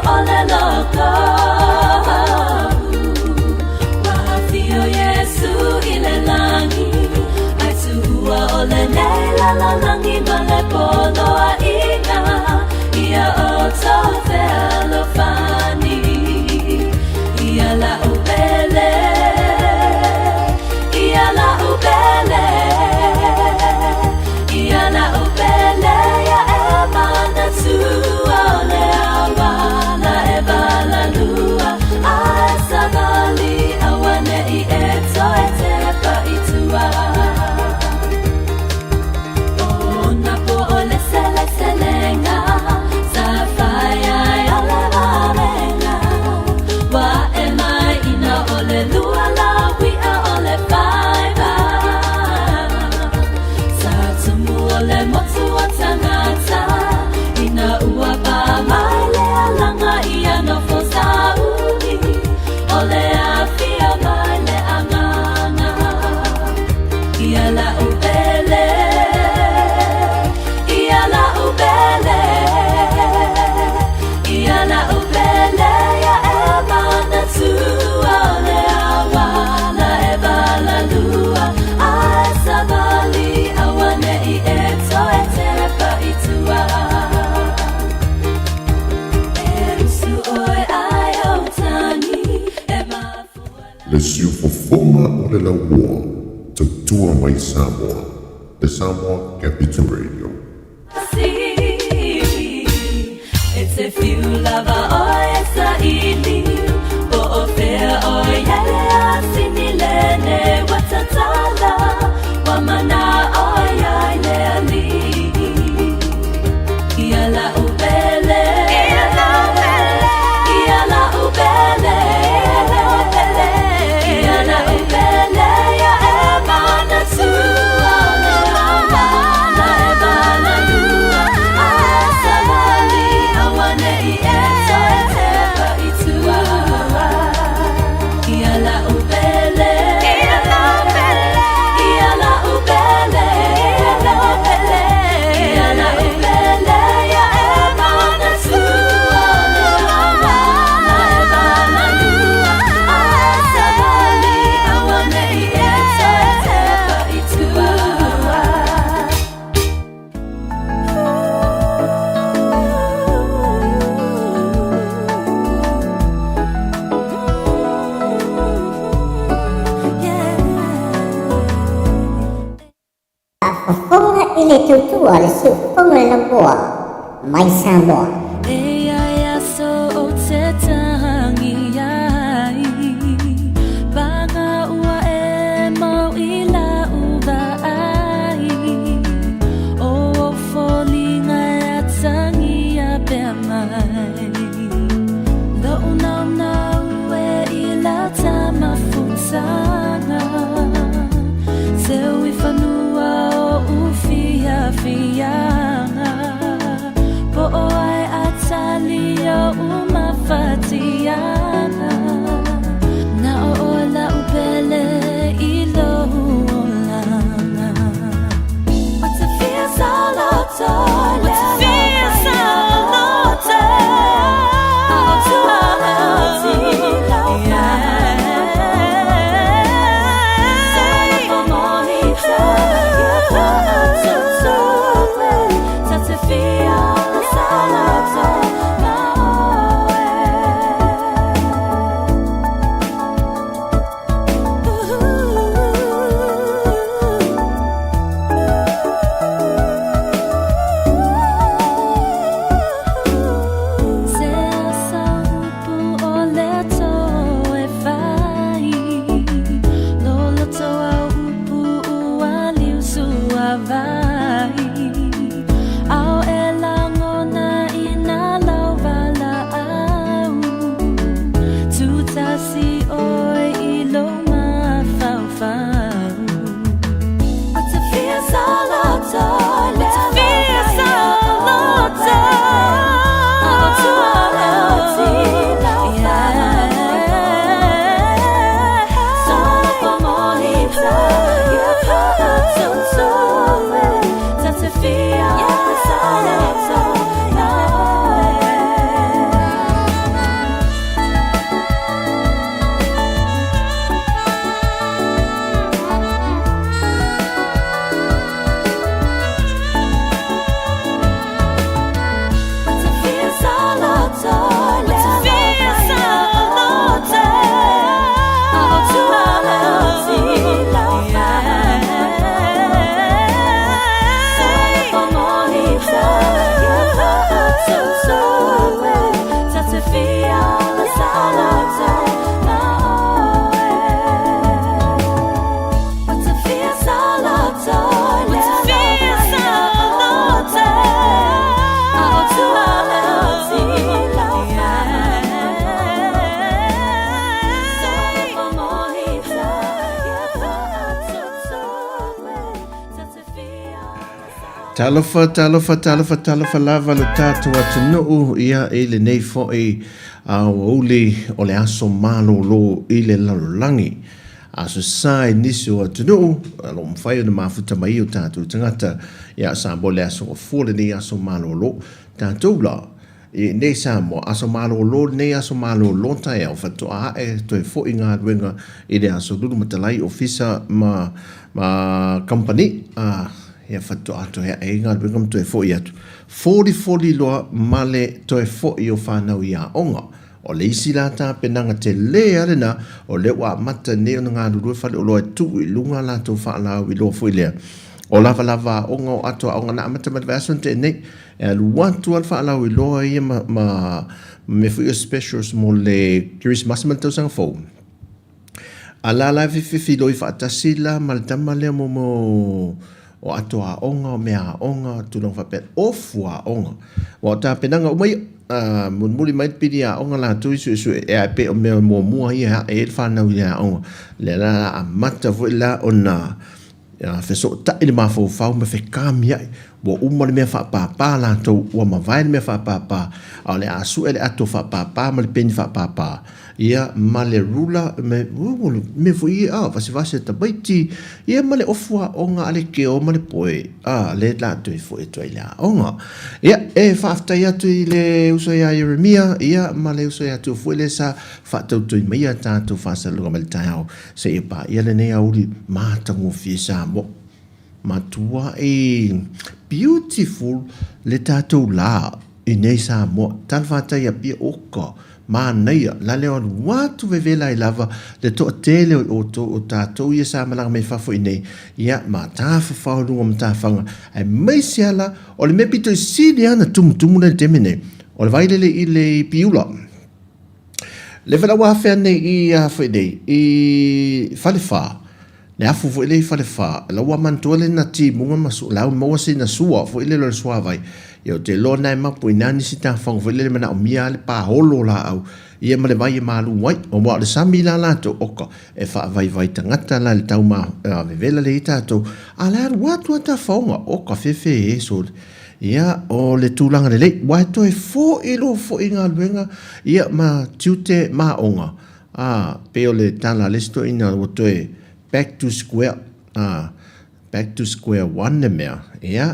O le loko Ua afio Iesu i le lagi Ai tuua o lenei lalolagi ma le poloaiga Ia outou fealofani Ia la'u pele Ia la'u pele Ia la'u pele Ia e manatua o le awa La e valalua Ae savali auane'i e toe tepa i tua O na po o le seleselega Sa fai ai o le vavenga Ua e mai ina o le lua lauia o le faiva Sa tumu o le motu o tagata Ina ua pa mai le alaga ia nofo sauni O le afio mai le agaga Ia la'u pele Ia la'u pele Ia la'u pele Ia e manatua o le awa La e valalua Ae savali auane'i e toe tepa i tua E usu oe ai o tani E mafua Le siufofoga o le lauoa, tautua mai Samoa. The Samoa Capital Radio. E te fiu lava oe e saili Po o fea oe i ai le asini lene Ua tatala Ua mana oe ai le alii Ia la'u pele Ia la'u pele Ia la'u pele Ia la'u pele Ia e manatua o le awa La e valalua Ae savali auane'i e toe tepa i tua Ia la'u pele Ia la'u pele Ia la'u pele Ia la'u pele Ia e manatua o le awa La e valalua Ae savali auane'i e toe tepa i tua. Faafofoga i le tautua a le siufofoga o le lauoa mai Samoa. E ai aso o te tangi ai Panga ua e mau i lau vaai O o foliga e atagia pea mai Lo'u naunau e i la tamafutaga Seu i fanua o ufiafiaga Po o ai atali o umafatiaga Na o oe la'u pele i lou olaga Ua te fia saoloto le alofa ia oe. Talofa, talofa, talofa, talofa lava lo tatou atunuu, ia i lenei foi aoauli o le aso malolo i le lalolagi. Aso Sa i nisi o atunuu, o lo o mafai ona mafuta mai o tatou tagata ia Samoa i le aso Gafua lenei aso malolo. Tatou la, i nei Samoa, aso malolo lenei aso malolo taeao faatoa ae toe foi galuega i le aso Lulu matalai ofisa ma ma kamupani a ia faatoa toe ae ai galuega ma toe foi atu folifoli loa ma le toe foi o fanau i aoga. O le isi la tapenaga tele a lena o lea ua amata nei ona galulue faleoloa e tuu i luga a latou faalauiloa foi lea o lavalava aoga o ato aoga na amata mai le vaiaso na tea nei. E alu atu lava le faalauiloa ia ma, ma mea foi ia specials mo le Kerisimasi ma le tausaga fou. A la la e fefiloi faatasi la ma le tama lea mo mo o ato aoga, o mea aoga, tulaga faapea, ofu aoga. Aua o tapenaga uma ia, a mulimuli mai le pili aoga latou i suesue, e pei o mea muamua ia e ae ai le fanau i le aoga. Lea la a amata foi la ona fesootai le mafaufau ma fekamiai, ua uma le mea faapapa latou, ua mavae le mea faapapa, a o le a sue le ato faapapa ma le peni faapapa, ia, ma le rula, me, mea foi ia, a, vasevase tamaiti, ia, ma le ofu aoga a le keo ma le poe, a, le la toe foi atu ai i le aoga. Ia, e faafetai atu i le uso ia Ieremia, ia, ma le uso ia Tua foi lea sa faatautui mai a tatou faasalalauga mai le taeao. Seia paia lenei aoauli matagofie Samoa. Matuai beautiful le tatou la i nei Samoa. Talafatai Apia oka manaia la le alu atu vevela ai lava le toatele o outou o tatou ia sa malaga mai fafo i nei ia ma tafafao i luga o matafaga aemaise a la o le mea pito i sili a na tumutumu lea i le taimi nei o le vailele i le Piula. Le fale ua afea nei i a foi nei i Falefa, le afu foi lea i Falefa, la ua manatua le na timuga ma su, la ua maua sina sua foi lele o le suavai. Ia ou te iloa na e mapu i ina nisi tafaga foi lele manaomia lava le paholo o laau ia ma le vai e malu ai. Aua o le sami la latou, oka, e faavaivai tagata la i le tau ma vevela lea i ai tatou, a o la e alu atu lava tafaoga, oka, fefe e sole. Ia, o le tulaga lelei, ua e toe foi loa foi i galuega, ia, ma tiute ma aoga, ā, pei o le tala a le isi toeaina ua toe back to square, ā, back to square one le mea, ia,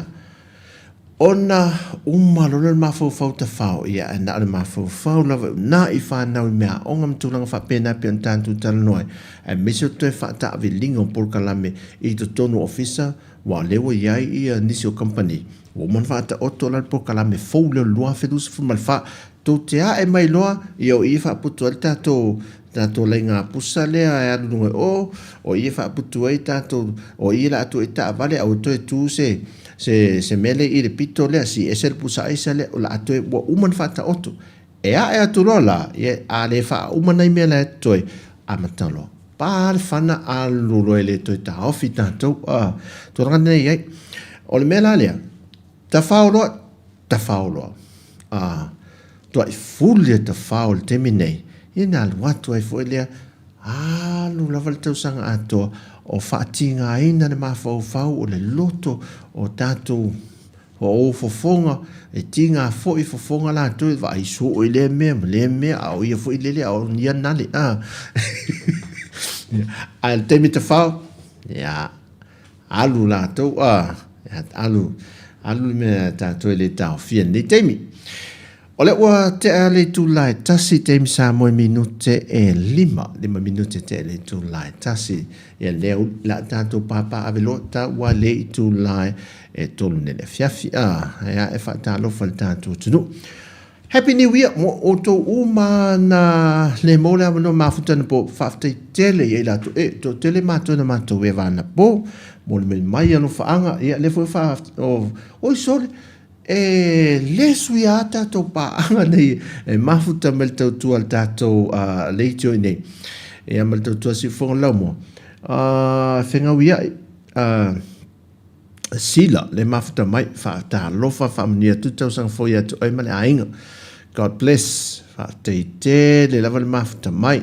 ona uma loa lea o le mafaufau tafao, ia, ae na o le mafaufau lava e uunai fanau i mea aoga ma tulaga faapena e pei ona tatou talanoa ai, aemaise o le toe faataaviliga o polokalame i totonu o ofisa, Aua o lea ua i ai ia nisi o kamupani, ua uma ona faataoto la le polokalame fou lea o le 2024. Tou te ae mai loa, ia o i e faaputu ai le tatou, tatou laiga pusa lea e alu i luga i o, o i e faaputu ai tatou, o i o le a tuu ai taavale, aua toe tu se, se, se mea lea i le pito lea, sii ese le pusa aisa lea, o le a toe, ua uma ona faataoto. E ae atu loa la, ia, a le faauma nai mea la e totoe, amata loa. Pa le fana alu loa e le toe taofi tatou a tulaga nei i ai. O le mea la lea, tafao loa, tafao loa. A tuai fuli e tafao i le taimi nei, ia na alu atu ai foi lea, alu lava le tausaga atoa o faatigaina le mafaufau o le loto o tatou O ou fofoga, e tiga foi fofoga latou e vaai soo i lea mea ma lea mea, a o ia foi lele, a o ia nale, a. Ae le taimi tafao, ia, alu latou, a, alu, alu le mea tatou e le taofia i lenei taimi. O lea ua tea le itula e 1 taimi Samoa i minute e 5, 5 minute tea le itula e 1. Ia lea la a tatou pāpā ave loa taua le itula e 3 nei le afiafi. A, e a e faatalofa i le tatou atunuu. Happy New Year mo outou uma na le maua le avanoa mafuta anapo. Faafetai tele i ai latou. E, toatele matou na matou eva anapo. Molimoli mai alofaaga. Ia, lea foi fa, o, oi sole. E le suia a tatou paaga nei e mafuta mai le tautua a le tatou leitio i nei. Ia ma le tautua siufofoga o le laumua. Fegauiai Sila le mafuta mai, faatalofa, faamanuia atu le tausaga fou ia te oe ma le aiga. God bless. Faafetai tele lava le mafuta mai.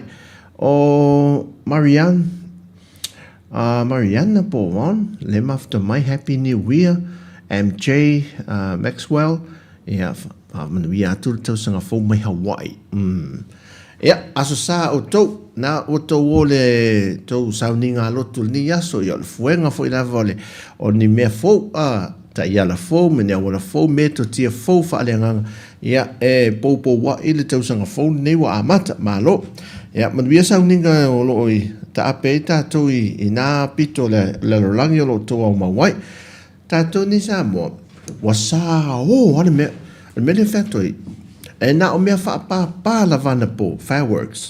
O Marianne, Mariana po o Ron, le mafuta mai, Happy New Year. MJ Maxwell, ia, faamanuia atu le tausaga fou mai Hawaii. Mm. Ia, aso sa outou, na ua tou o le tou sauniga lotu lenei aso, ia o le fuega foi lava o le o ni mea fou, a, taiala fou me ni auala fou, metotia fou faaleagaga, ia, e poupoua'i le tausaga fou lenei ua amata, malo. Ia, manuia sauniga o loo i taape ai tatou i, i nā pito o le lalolagi o lo outou aumau ai. Tatou nei Samoa, ua sao lava le mea. O le mea lea e fai atu ai, e na o mea faapapa lava anapo, fireworks,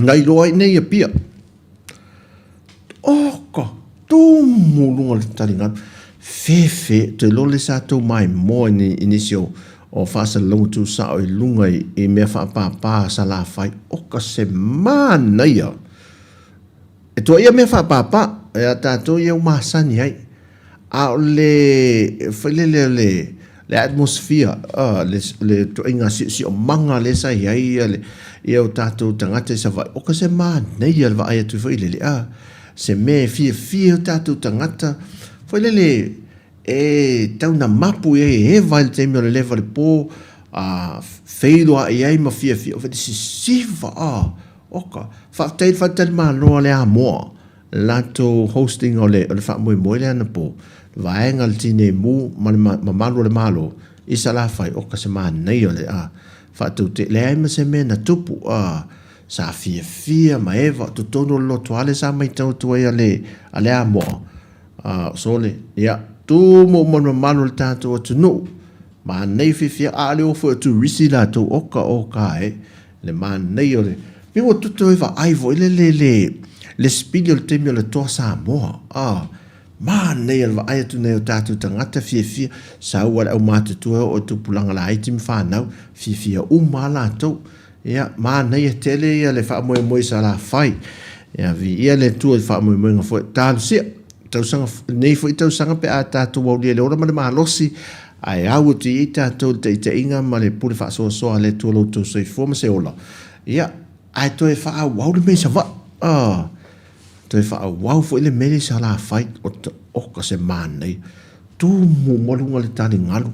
na iloa ai nei Apia. Oka, tumu luga o le taligalu. Fefe, toe iloa le sa tou maimoa i nisi o, o faasalalauga tuusao i luga i, i mea faapapa a Salafai. Oka se manaia! E tuaia mea faapapa ia tatou ia ua masani ai, a o le foi lele o le le atmosphere, le le ituaiga siosiomaga lea sa i ai ia le ia o tatou tagata i Savaii, o ka se manaia le vaai atu foi lele, a se mea e fiafia ai o tatou tagata, foi lele e tau na mapu i ai e eva i le taimi o le leva o le po, a feiloai ai ma fiafia, o le sisiva, a Oka. Faafetai i le faletalimalo a le Amoa, le latou hosting o le o le faamoemoe lea anapo, le vaega a le Tinei Mu ma le mamalu o le Malo i Salafai, oka se manaia o le a faataute, leai ma se mea na tupu, a sa fiafia ma eva o totonu o le lotoa lea sa maitau atu ai a le a le Amoa, a sole, ia, tumu uma le mamalu o le tatou atunuu, manaia fiafia, a le o foi o turisi latou, oka oka e. Le manaia o le pei ua toe vaai foi lele le le sipili o le taimi o le Toa Samoa. Ah, manaia le vaai atu nei o tatou tagata fiafia, sau a le aumatutua e oo i tupulaga laiti ma fanau, fiafia uma lava latou. Ia, manaia tele ia le faamoemoe i Salafai. Ia, viia le Atua i le faamoemoega foi. Talosia! Tausaga, lenei foi tausaga pe a tatou aulia i le ola ma le malosi, ae au atu i ai tatou i le taitaiga ma le pule faasoasoa a le Atua lo outou soifua ma se ola, ia, ae toe faaauau le mea i Savaii. Ah, toe faaauau foi le mea lea i Salafai, oka se manaia. Tumu ma luga le taligalu,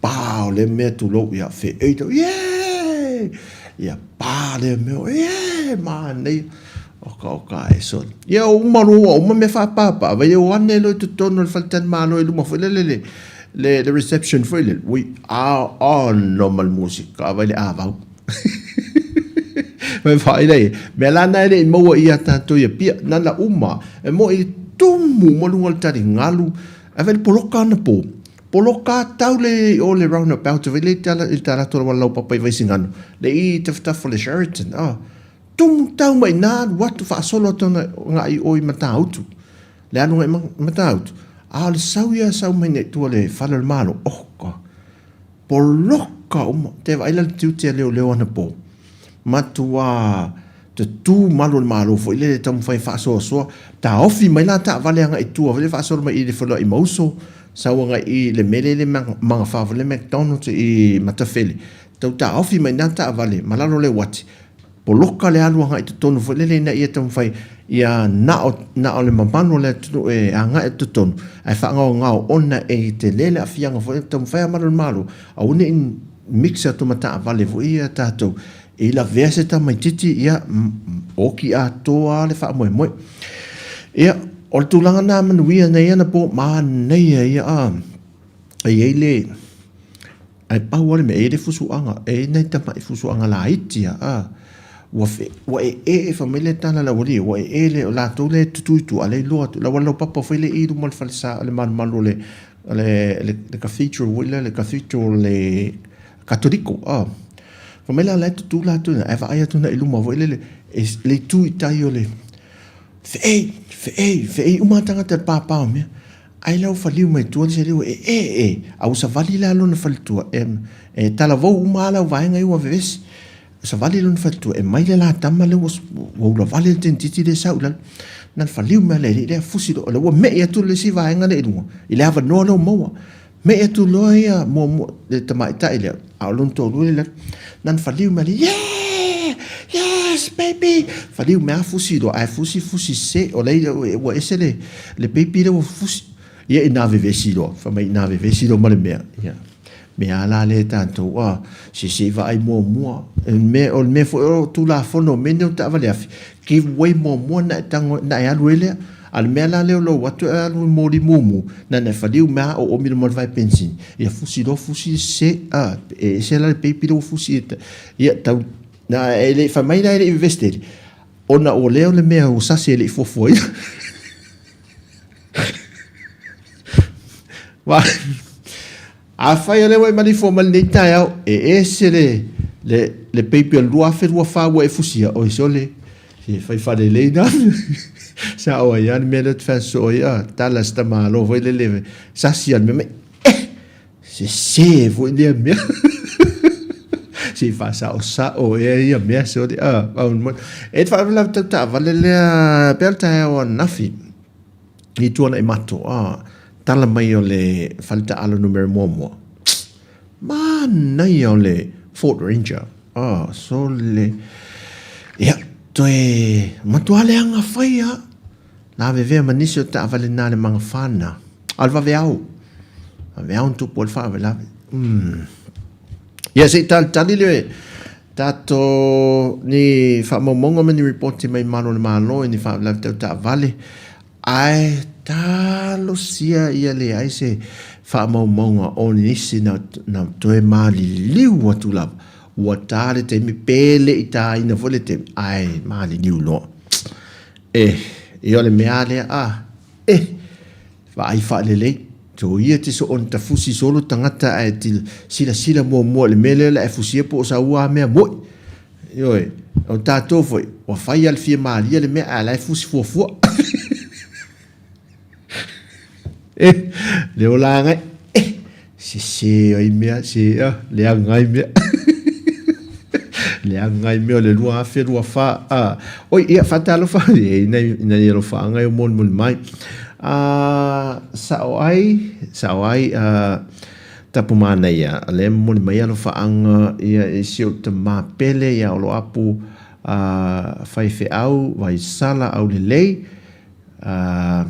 pa o lea mea tulou, ia feei tau, yeah! Ia pa lea mea, yeah! Manaia. Oka oka e sole. Ia uma loa, uma mea faapapa, vai o ane loa i totonu o le faletalimalo i luma foi lele le, le, le reception foi lele, ui, a, ono ma le musika, vai le avau. Vai vaai lea, mea la na e le i maua ia tatou i Apia, na na uma, e mo i tumu ma luga o le taligalu, ae vai le poloka anapo. Poloka tau le i o le roundabout vai le tala i ta latou lava laupapa i Vaisigano, le i tafatafa o le Sheraton, ah. Tumu tau mai ina alu atu faasolo atu ana agai i o i Matautu. Le alu agai i Matautu, a o le sau ia sau mai nei tua le fale o le Malo, oh ka, poloka uma. Te vaai la le tiute a leoleo anapo. Matua tatū malu o le Malo foi lele taumafai e faasoasoa, taofi mai la taavale agai i tua foi lele faasolo mai i le faleoai Mauso, sau agai i le mea lea i le magafa foi lele McDonald's i Matafele, tau taofi mai ina taavale ma lalo o le uati, poloka le alu agai i totonu foi lele ina ia taumafai ia na o, na o le mamalu o le atunuu e agai i totonu, ae faagaogao ona e tele le aafiaga foi lele, taumafai lava malu o le Malo, aua ne i mix atu ma taavale foi ia tatou, i lavea se tamaitiiti, ia, oki atoa lava le faamoemoe. Ia, o le tulaga lena manuia nei anapo, manaia ia, a, e i ai le, ae pau lava le mea, e i ai le fusuaga, e i ai nai tamai fusuaga laiti lava, a, ua fe, ua ee, fai mai le tala a le aualii, ua ee le, o latou lea e tutu i tua, a o lea e iloa atu, le auala laupapa foi lea i luma o le falesa, le malumalu o le, le, le cathedral foi lea, le cathedral o le Katoliko, a. Fai mai la, la e tutū latou i ina, ae vaai atu i luma foi lele, e, le itu i tai o le, feei, feei, feei uma lava tagata i le pāpā o mea. Ae la ua faliu mai tua le isi alii, e, e, e, a ua savali la lona faletua, e, e talavou uma lava lau vaega ia ua vevesi. Savali lona faletua, e mai le la tama lea ua, ua ulavale le teinititi lea e sau i lalo. Na ona faliu mai lava le alii lea fusi loa, o lea ua me'i atu le isi vaega lea i luga, i le avanoa lea ua maua. Me'i atu loa ia muamua le tamaitai lea, a o lona toalua lea i lalo. Na ona faliu mai lea, yeah! Yes, baby! Faliu mai lava fusi loa, ae fusi fusi sese, o la ua ese le, le baby lea ua fusi. Ia ina vevesi loa, fai mai ina vevesi loa ma le mea, ia, mea a la lea e tatou, a, se se i vaai muamua, o le mea, o le mea foi o Tulafono o mea nei o taavale afi, give way muamua ona e tago, ona e alu ai lea. A o le mea la lea o lou atu e alu i moli mumu, na ona e faliu mai lava oomi loa ma le vae penisini, ia fusi loa fusi se, a, e ese la le peipi lea ua fusi e, ia tau, na e le i fai mai la e le i vevesi tele, ona o lea o le mea ua sasi e le i fuafuaina. Wa, afai o lea ua e malifoa mai lenei taeao, e ese le, le, le peipi o le 2024 ua e fusia, oi sole, se fai faalelei na. Sao ai lava le mea lea ou te fai atu soo ai, ah, tala se tamālo foi lele, sasi lava le mea mai, eh, sese foi lea mea. Se i faasaosao ea ia mea sole, ah, e te faalavelave tau taavale lea, pea le taeao ananafi. I Tuanaimato, a, tala mai o le faletaalo numera muamua. Manaia o le Ford Ranger. A, sole. Ia, toe matua leaga fai a. Lavevea ma nisi o taavale na le magafana. A o le vaveao. Vaveao na tupu ai le faalavelave. Mm. Ia, se i talitali le tatou ni faamaumauga ma ni ripoti mai Malu o le Malo i ni faalavelave tau taavale, ae talosia ia leai se faamaumauga o nisi na, na toe maliliu atu lava. Ua ta le taimi, pe le i taina foi le taimi, ae maliliu loa. E, ia o le mea lea, a, e, Vaai faalelei, soia te so ona tafusi solo tagata ae silasila muamua i le mea lea o le a e fusia po o sa ua mea moi. Ioe, o tatou foi, ua fai lava le fia malie le mea ae la e fusi fuafua. Eh, le ola agai, eh, sese ai mea, se, ah, leaga ai mea. Leaga ai mea o le 2024. Ah, oi, ia, faatalofa, e, nai, nai alofaaga e o molimoli mai. Ah, sao ai, sao ai, ah, tapu manaia, lea e momoli mai alofaaga, ia, i si ou tamā pele, ia Oloapu, ah, faifeau, Vaisala, aulelei, ah,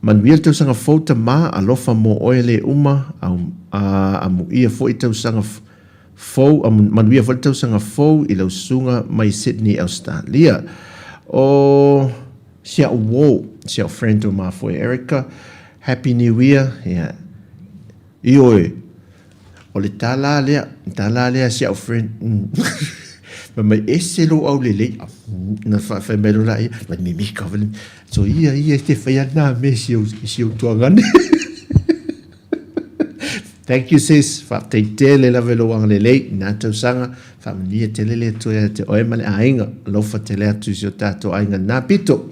Manuia le tausaga fou tama, alofa mo oe le uma, au, a, amuia foi tausaga fou, amu, manuia foi le tausaga fou i lau susuga mai Sydney, Australia. O si a'u uo, si a'u friend o mafoe Erica, Happy New Year, yeah. Ioe, o le tala lea, tala lea si au friend. Fai mai, ese lou aulelei. Na fai mai loa laia, mai mimika vale. So ia, ia, te whai ana me si au, si au tuangane. Thank you sis, faafetai tele lava i lou agalelei i na tausaga, faamanuia tele le Atua ia te oe ma le aiga, alofa tele atu i si o tatou aiga na pito.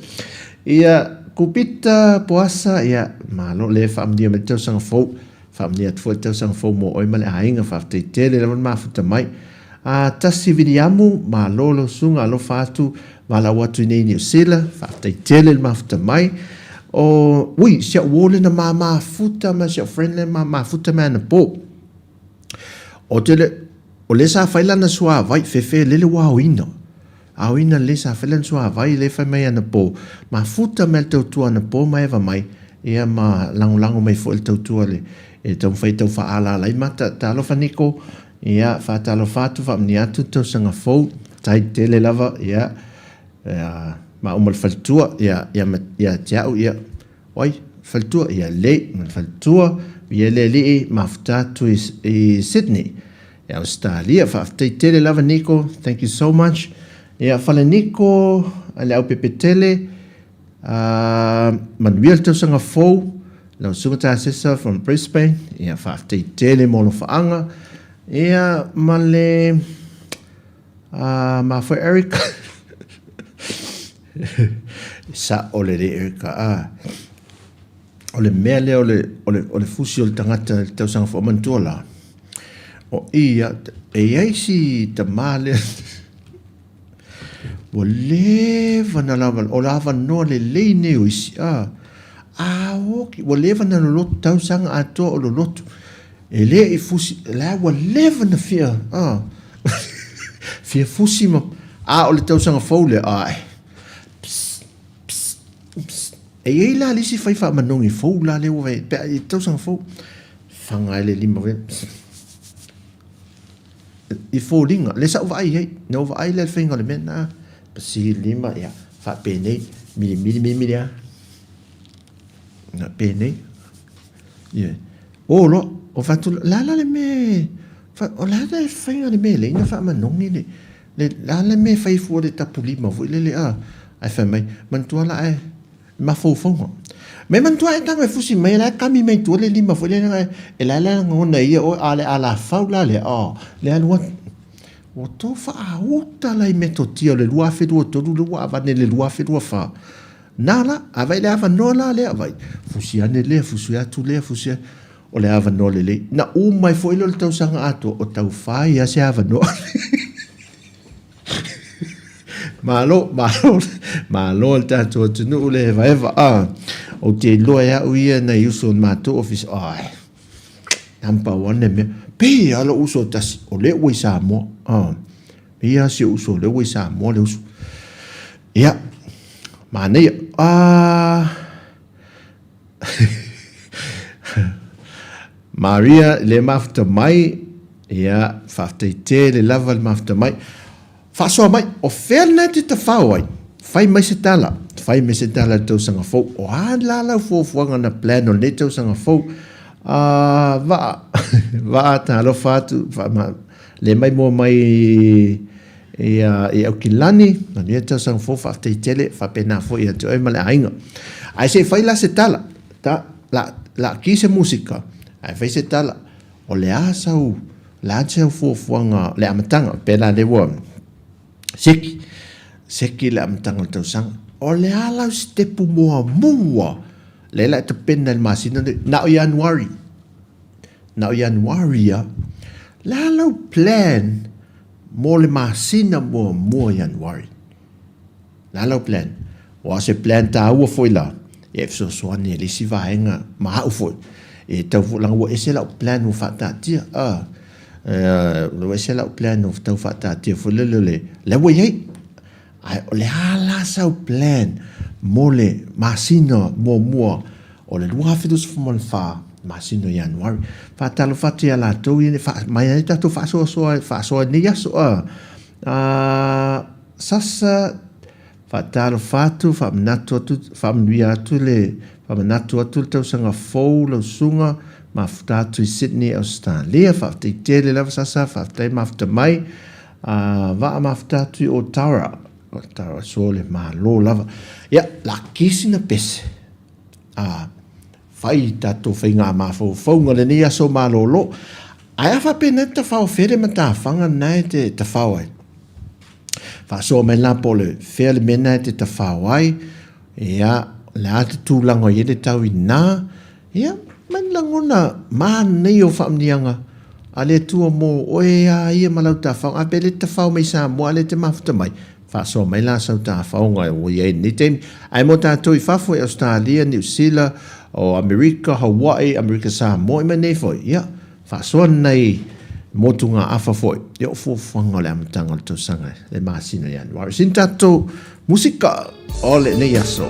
Ia, Kupita Poasa, ia, malo le faamanuia mai le tausaga fou. Faamanuia atu foi le tausaga fou mo oe ma le aiga, faafetai tele lava le mafuta mai. A tasi Viliamu, malo lau susuga, alofa atu, valaau atu i nei Niu Sila, faafetai tele le mafuta mai. O, ui, si au uo lena ma mafuta ma si au friend lena ma mafuta mai anapo. O te le, o lea sa fai lana suavai, fefe lele ua aoina. Aoina lelei sa fai lana suavai lea fai mai anapo, mafuta mai le tautua anapo ma eva mai, ia ma lagolago mai foi le tautua le e taumafai e tau faaalaala ai mata. Talofa Niko, ia faatalofa atu, faamanuia atu le tausaga fou, tai tele lava, ia, ia maua ma le faletua, ia, ia, ia te au, ia, Oi, faletua, ia lelei, ma le faletua, ia le alii, mafuta atu i, i Sydney, i Ausetalia. Faafetai tele lava Niko, thank you so much. Ia, fale Niko, le au pepetele, uh, manuia le tausaga fou, lau susuga Tasesa from Brisbane, ia, faafetai tele mo alofaaga, ia, ma le, uh, mafoe Eric, Sa'o lelei Erica, a. O le mea lea o le, o le, o le fusi o le tagata i le tausaga fou, manatua la, o ia, e i ai si tamā lea, ua leva na lava, o le avanoa lelei nei o isi, a, a oki, ua leva na lolotu, tausaga atoa o lolotu, e le i fusi, la ua leva na fia, a, fia fusi ma, a o le tausaga fou lea, ae, pss, pss, pss. E i ai la le isi fai faamanogi fou la lea ua fai pe a i tausaga fou, faga ai le lima foi i foliga, lea sa ou vaai i ai, na ou vaai lea i le faiga o le mea lena, pasi le lima, ia, faapenei, milimili milimili lava, penei, ioe. O loa, o fai atu, o le a la le mea, o le a le faiga o le mea e leai ona faamanogi le, le a le mea e fai fua le tapulima foi lele a, ae fai mai, manatua la e mafaufauga. Me manatua e tago e fusi mai, la e kami mai tua le lima foi lele, e la la lagona ia oe, a le alafau la lea, oh, le alu atu. Ua tou faauta la i metotia o le 2023 lea ua avane i le 2024. Na la, a vai le avanoa la lea, vai, fusi ane lea, fusi atu lea, fusi ane. O le avanoa lelei. Na uma ai foi lea o le tausaga atoa, o tau fai lava se avanoa. Malo, malo, malo le tatou atunuu le hevaheva. Ah, ou te iloa e au ia nai uso o le matou ofisa. Ai, number one le mea. Pei lava lou uso tasi, o lea ua i Samoa. Ah, pei lava si ou uso, o lea ua i Samoa le uso. Ia, manaia. Ah, Maria, le mafuta mai, ia, faafetai tele lava le mafuta mai. Faasoa mai, o fea lena e te tafao ai? Fai mai se tala, fai mai se tala i le tausaga fou. O a la lau fuafuaga na plan o lenei tausaga fou? Uh, vaa, vaa talofa atu, faa, le mai mua mai Ia, i Aukilani, manuia tausaga fou, faafetai tele, faapena foi ia te oe ma le aiga. Ae se i fai la se tala, ta, la, la ki se musika, ae fai se tala, o le a sau, le a sau fuafuaga, le amataga, pēlā lea ua seki, seki le amataga o le tausaga. O le a lau sitepu muamua, lea la e tapena i le masina lenei, na o Ianuari, na o Ianuari ia, le a lau plan Mo le masina muamua Ianuari. Le a lau plan? Aua o se plan taua foi la, e fesoasoani i le isi vaega ma au foi. E tau foi leaga ua ese lau plan ua faataatia. Ah, ua ese lau plan ua tau faataatia foi lele o le, lea ua i ai. Ae o le a la sau plan mo le masina muamua o le 2024, masina o Ianuari. Faatalofa atu ia latou ia, mai ai tatou faasoasoa, faasoa i lenei aso. A, Sasa, faatalofa atu, faamanatu atu, faamanuia atu le, faamanatu atu le tausaga fou lau susuga, mafuta atu i Sydney, Australia. Faafetai tele lava Sasa, faafetai mafuta mai. A, vaa mafuta atu i Otara, Otara sole, malo lava. Ia, la kisi na pese. A, fai tatou faiga mafaufauga lenei aso malolo. Ae a faapena te tafao fea le matafaga lena e te tafao ai? Faasoa mai la po o le fea le mea lena e te tafao ai, ia, le a te tulaga o i ai le tau ina, ia, mai le lagona manaia o faamanuiaga a le Atua mo oe a ia ma lau tafaoga. A pe le te tafao mai Samoa a le te mafuta mai, Faasoa mai la sau tafaoga ua i ai i lenei taimi. Ae mo tatou i fafo i Ausetalia, Niu Sila, o Amerika, Hawaii, Amerika Samoa ma nei foi, ia, faasoa nei motugaafa foi, ia o fuafuaga o le amataga o le tausaga le masina o Ianuari. Sina tatou musika o lenei aso.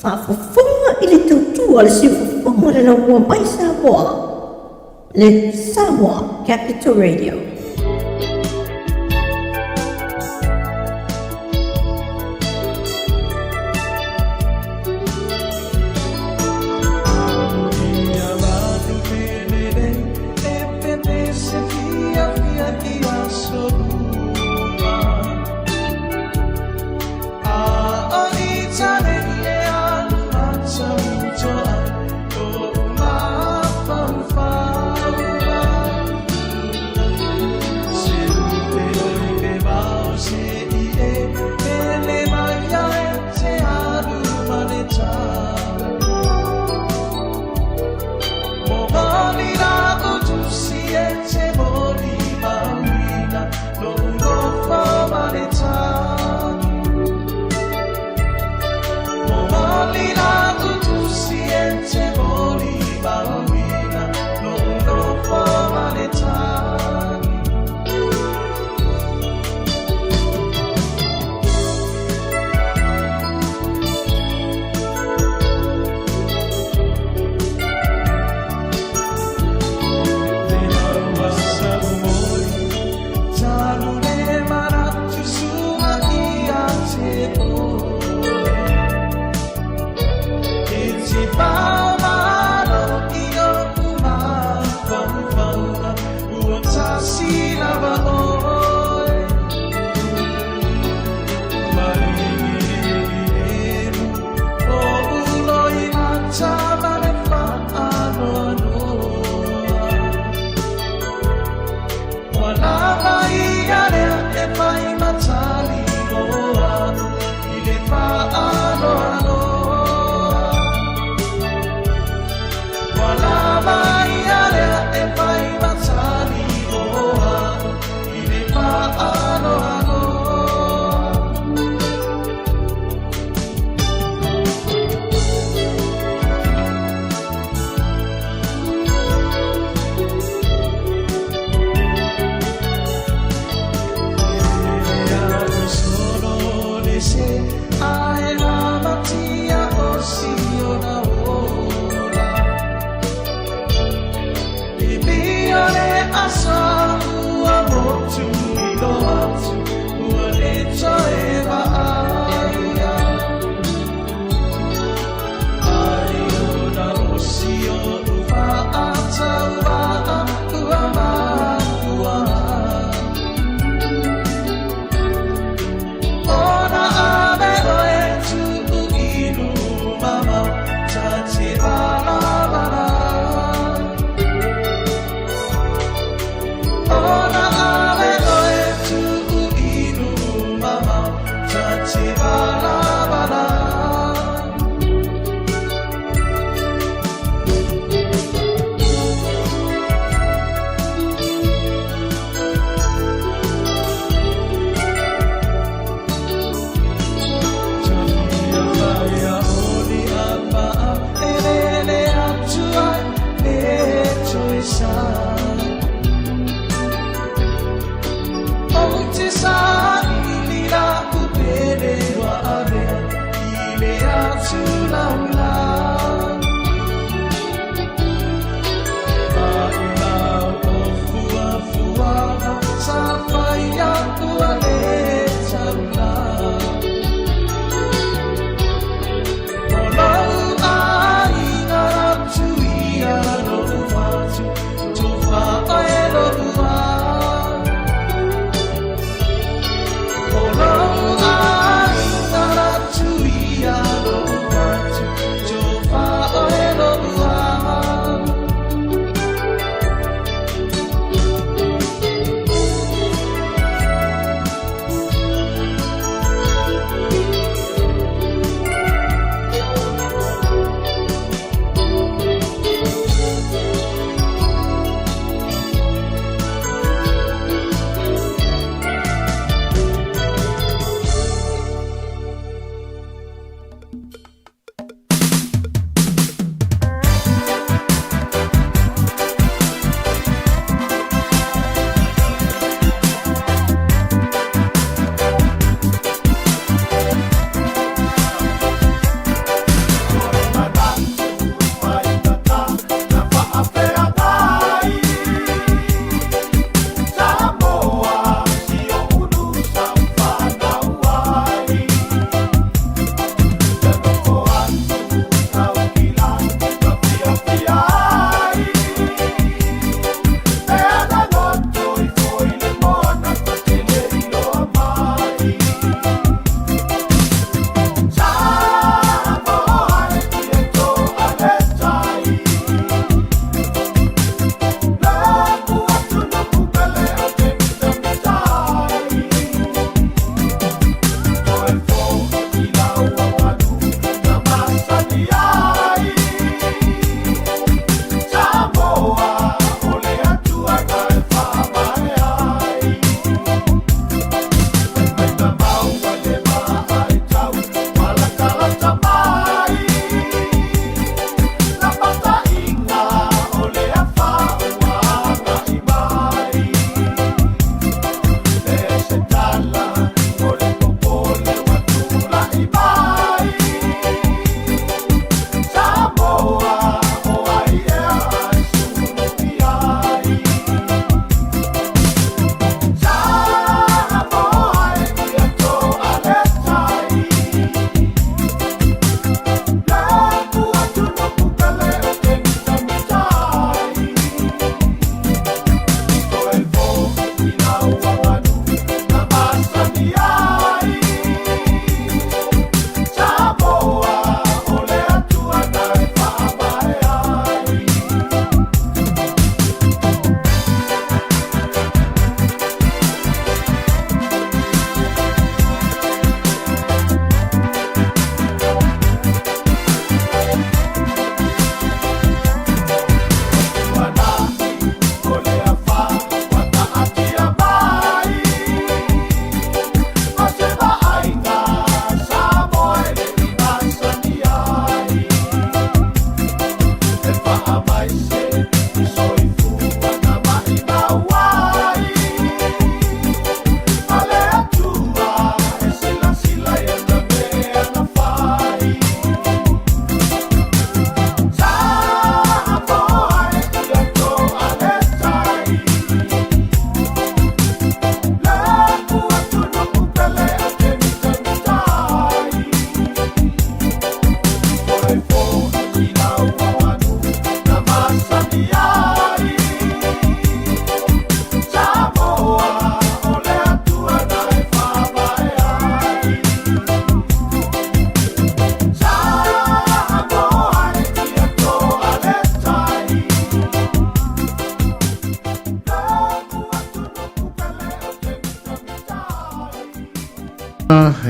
Faafofoga i le tautua a le siufofoga o le laumua mai Samoa, le Samoa Capital Radio.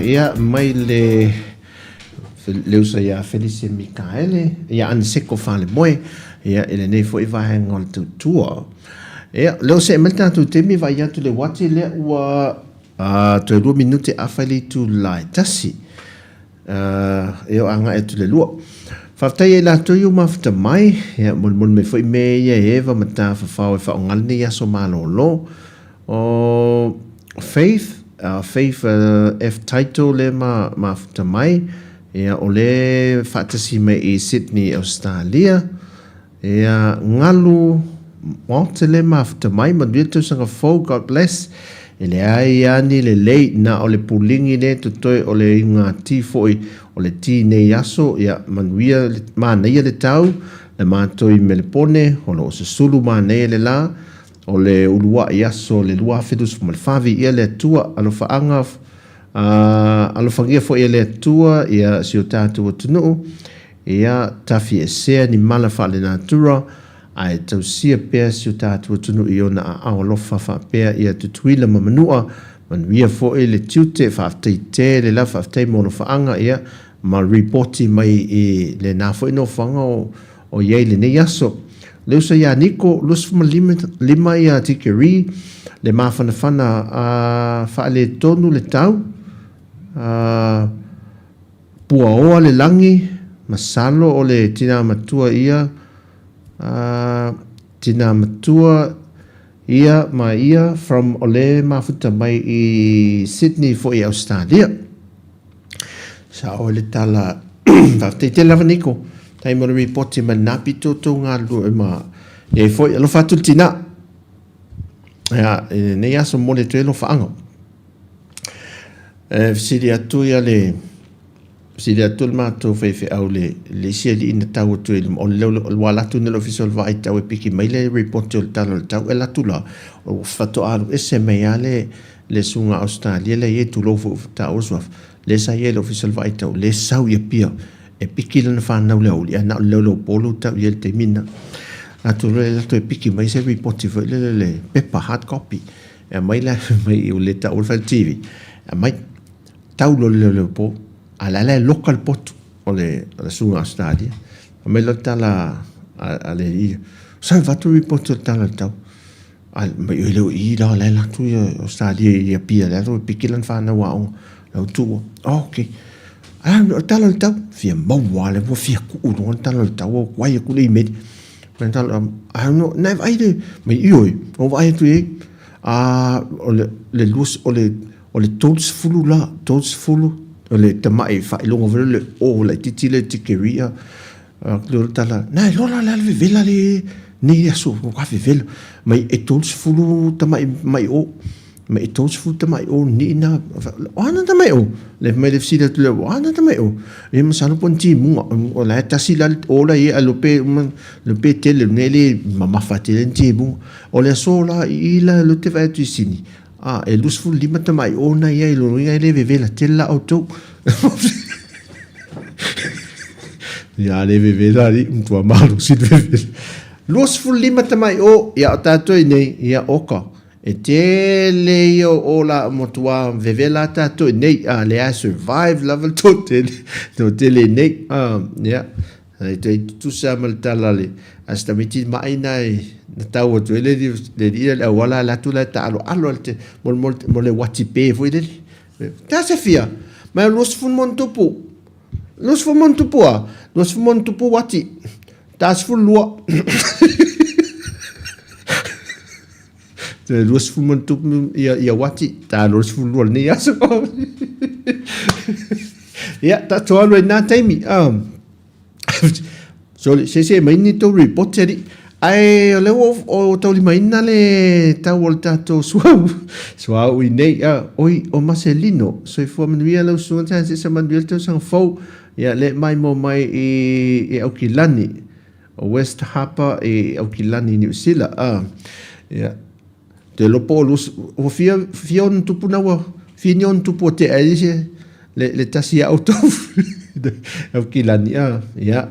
Ia, mai le le uso ia Felice Mikaele, ia Aniseko Falemoe, ia, i lenei foi vaega o le tautua. Ia, lea ua see mai le tatou taimi, vaai atu i le uati lea ua toe 2 minute afa i le itula e 1. E oo agai atu i le 2. Faafetai ia i latou i ua mafuta mai, ia molimoli mai foi mea ia e eva ma tafafao e faaaoga lenei aso malolo. O Faith, Faith F. Taito lea ma mafuta mai, ia o lea e faatasi mai i Sydney, Australia. Ia ngalu maota le mafuta mai manuia le tausaga fou God bless. E leai a ni lelei na o le puligi le totoe o le iga ti foi o le ti nei aso ia manuia manaia le tau le matou i Melepone o lo o susulu manaia le la o le uluai aso le 2024 viia le Atua alofaaga alofagia foi e le Atua ia si o tatou atunuu Ia tafiesea ni mala faalenatura, ae tausia pea si o tatou atunuu i ona aao alofa faapea ia Tutuila ma Manua, manuia foi le tiute, faafetai tele lava, faafetai mo alofaaga, ia, ma ripoti mai i lena foi nofoaga o i ai i lenei aso. Le uso ia Niko, 25 ia tikeri, le mafanafana a faaletonu le tau, a. Puaoa le lagi, masalo o le tina matua ia, a, tina matua ia ma ia from o le mafuta mai i Sydney foi i Australia. Sao ai le tala, faafetai tele lava Niko, tai mo le ripoti mai lena pito tou galulue ma iai foi, alofa atu le tina. Ia, i lenei aso momoli atu ai alofaaga. E fesili atu ia le fesili atu le matou faifeau le le isi alii na tau atu i luma o le ua alu atu nei le ofisa o le vaai tau e piki mai le report o le tala o le tau e alu atu la ua faatoa alu ese mai lava le le susuga Ausetalia lea e i ai tulou foi ua taua le suafa lea sa i ai i le ofisa o le vaai tau lea e sau i Apia e piki lana fanau i le aoauli ae na o le leoleo lea ua tau i ai i le taimi lena. Atu loa e latou e piki mai se report foi lele le pepa hard copy E aumai la mai ua le taua le fale TV, e aumai, tau loa le leoleo po, a o la e loka le potu o le susuga Ausetalia. Fai mai loa le tala a le alii, sau e avatu le report o le tala o le tau. Ae mai e le o i la, o la e alu atu ia Ausetalia i Apia, o la e piki lana fanau aoga, la ua tuua. Oh, okay. A o le tala o le tau, fia maua lava, ua fia tuu loa le tala o le tau, ua kuai atu le imeli. Ai no, na e vaai le, mai ioe, o vaai atu i ai, a, o le, le lua, o le, o le 30 la, 30, o le tamai faailoga foi le o laitiiti le tikeria, a, le o le tala, na e lola le vevela le, nei aso, o ka vevela, mai e 30 tamai mai o, Mai e 30 tamai o ni na o ana tamai o le mai le fesili atu le o ana tamai o e masalo po ni timuga o la e tasi la o la e lo pe lo pe tele ne le mamafa tele ni timuga o le aso la i la lo te vaai atu i sini a e 25 tamai o na ia i lo inga e le vevela tele la outou ia le vevela ali matua malosi le vevela 25 tamai o ia o tatou i nei ia oka E tele ia o ola matua vevela a tatou i nei, a lea survive lava le toatele, toatele i nei. A, ia, e toe tutusa ma le tala a le a si tamaiti ma'i na e na tau atu ai le le alii le auala alu atu la e taaloalo le te mo mo mo le uati pe foi lele. Ta se fia, mai o 20 ma ona tupu. 20 ma ona tupu a, 20 ma ona tupu uati. Ta 12. Te 20 ma tupu ia, ia wati, tā 22 lenei aso. Ia, tatou alu ai nā taimi. Sorry, se se mai ni tau report ali. Ae o lea ua o taulimaina le tau o le tatou suau. Suau i nei, oi, o Maselino, soifua manuia lau susuga te se manuia le tausaga fou. Ia, le mai mo mai i, i Aukilani. O West Harbour i Aukilani, Niu Sila, ā, ia, te iloa po o lus, ua fia, fia ona tupu na ua, fia ni ona tupu o tea ai se, le, le tasi ia outou, Aukilani, ā, ia.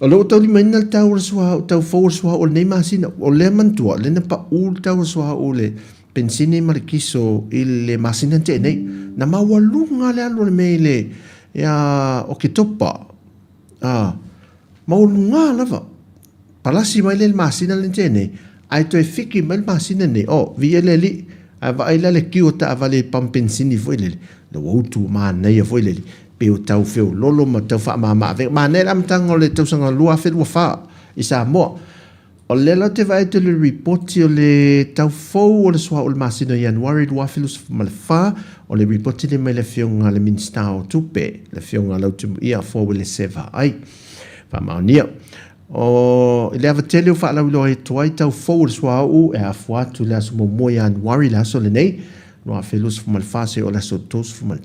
O lea ua taulimaina le tau o le suauu, tau fou o le suauu o lenei masina, o lea manatua, o lea na pau le tau o le suauu le, penisini ma le kiso i le masina na tea nei. Na maualuga le alu o le mea i le ia Oketopa. A, maualuga lava. Palasi mai lea i le masina lea na tea nei, ae toe fiki mai le masina nei, oh, viia le Alii, ae vaai la le kiu o taavale i pamu penisini foi lele, le ua utu manaia foi lele, pei ua tau feololo ma tau faamama-avega. Manaia le amataga o le tausaga 2024 i Samoa. O lea la ou te vaai atu i le ripoti o le tau fou o le suauu i le masina o Ianuari 2024, o le ripoti lea mai le Afioga i le Minisita o Tupe, le Afioga Lautimuia Afoa Uelese Vaai. Faamaonia. O i le ava tele o faalauiloa atu ai tau fou o le suauu e afua atu i le aso muamua o Ianuari le aso lenei, 2024 seia oo i le aso 31.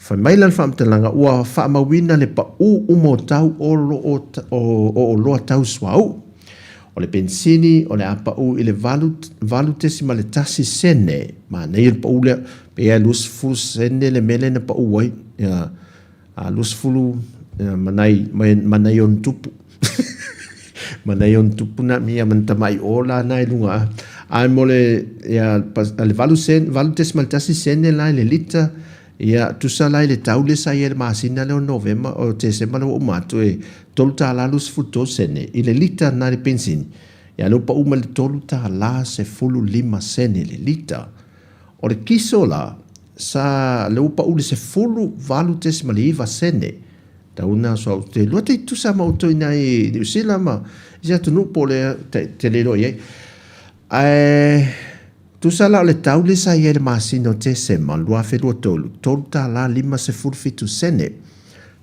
Fai mai la le faamatalaga, ua faamauina le pau uma o tau o lo o o oloa tau suauu. O le penisini o le a pau i le 8.1 sene, manaia le pau lea, pei lava e 20 sene le mea lea na pau ai, ia, a 20 ma nai, ma nai ono tupu. ma nai ono tupu na mia ma tamai o la na i luga a. Ae mo le, ia, le 8 sen, 8.1 sene la i le lita, ia, tusa la i le tau lea sa i ai i le masina lea o Novema, o Tesema lea ua uma atu e $3.23 sene i le lita na i le penisini. Ia, lea ua pau mai le $3.15 sene i le lita. O le kiso la, sa, lea ua pau i le 18.9 sene. Tau na so au te lua te tusa ma outou ina i Niu Sila ma i se atunuu po o le te, te le iloa i ai. Ae tusa la o le tau lea sa i ai i le masina o Tesema 2023, $3.57 sene.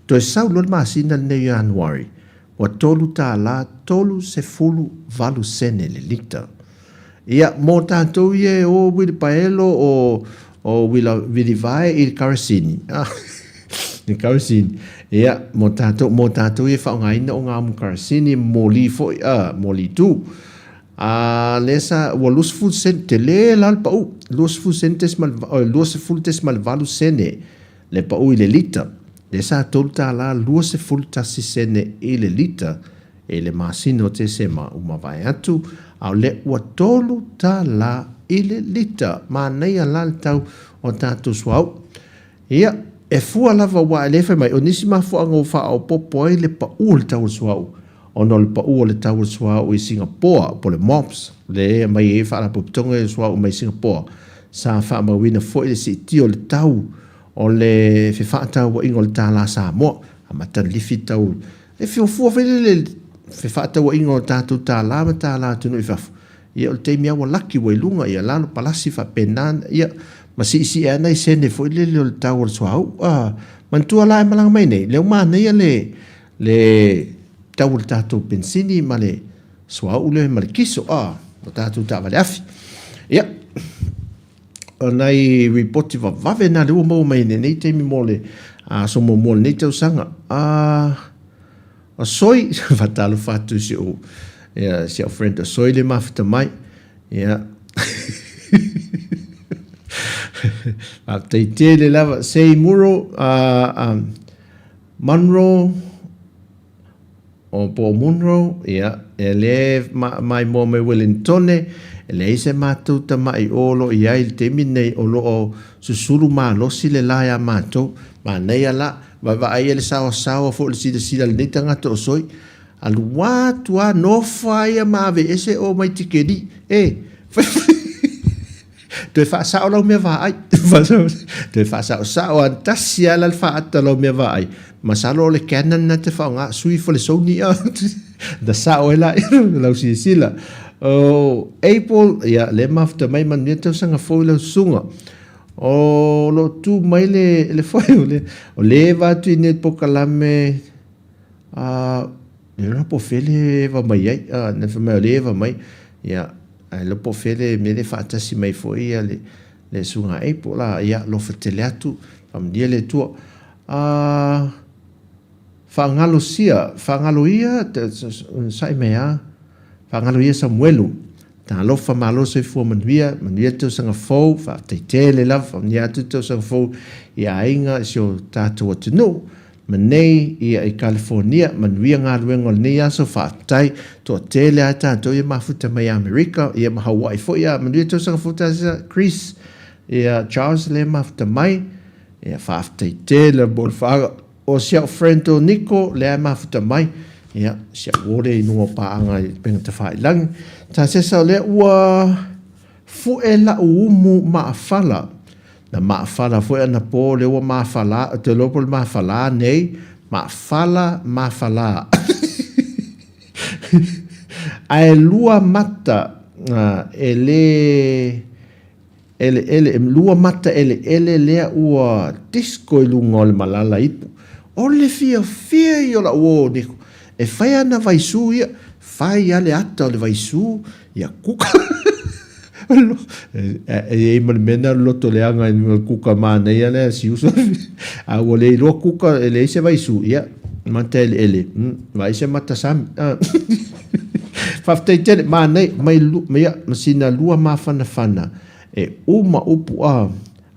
Toe sau loa le masina lenei o Ianuari, ua $3.38 sene le lita. Ia, mo tatou ia e o uilipaelo o, o uila, wilivae i le karasini, ah, le karasini. Ia, mo tatou, mo tatou ia e faaaogaina o ngā umu karasini, moli foi, ah, moli tū. A lea sa, ua 20 sene, tele la le pau, 20 sene tesimal, 20.8 sene le pau i le lita. Lea sa $3.21 sene i le lita i le masina o Tesema ua mavae atu, a o lea ua $3 i le lita. Manaia la le tau o tatou suauu. Ia, e fua lava aua e le fai mai, o nisi mafuaaga ua faaopoopo ai le pau o le tau o le suauu, ona o le pau o le tau o le suauu i Singapoa, po o le MOPS, lea e aumai ai faalapotopotoga ia o suauu mai Singapoa, sa faamauina foi le siitia o le tau o le fefaatauaiga o le tālā Samoa, amata ona lifi tau e fuafua foi lele le fefaatauaiga o tatou tālā ma tālā atunuu i fafo, ia o le taimi lava ua laki ua i luga, ia lalo palasi faapena, ia ma siisii lava nai sene foi lele o le tau o le suauu. A, manatua la e malaga mai nei, lea ua manaia le le tau o le tatou penisini ma le suauu lea ma le kiso, a, o tatou taavale afi. Ia, o nai ripoti vavave na lea ua maua mai i lenei taimi mo le aso muamua o lenei tausaga. A, o Soi, faatalofa atu i si ou, ia, si au friend o Soi le mafuta mai. Ia. Faafetai tele lava. Sei Muro, Munro, O po o Munro, ia, e le maimoa mai Welentone, e leai se matou tama'i o lo o i ai i le taimi lenei o lo o susulu malosi le la iā matou. Manaia la, vaavaai ai le saoasaoa foi o le silasila a lenei tagata o Soi. Alu atu lava, nofo lava ia ma aveese o mai tikeri, e, fai Toe faasao lau mea vaai. Toe faasaosao lava, tasi lava la le faaata o lau mea vaai. Masalo o le Canon na te faaaoga, sui for le Sony a. Na sao ai la lau silasila. O April, ia, lea e mafuta mai manuia tausaga fou i lau susuga. O lo o tu mai le, le foe o le, o le e va atu i nei polokalame, a, le iloa po o fea le eva mai ai, a, na fai mai o le eva mai, ia, Ae iloa po o fea le mea lea e faatasi mai foi ia le, le Susuga April la, ia, alofa tele atu, faamanuia le Atua. A, faagalosia, faagaloia, sa'i mai a, faagaloia Samuelu. Talofa malo soifua manuia, manuia le tausaga fou, faafetai tele lava, faamanuia atu le tausaga fou i aiga i si o tatou atunuu. Ma nei ia i California, manuia galuega o lenei aso, faafetai, toatele lava tatou ia mafuta mai Amerika, ia ma Hawaii foi, a manuia tausaga fou tasi, Chris. Ia, Charles lea e mafuta mai, ia, faafetai tele mo le faaga. O si au friend o Niko, lea e mafuta mai, ia, si au uo lea i luga o paaga i upega tafailagi. Tasesa o lea ua fu'e la'u umu maafala. Na maafala foi anapo, lea ua mafala, ou te iloa po o le mafala nei, maafala, mafala. Ae lua mata e lē eleele, e lua mata eleele lea ua disco i luga o le malala ipu. O le fiafia ia o la'u uo o Niko, e fai ana vaisū ia, fai lava le ata o le vaisū, ia kuka. E i ai ma le mea lena o le loto leaga i luga o le kuka manaia lea a si uso. A ua le iloa kuka e leai se vaisu, ia, mata eleele, vaai se mata sami. Faafetai tele, manaia, mai, ia, ma sina lua mafanafana e uma upu a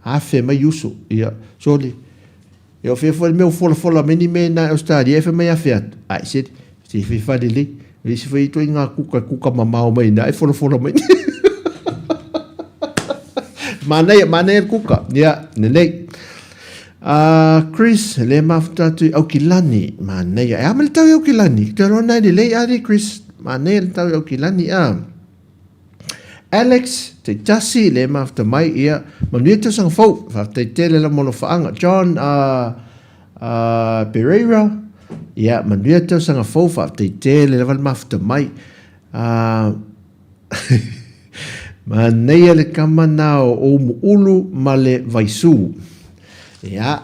afe mai uso, ia, sole, Ia o fea foi le mea ua folafola mai ni mea i Ausetalia e fai mai afe atu, ai se se fai faalelei. Le isi foi ituaiga kuka kuka mamao mai ina e folafola mai. Manaia, manaia le kuka. Ia, lelei. Chris, le mafuta atu i Aukilani. Manaia. E a ma le tau i Aukilani? Te roa nai lelei a Chris. Manaia le tau i Aukilani. Ah. Alex, Teitasi, le mafuta mai, ia, manuia tausaga fou, faafetai tele la mo alofaaga. John Pereira, ia, manuia tausaga fou, faafetai tele lava le mafuta mai. Manaia le kama na o Oumuulu ma le Vaisu. Ia,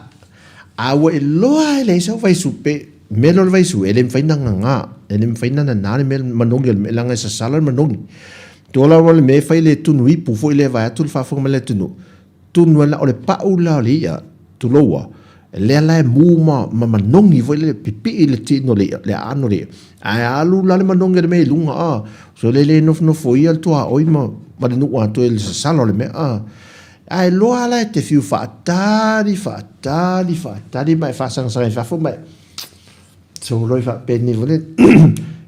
a ua iloa e leai sau vaisu pe, mea lea o le vaisu, e le mafai ona gaga, e le mafai ona nana le mea manogi o le mea, leaga e sasala le manogi. Tua la o le mea e fai le tunu ipu foi lea vaeatu le faafofoga mai le atunuu, tunu ai la, o le pau la o le i'a, tuloua, lea la e mu ma, ma manogi foi lele, pipii le tino o le i'a, le aano o le i'a, ae alu la le manogi o le mea i luga, a, so le le nofonofoia le tuaoi ma, ma le nuu atoa i le sasala o le mea, a. Ae loa la e te fiu faatali, faatali, faatali ma e faasagasaga i fafo ma e soloi faapenei foi lele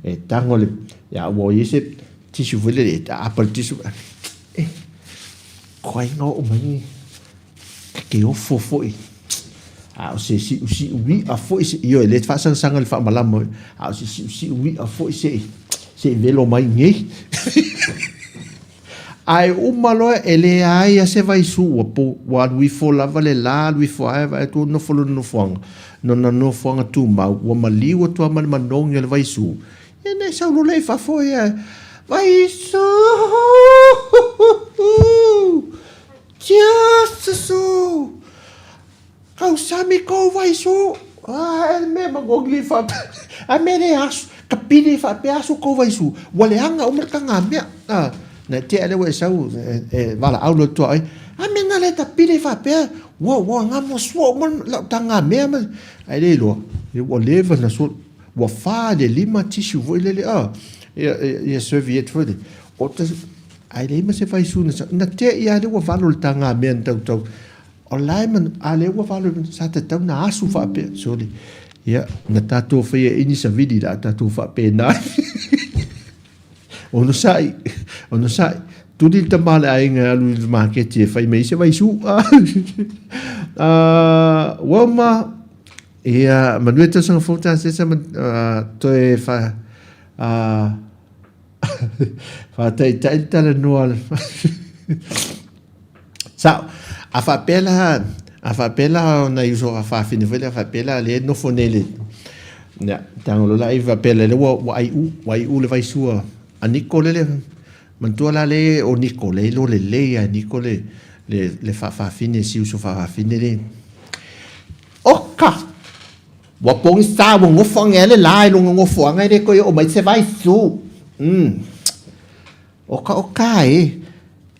e tago le, ia ua i ai se tissue foi lele e aapa le tissue, e, koai na oo mai ni ke ofo foi, a o se siusiu i'a foi se, ioe, le faasagasaga i le faamalama, a o se siusiu i'a foi se i velo mai nei. Ae uma loa e leai a se vaisu ua po, ua alu ifo lava le la alu ifo ae vaai atu ua nofo lona nofoaga, nona nofoaga tumau, ua maliu atu lava ma le manogi o le vaisu, ia na e sau loa lea i fafo ia, Vaisu! Tiasasu! Kausami kou vaisu! Ah, e le mea manogi e faapea, a mea le asu, ka pili e faapea asu kou vaisu, ua leaga uma le tagamea. Ah, na tea lea ua e sau e, e valaau loa tua ai, a mea na le ta pili e faapea, ua, ua ngamo sua uma lau tagamea ma, ai le iloa, ua leva na sua, ua fa le lima tissue foi lele, ah, ia, ia, ia serviette foi lele. O te, ai leai ma se vaisu na sa, na tea ia lea ua valo le tagamea na tautau. O la e manu, a lea ua valo sa tatau na asu faapea. Sole, ia, na tatou faia e ini savili la tatou faapena. Onosai, onosai. Tuli le tama a le aiga e alu i le maketi e fai mai se vaisu. Wilma, ia, manuia tausaga fou tāsesa ma toe wha, whātaitai le talanoa. Sao. A faapea la, a faapea la o nai uso faafafine foi lea, a faapea la lea e nofo nei le, ia, tago loa la i faapea lea ua, ua aiu, ua aiu le vaisua a Niko lele, manatua la lea o Niko, lea e iloa lelei lava e Niko le, le, le faafafine, si uso faafafine lea. Oka! Ua pogisa, ua nofo age ai le la i lona nofoaga e le toe oo mai se vaisu. Mm. Oka oka e.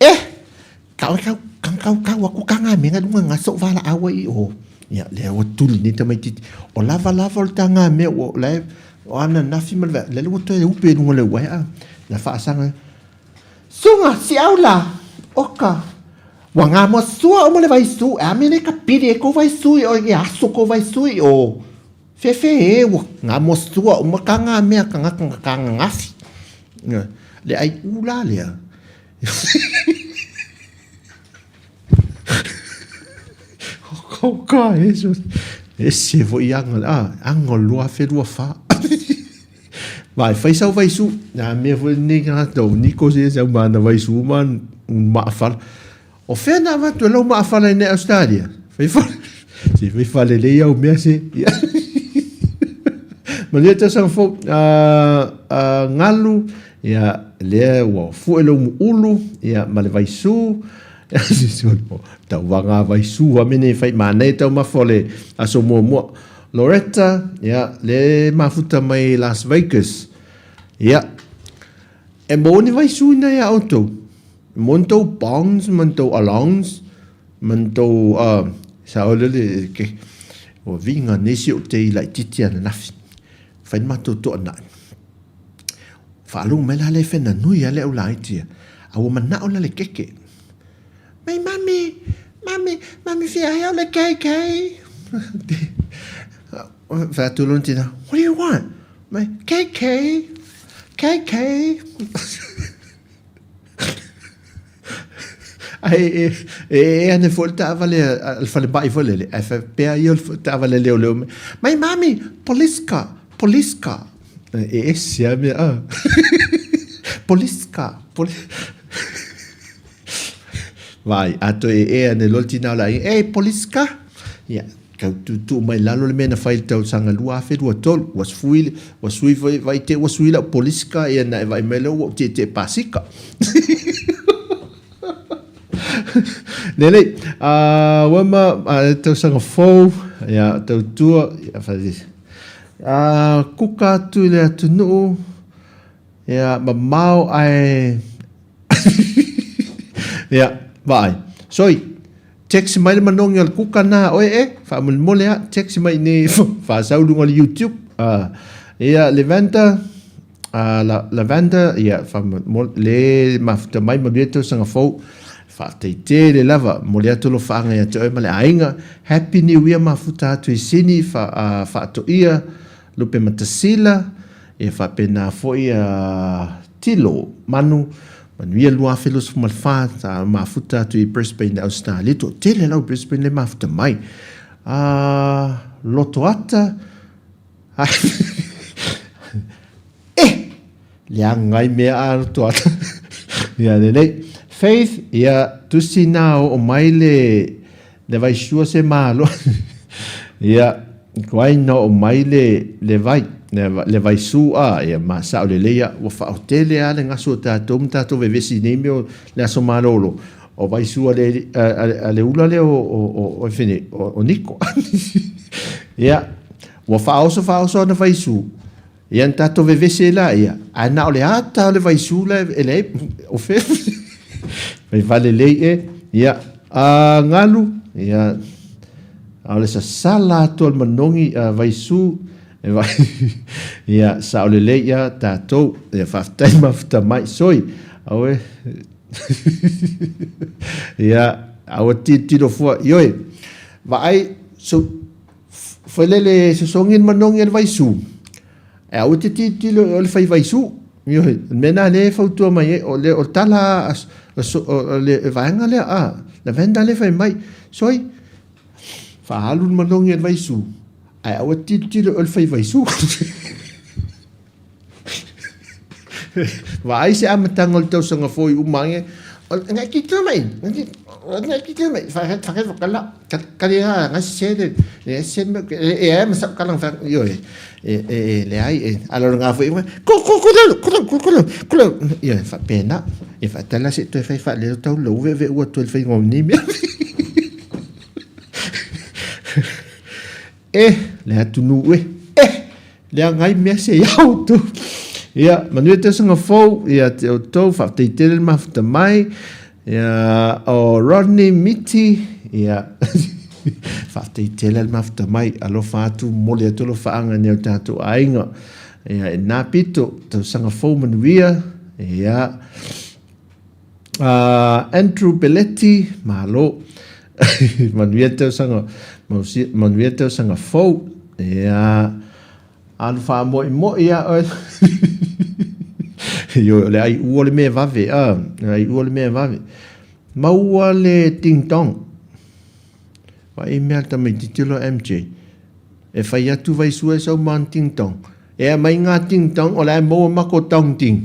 Eh! Kau kau kau kau kau aku ka ngā mea lunga ngā so wala awa i o. Ia, lea ua tuli nei tamaititi. O lava lava o le tā ngā mea ua lae o ana nafi ma le vea. Lele ua toe upe lunga le uae a. Na whaasanga. Sunga, si au la! Oka! Ua ngā mua sua o mo le vaisu. E a mele ka pili e ko vaisu i o i aso ko vaisu i o. Fefe e ua ngā mua sua o mo ka ngā mea ka ngā ka ngā ngafi. Le ai ula lea. Oka e ese foi aga, aga o le 2024. Vai, fai sau vaisu. A mea foi lenei tagata o Niko se sau ma ana vaisu ma maafala. O fea na avatu e lau maafala i nei Australia? Fai fale. Se fai fale lelei au mea se. Manuia tausaga fou. Galu, ia, lea ua fue lou mu'ulu, ia, ma le vaisu. Tauvaga vaisu a mea nei fai manaia taumafa o le aso muamua. Loretta, ia, le mafuta mai Las Vegas. Ia, e maua ni vaisu ina ia outou. E maua ni tou bongs ma ni tou alongs ma ni tou, sao lea le, ke, ua viga nei si ou tei laitiiti ananafi. Fai le matou toanai. Faalogo mai la lea e fena nui lava le au laiti ia, a ua manao la le keke. Mai mami, mami, mami fia ai au le KK. Fai atu lona tina, what do you want? Mai, KK, KK. Ae e, e, e ane foi le taavale a le falemai foi lele, ae faapea ia o le taavale a leoleo mai, mai mami, police car, police car. E ese lava mea, ah. Police car, police... Vai, a toe ee ane loa le tina o le aiga, Ei, police car! Ia, tau tuutuu mai lalo le mea na fai i le tausaga 2023. Ua sui, ua sui foi, vai te ua sui lau police car, ia na e vaai mai lea ua ou tietie pasika. Lelei, ua ma tausaga fou, ia, tautua, ia, whai, kuka atu i le atunuu, Ia, mamao ae... Ia, vaai. Soi, text mai le manogi o le kuka nā oe e, faamolemole a, text mai nei faasau luga o le YouTube. Ia, Lavender, la, Lavender, ia, faamolemole, le mafuta mai manuia tausaga fou. Faafetai tele lava, momoli atu alofaaga ia te oe ma le aiga. Happy New Year mafuta atu i Sini, fa, faatoia, Lupematasila, e faapena foi a Tilo Manu, manuia 2024, sa mafuta atu i Brisbane, Australia. Toatele lau Brisbane le mafuta mai. A Lotoata, eh! Leaga ai mea a Lotoata. Ia lelei. Faith, ia tusi na oo mai le Le vai sua se malo. Ia, kuai na oo mai le, le vai, le, le vai su a, ia ma sao lelei ia, ua whaotele a le ngasu o tātou ma tātou vevesi nei mea o le aso malolo. O vai su a le, a, a, a le ula lea o, o, o, o, o, o Niko. Ia, ua whaoso whaoso ana vai su. Ia na tatou vevesi ai laia, ae na o le ata o le vaisu la e leai, o fea fai valelei e, ia, a galu, ia, a o le sasala atu o le manogi a vaisu, e vai, ia, sao lelei ia tatou, ia, faafetai mafuta mai, soi, aue, ia, aua tilotilo fua, ioe, vaai, so, Foi lele e sosogi le manogi a le vaisu, e aua e te tilotilo i o le fai vaisu. Ioe, o le mea lena lea e fautua mai ai, o le, o le tala a, o le vaega lea, a, Lavender lea e fai mai, soi, faaalu le manogi a le vaisu, ae aua e te tilotilo i o le fai vaisu. Vaai se amataga o le tausaga fou i uma age, ngai tilotilo mai, ngai tilotilo mai, whakala, kare a ngai se le, e se me, e e ma sa kalang fa, ioe, e e e leai, e ala o ngā foi, ko ko ko ko ko ko ko ioe, faapena, e faatala se toe fai faaleo tau lou ve'uve'u atu ai le faiga o nei mea. E, le atunuu e, e, leaga ai mea se ia outou. Ia, manuia tausaga fou, ia te outou, faafetai tele le mafuta mai. Ia, o Rodney Miti, ia, faafetai tele le mafuta mai. Alofa atu, momoli atu alofaaga i nai o tatou aiga. Ia, e nā pito, tausaga fou manuia, ia, Andrew Belletti, malo. Manuia le tausaga, manuia le tausaga fou. Ia, alu faamoemoe ia oe. Ioe, o le ai ua le mea vave, a, le ai ua le mea vave. Maua le ding dong. Vaai mea le tamaitiiti o lo MJ. E fai atu vaisua e sau ma ting tong. E aumai ngā ting tong o la e maua mako tong ting.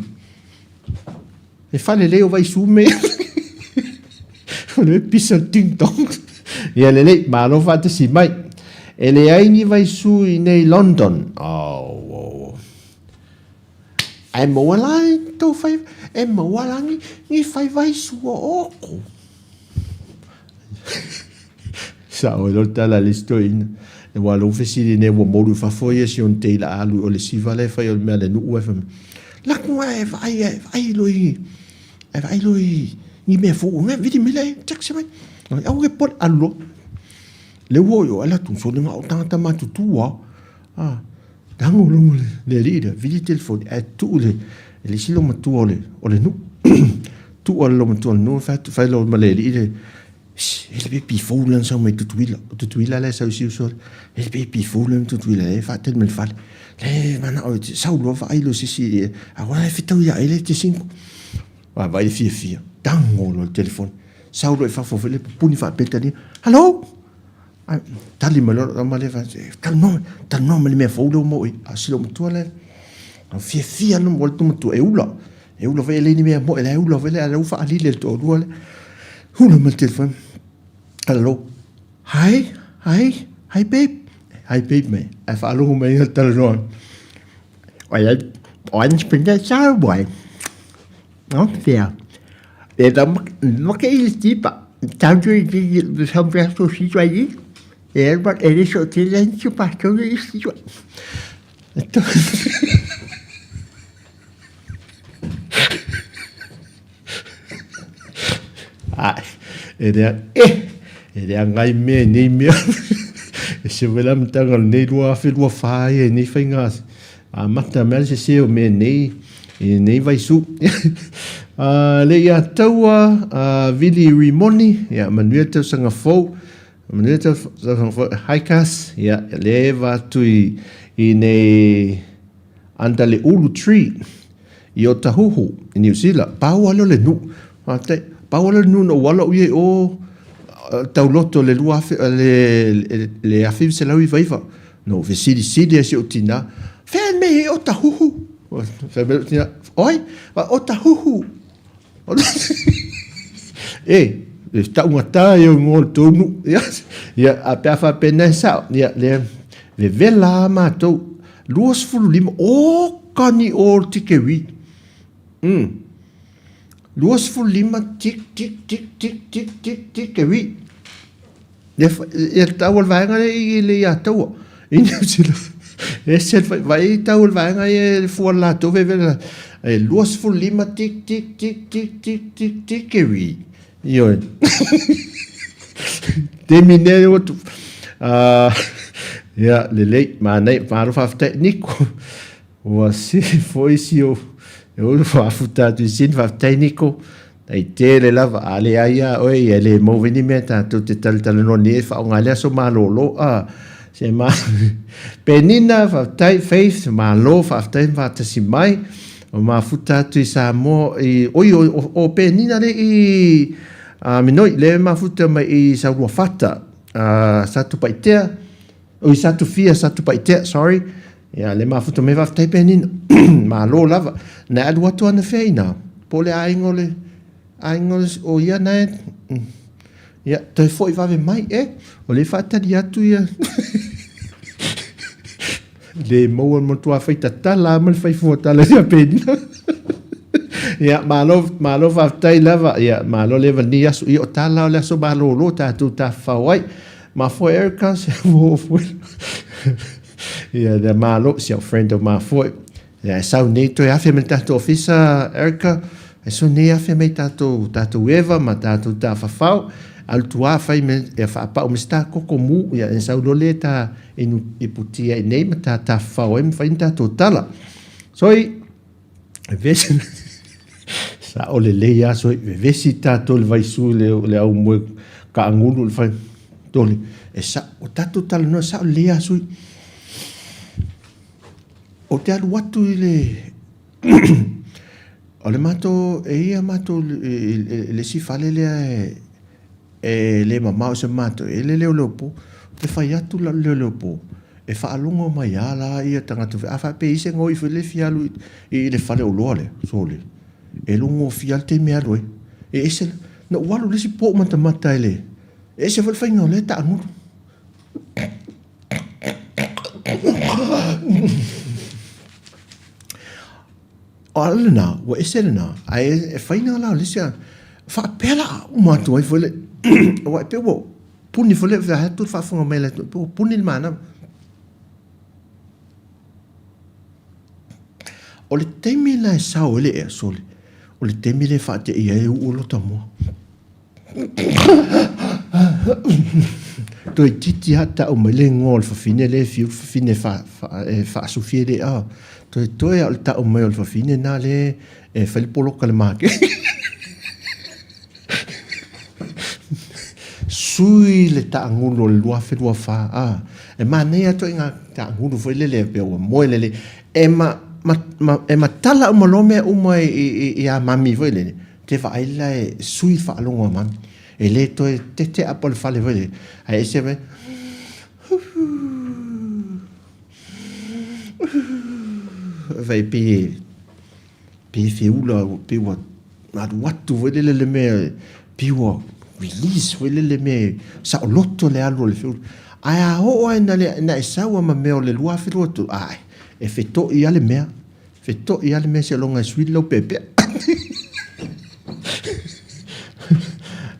E faalelei o vaisu me. O le pisa ting tong. Ia lelei, malo faatasi mai. E leai ni vaisu i nei London. Oh, oh, oh. Ae maua la i tou fai, e maua la ni, ni fai vaisu o oko. Sao e lo tala le isi toeaina. Aua lou fesili nei ua moulu i fafo ia si ona teila alu o le siva lea e fai o le mea a le nuu ae fai mai, Lako ae vaai ae vaai loa i ae vaai loa i ni mea fou ngai vili mai lea text mai. Aua ke pole alu loa. Lea ua oo i o ae latou sole na o tagata matutua. Ah, tago loa le alii lea, vili telefoni ae tuu le le isi loomatua o le o le nuu. Tuu a le loomatua o le nuu fai atu fai loa ma le alii lea, Shh, e le pepi fou lea na sau mai Tutuila. O Tutuila lea e sau i si uso lea. E le pepi fou lea mai Tutuila lea e faatali mai le fale. Lea e manao e sau loa vaai loa i se isi, aua e fetau ia ai le te single. Vaavaai le fiafia, tago loa le telefoni. Sau loa i fafo foi lea pupuni faa-Peretania, Hello! Ai, tali mai loa lau tama lea, talanoa, talanoa mai le mea fou lea ua maua i, a si loomatua lea. A fiafia lava le matua, e ula, e ula foi e leai ni mea moe, la e ula foi lea, a la ua faalili e le toalua lea. Ula mai le telefoni, hello, hi, hi, hi babe, hi babe mai, ae faalogo mai le talanoa. Oe, Austria. E make i le tipa, tau i te sampeaso situa i, e elwa e le so te le nchu pa tau i situa. Ai, e rea, e, e rea ngai mea i nei mea. E se wela mtanga nei lua afe lua whaia i nei whainga Amata mai le sese o mea nei i nei vaisu. Le ia taua a Vili Rimoni, ia manuia le tausaga fou. Manuia le tausaga fou. Hi Cass, ia le eva atu i, i nei under le ulu tree i Otahuhu i New Zealand. Pau lea o le nuu. Faafetai. Pau lea o le nuu na ou ala au ia i o tauloto le 2000 le le 1999. Na ou fesilisili ai si ou tina, Fea le mea e Otahuhu? Fai mai lou tina, Oi, Otahuhu. E, e taugata ia ingoa o le tou nuu. Ia, a pe a faapena e sao, ia, lea, vevela lava matou. 25, oka ni o le tikewi. 25, tik, tik, tik, tik, tik, tik, tikewi. Ia tau o le vaega lea i le ia taua. I New Zealand. E se le vai tau o le vaega ia le fua latou ve ve e 25 tik tik tik tik tik tik tik e wi. Ioe. Taimi nei o tu. Ia lelei mānai malo faafetai Niko. Ua sili foi si ou e ulu faafuta atu i sini faafetai Niko. Tai tele lava a leai a oe ia le mau ni mea tatou te talatalanoa nei e faaaoga ai le aso malolo a se ma Penina faafetai Faith malo faafetai ma faatasi mai o mafuta atu i Samoa i oi o, o, o Penina le i a Minoi le mafuta mai i Sauluafata a Satupaitea Oi Satufia, Satupaitea, sorry. Ia, le mafuta mai faafetai Penina. Malo lava. Na alu atu ana fea ina. Po le aiga o le aiga o, o ia na e Ia, toe foi vave mai, e. O le faatali atu ia. Le maua matua fai tatala ma le fai fuatala ia Penina. Ia, malo, malo faafetai lava. Ia, malo le vani aso. Ia, o tala o le aso malolo tātou tafafao ai. Mafoe Erica se foe. Ia le malo si au friend o Mafoe. Ia e sau nei toe afe mai tatou ofisa Erica. E sau nei afe mai tatou tatou eva ma tatou tafafao. Alu tua fai me ia faapau me sta koko mu ia e sau lole ta inu i putia i nei ma ta tafafao ai ma fai ni tatou tala. Soi vevesi sao lelei lava soi vevesi tatou i le vaisu i le aumoe kaagulu i le fai toli e sao o tatou talanoa e sao lelei lava sui ou te alu atu i le o le matou e i ai matou i le isi fale lea e. e le mamao i se matou, e le leoleopo. Ou te fai atu la i le leoleopo, e faalogo mai lava la ia tagata foi. A faapea e i ai se gaoi foi lea e fia alu i le faleoloa lea, sole, e logofia lava le taimi e alu ai. E ese, na ou alu i le isi po ou matamata i le, e ese foi le faiga o lea taagulu. O a lena, ua ese lena, ae e fai na la o le isi a, faapea la a uma atu ai foi le, aua e pei ua puni foi le, vaeatu le faafofoga mai a le atunuu, e pei ua puni le manava. O le taimi la e sao ai le ea, sole, o le taimi lea e faateia ai e uu lota moa. Toeitiiti lava tau mai le igoa o le fafine lea e fiu le fafine e faasufi ai le ea. Toetoe lava o le tau mai o le fafine lena lea e fai le poloka i le maketi. Sui le taagulu o le 2024. A, e manaia lava ituaiga taagulu foi lele pei ua moe lelei. E ma, ma, ma, e matala uma loa mea uma ia mami foi lele. Te vaai la e sui le faalogo a mami. E le toe tete apa o le fale foi lele. Ae ese mai. Vai pe pe feula pe ua alu atu foi lele le mea pe ua release foi lele mea saoloto le alu o le feula. Ae a oo lava ina e sau ma mea o le 2023, ai, e feto'i lava le mea. Feto'i lava le mea seiloga e sui le laupeapea.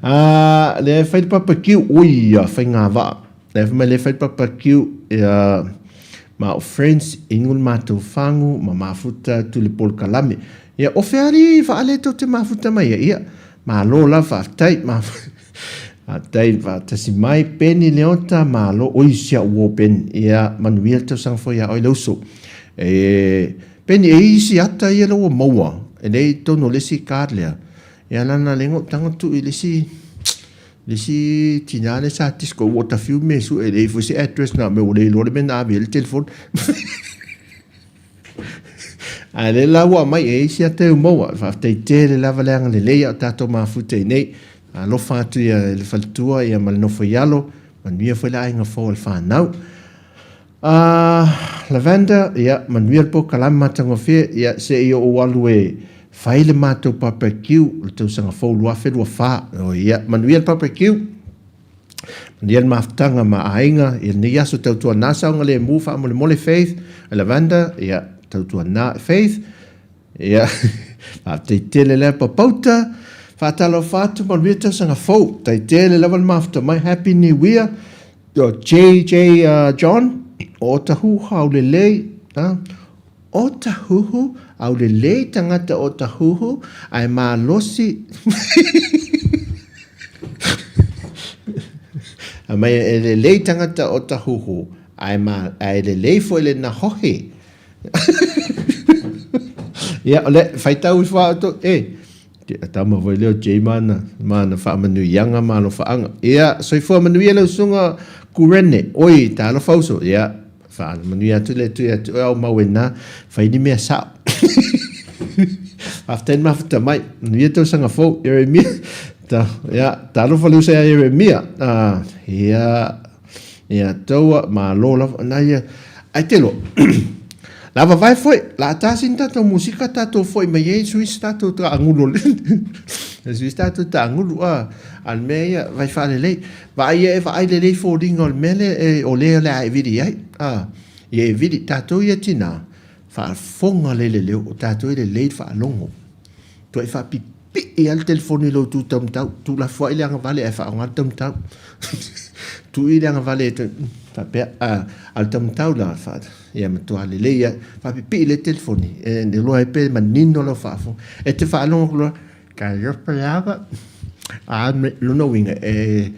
Ah, lea e fai le barbecue, oi ia, faiga vaa. Lea fai mai lea e fai le barbecue, ia, ma o friends, inu le matou fagu, ma mafuta atu le polokalame. Ia, o fea alii vaa lea tou te mafuta mai ai? Ia, malo lava, faafetai. Faafetai le faatasi mai Peni Leota, malo, oi si au uo Peni, ia manuia le tausaga fou ia oe le uso. E, Peni, e i ai isi ata ia lea ua maua, e le i totonu o le isi card lea, ia lana le igoa tago tuu i le isi, le isi tina lea sa disco, ua ta fiu mea e sue, e leai foi se address na o mea ua le iloa le mea na ave ai le telefoni. Ae lea la ua aumai e isi ata e maua. Faafetai tele lava le agalelei a o tatou mafuta i nei. Alofa atu ia le faletua ia ma le nofo i alo. Manuia foi le aiga fou a le fanau. Lavender, ia, manuia le polokalame matagofie. Ia, se i ou alu e fai le matou barbecue o le tausaga fou 2024. Oh, ia, manuia le barbecue. Manuia le mafutaga ma aiga i lenei aso tautuana saogalemu faamolemole Faith Lavender ia tautuana Faith ia faafetai tele lea papauta faatalofa atu manuia tausaga fou tai tele lava le mafuta mai Happy New Year JJ John o Otahuhu aulelei Otahuhu, aulelei tangata Otahuhu, ae malosi Mai e lelei tangata Otahuhu, ae ma, ae lelei foi le nahohi. Ia, o le, faitau ifo a outou, e, te tama foi lea o Jay ma ana faamanuiaga ma alofaaga. Ia, soifua manuia lau susuga Kurene, oi, talofa uso, ia, Faamanuia atu le Atua ia te oe a o mau e na, fai ni mea sao. Faafetai le mafuta mai. Manuia tausaga fou, Ieremia. Ta, ia, talofa le uso ia Ieremia. Ah, ia, ia, taua, malo lava, na ia, ai te loa. La vavae foi, la tasi ni tatou musika tatou foi mai ai sui se tatou taagulu. Sui se tatou taagulu, ah, a le mea ia, vai faalelei. Vaai ia e vaai lelei foliga o le mea lea e, o lea o le a e vili ai. A, ia e vili, tatou ia tinā, faafofoga lelei le leo, o tatou e lelei le faalogo. Tuai faapipii lava le telefoni i lou tu taumatau, tuulafoai le agavale ae faaaoga le taumatau. Tuu i le agavale e faapea, a, a o le taumatau la, fa, ia matua lelei lava, faapipii le telefoni, e iloa ai pe manino lau faafofoga. E te faalogo atu loa, Talofa lava. A me lona uiga e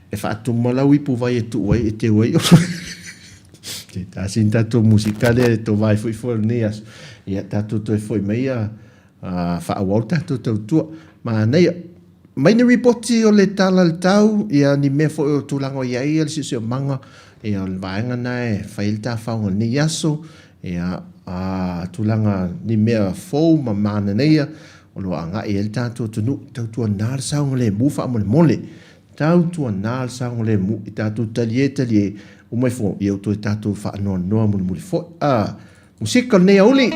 e faatuma lau ipuvai e tuu ai e teu ai Te tasi ni tatou musika lea e tovai foi foi o lenei aso. Ia tatou toe foi mai ia faaauau le tatou tautua. Manaia. Mai ni ripoti o le tala i le tau, ia ni mea foi o tulaga o i ai le siosiomaga, ia o le vaega na e fai ai le tafaoga o lenei aso, ia a tulaga ni mea fou ma manaia o lo o agai i ai le tatou atunuu, tautuana le saogalemu faamolemole. Tautuana le saogalemu i tatou talie talie uma ifo, ia ua toe tatou faanoanoa mulimuli foi. A musika o lenei aoauli.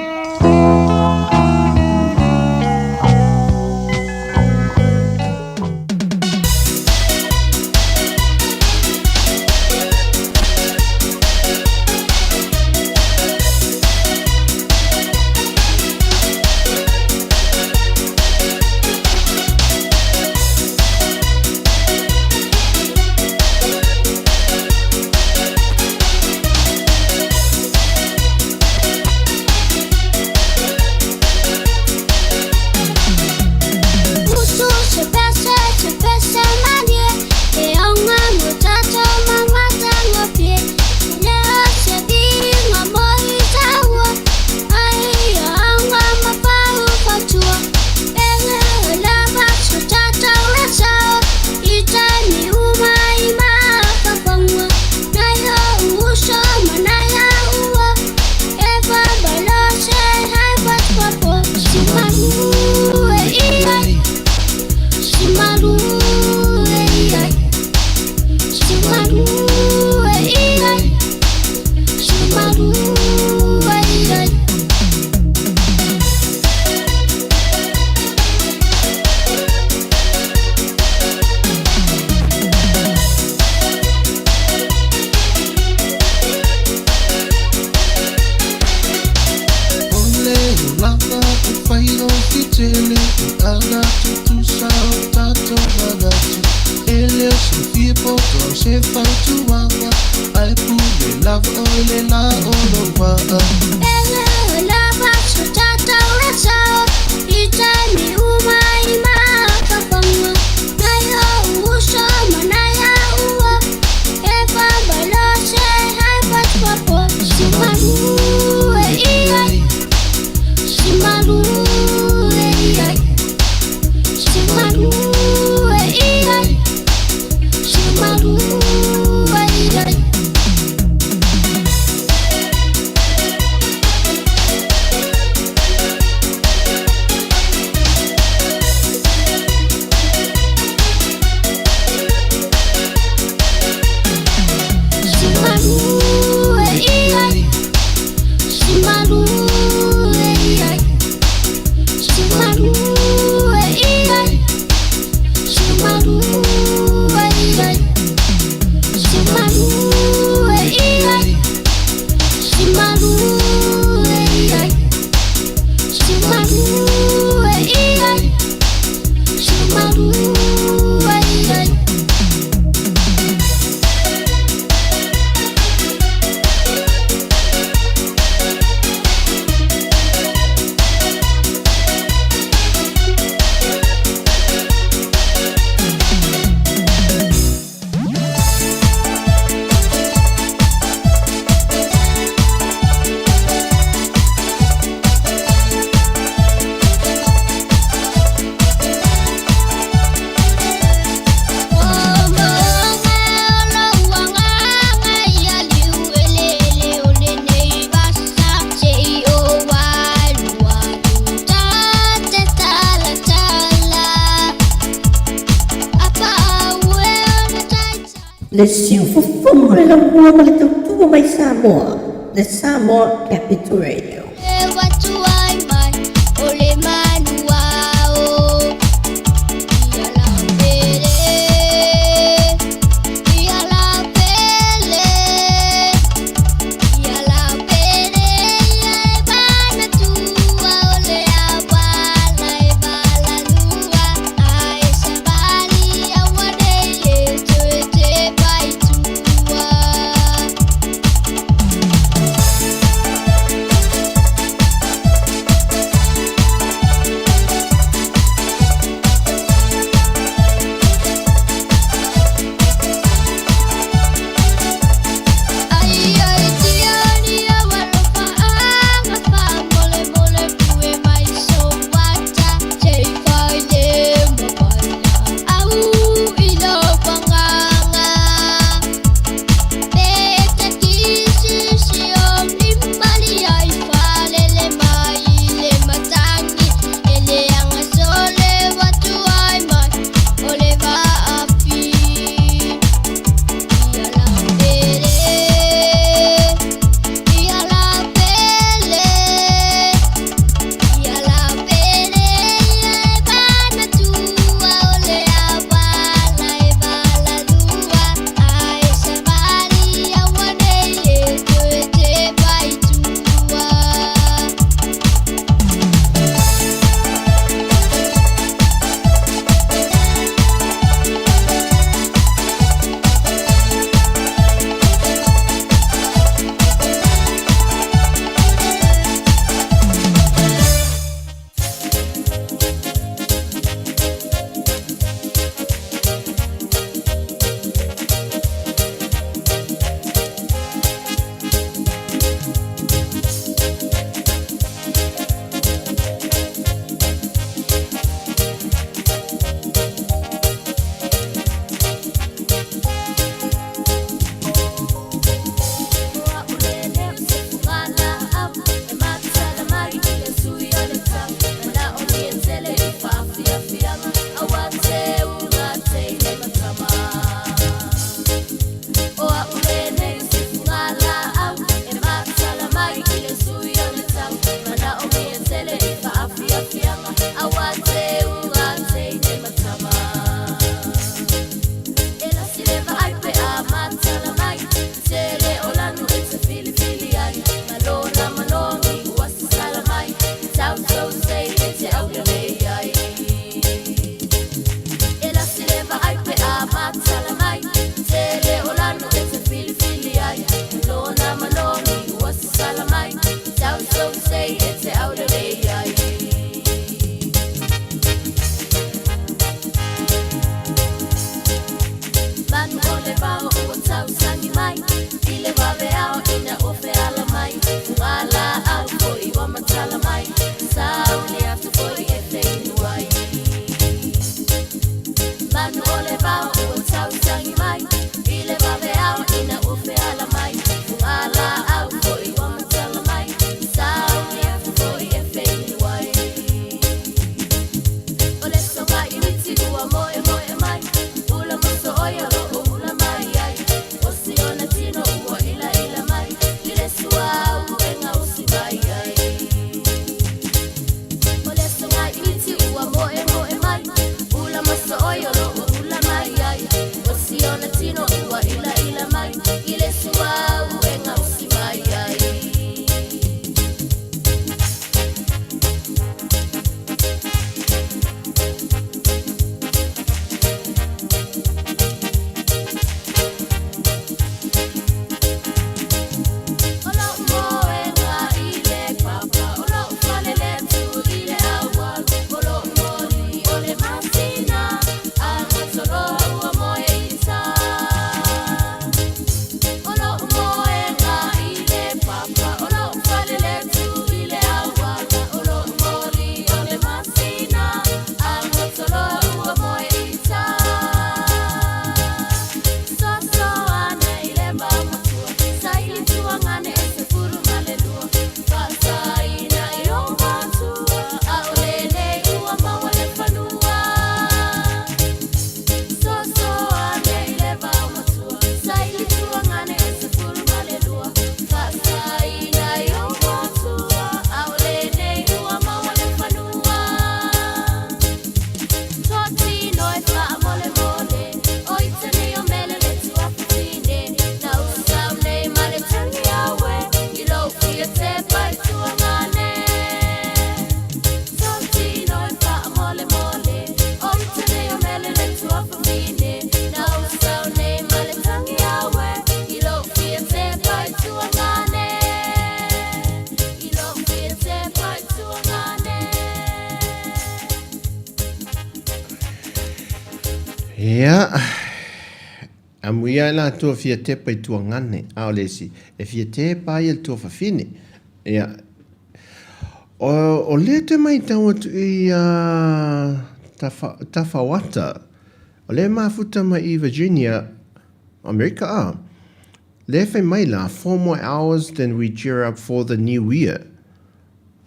Le siufofoga o le laumua ma le tautua mai Samoa, le Samoa Capital Radio. Ia, amuia ai latou e fia tepa i tuagane, a o le isi, e fia tepa ai i le tuafafine. Ia, o, o lea te maitau atu i a Tafa, Tafaoata, o lea e mafuta mai i Virginia, Amerika a. Lea e fai mai la, four more hours then we gear up for the new year.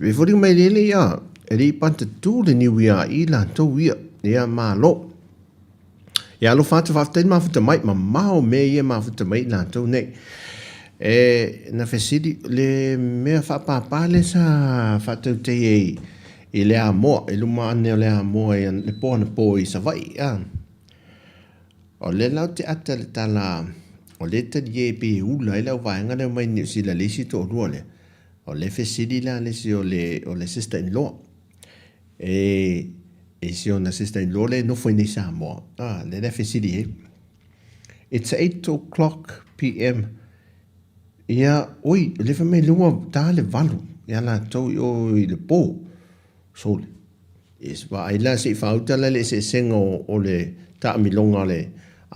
E foliga mai le le ia, e le i patatū le new year i latou ia. Ia, malo. Ia alofa atu, faafetai le mafuta mai, mamao mea ia e mafuta mai i latou nei. E, na fesili, le mea faapāpā lea sa faatautei ai i le Amoa, i luma ane o le Amoa i le po anapo i Savaii, a. O lea la ou te ata i le tala, o lea e talie pei e ula ai le auvaega lea omai Niu Sila i le isi toalua lea. O lea e fesili la le isi o le, o le sister in law. E, e si ona sister in law lea e nofo i nei Samoa. Ah, lea la e fesili ai. It's 8 o'clock PM. Ia, oi, o lea fai mai lea ua ta le valu ia latou i o i le po. Sole. Yes, vaai la se i faauta la le eseesega o, o le taamiloga a le,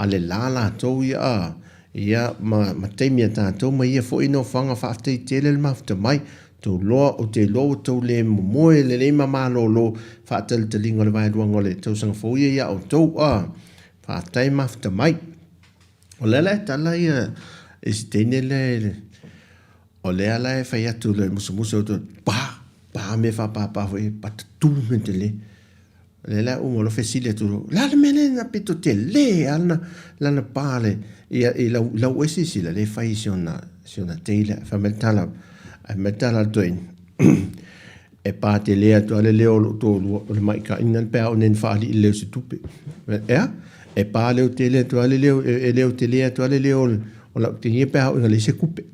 a le la latou ia a, ia ma, ma taimi a tatou ma ia foi nofoaga faafetai tele le mafuta mai. Tou loa, ou te iloa ua tou le momoe lelei ma malolo faatalitaliga o le vaeluaga o le tausaga fou ia ia outou a. Faafetai mafuta mai. O lea la e tala ia i si teine lea o lea la e fai atu le musumusu atu, pa, pa mea faapapa foi, patatu mea tele. O lea la e uma loa fesili atu loa, o le a le mea lea na pito tele lava lana, lana pa le, ia, i lau, i lau oe silasila, lea e fai i si ona, si ona tei lea. Fai mai le tala, fai mai le tala a le toeaina, e pa tele atu lava le leo o lou toalua, o le maikaina le peau nei na faalii i le leo o se tupe. Ea? E pa leo tele atu lava le leo, e leo tele atu lava le leo o lau teine pe a oo ina leai se tupe.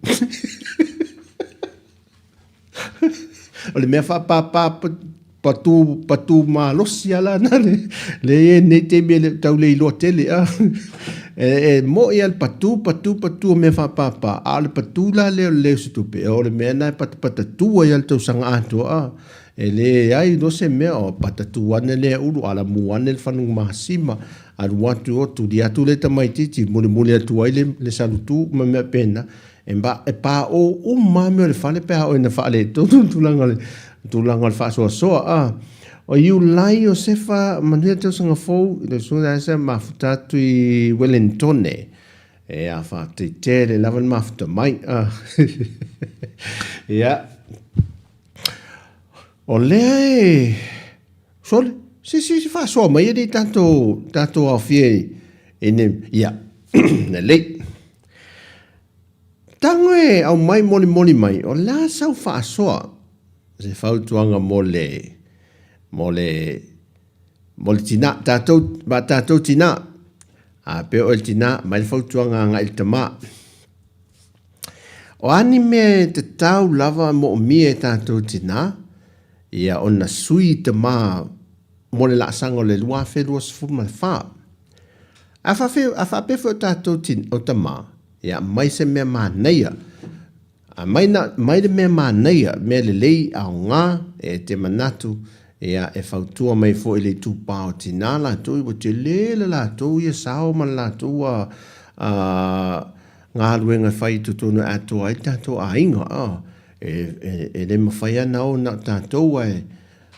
O le mea faapapa patu, patu malosi lava la na le, le i ai nei taimi e le o tau le iloa tele a. E, e mo'i lava le patu, patu, patu o mea faapapa, a o le patu la lea o le leo o se tupe, o le mea lena e patapatatū ai lava le tausaga atoa a. E leai loa se mea, o patatū ane lea ulu, alamu ane le fanumasima, alu atu o, tuli atu le tamaitiiti, mulimuli atu ai le, le salutū ma mea pena. E ba, e paʻō uma lava mea o le fale pe a oo ina faaletonu le tulaga o le, tulaga o le faasoasoa, a. O Iulai Iosefa, manuia le tausaga fou, i le susuga ia Isa, mafuta atu i Welentone. E a faafetai tele lava le mafuta mai, a. Ia. O lea e, sole, si, si, si faasoa mai e le tatou, tatou aofia i, i ne, ia, lelei. Tago e aumai molimoli mai, o le a sau faasoa se fautuaga mo le, mo le, mo le tina, tatou, ba tatou tina. A pe o le tina, mai le fautuaga agai i le tama. O a ni mea e tatau lava moomia e tatou tina, ia ona sui tama mo le laasaga o le 2024. A faapea, a faapea foi o tatou tin, o tama, ia aumai se mea manaia, aumai na, mai le mea manaia, mea lelei aoga, e te manatu, ia e fautua mai foi i le itupa o tina latou, ua tele le latou ia sao ma le latou a, a, galuega e fai i totonu e atoa ai le tatou aiga. A, e, e, e le mafai lava ona o na o tatou ae,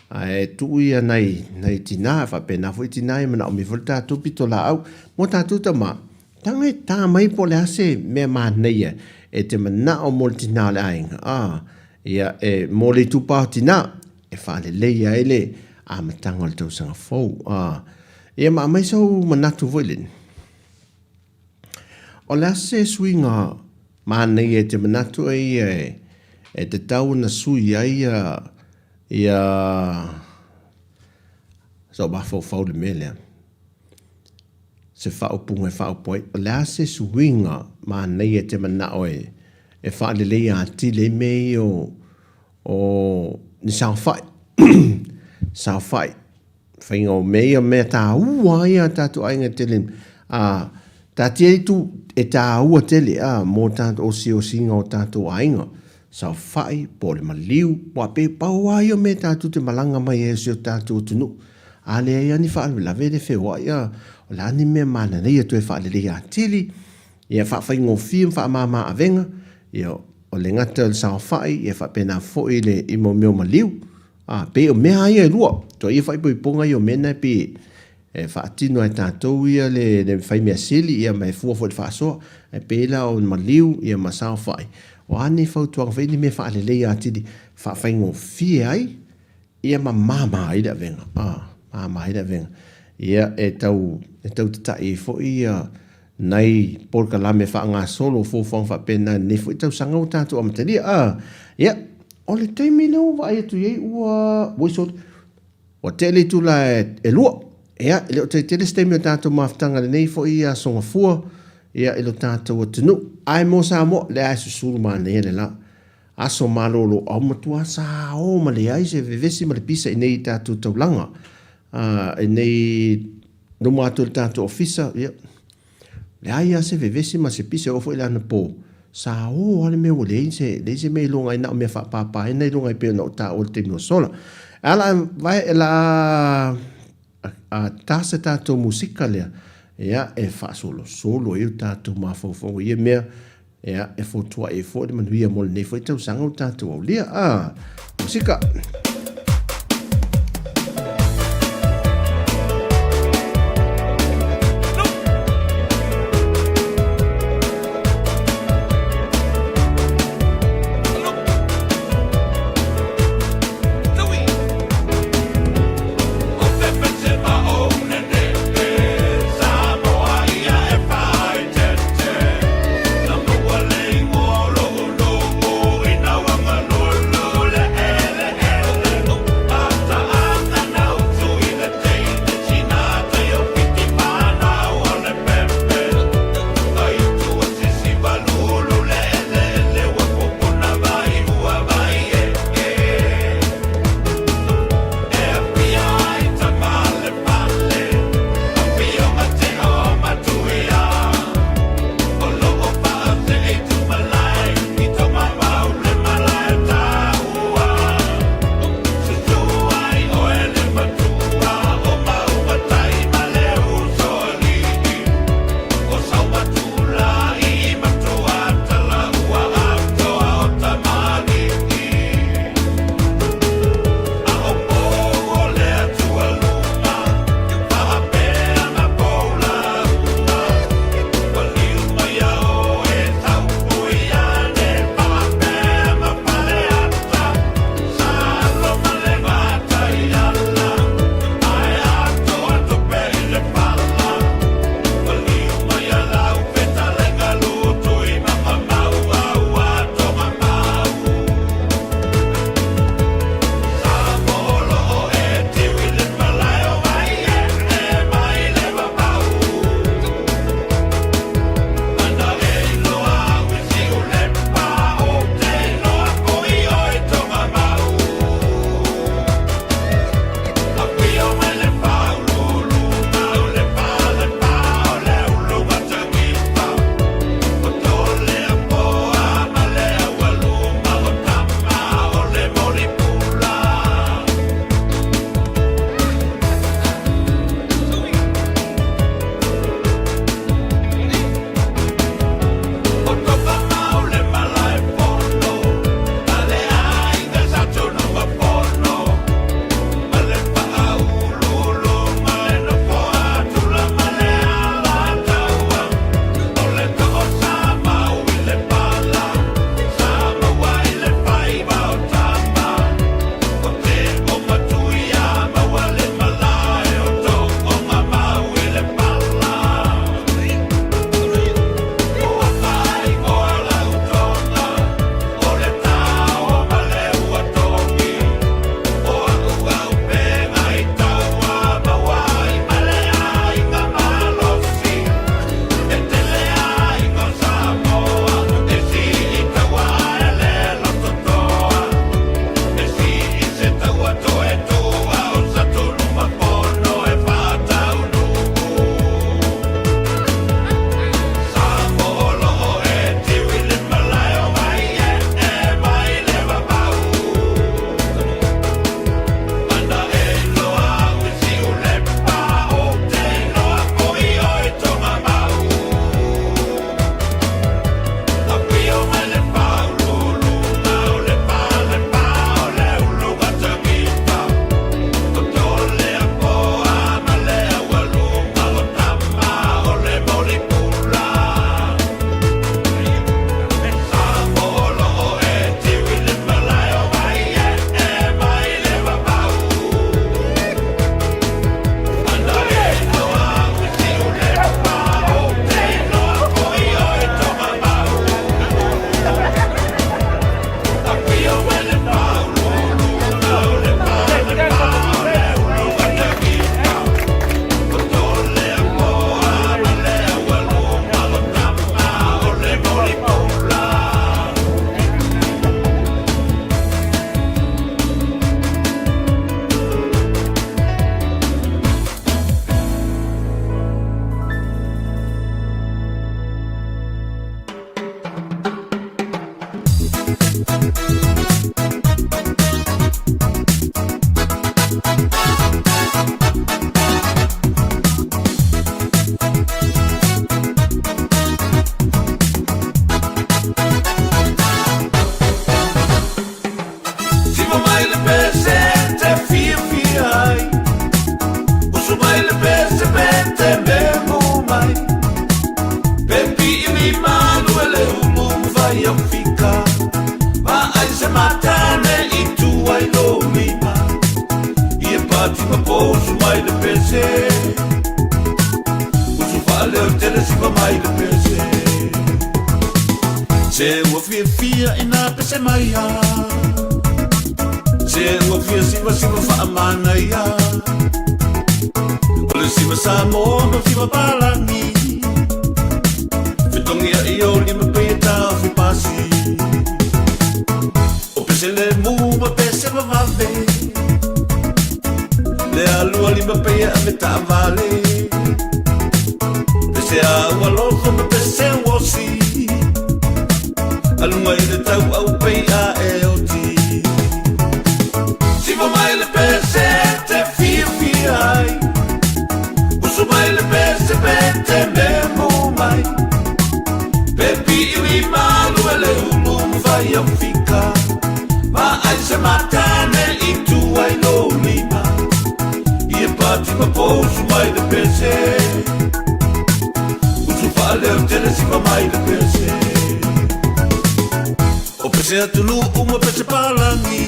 Ae tuu ia nai, nai tina, faapena foi tina e manaomia foi le tatou pitolaau mo tatou tama. Taga e ta mai po o le a se mea manaia e te manao mo le tina o le aiga, a, ia, e, mo le itupa o tina, e faaleleia ai le amataga o le tausaga fou. A, ia ma aumai sou manatu foi lele. O le a se suiga manaia e te manatu ai ia e, e tatau ona sui ai ia, Ia sa ou mafaufau i le mea lea, se faaupuga e faaupu ai, o le a se suiga manaia e te manao e e faaleleia atili ai mea ia o o ni saofai, saofai. Faiga o mea ia, mea taua ia a tatou aiga tele, a, taatia itu e taua tele, a, mo tatou osiosiga o tatou aiga, saofai, po o le maliu, aua pei pau lava ia o mea tatou te malaga mai ai i si o tatou atunuu. A leai lava ni faalavelave e le feoai, a. O le a ni mea mananaia toe faaleleia atili, ia faafaigofie ma faamama avega, ia o le gata o le saofai, ia faapena foi le i mo mea o maliu. A, pei o mea lava ia e lua, toa ia faaipoipoga ia o mea na e pei e faatino ai e tatou ia le, le fai mea sili, ia ma e fua foi i le faasoa. Ae pei la o maliu ia ma saofai, o a ni fautuaga foi ni mea faaleleia atili faafaigofie ai, ia ma mama ai le avega, a, mama ai le avega. Ia e tau, e tau tata'i ai foi ia nai polokalame faagasolo o fuafuaga faapena i lenei foi tausaga ua tatou amatalia. A, ia, o le taimi lea ua vaai atu i ai ua, ua soli, ua tea le itula e 2. Ia, e le o toe tele se taimi o tatou mafutaga i lenei foi aso Gafua, ia, i lo tatou atunuu. Ae mo Samoa, lea e susulu manaia le la. Aso malolo au matua sa o ma leai se vevesi ma le pisa i nei tatou taulaga i nei luma atu o le tatou ofisa, ia, leai lava se vevesi ma se pisa, e oo foi i le anapo, sa o lava le mea ua leai se, leai se mea i luga ai, na o mea faapapaina i luga ai pei ona ou taua i le taimi ua sola. A la vae, e la a ta se tatou musika lea, ia, e faasolosolo ai o tatou mafaufauga i ia mea, Ia, e fotuai ai foi le manuia mo lenei foi tausaga ua tatou aulia. Ah, musika! maia Se ua fia siva siva faamanaia O le siva Samoa ma siva palagi Fetogia i o lima pei e taofi pasi O pese le mu ma pese vavave Le alua lima pei e ave taavale Pese a ua lofo ma pese uosi Aluga i le tauau pei a e oti Siva mai le pese te fiafia ai Usu mai le pese pe te memo mai Pe pi'i malu e le ulu ma fai au fika Ma ai se matane i tu ai lo lima I e pati ma pousu mai le pese Usu faaleo tele siva mai le pese O pese atunuu ma pese palagi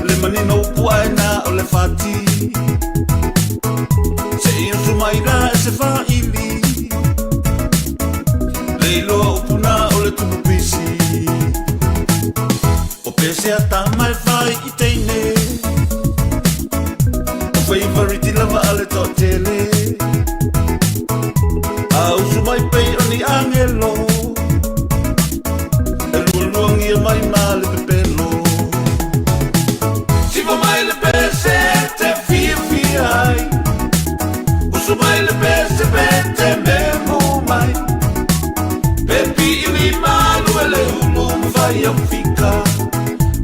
Le manino upu aena o le fati Se i usu mai la e se faili Le iloa upuna o le tupu pisi O pese a tama e fai i teine O feivariti lava a le toatele A usu mai pei o ni agelo E lualuagia mai ma le pepelo Siva mai le pese te fiafia ai Usu mai le pese pe te memo mai Pe pi'i malu e le ulu ma fai au fika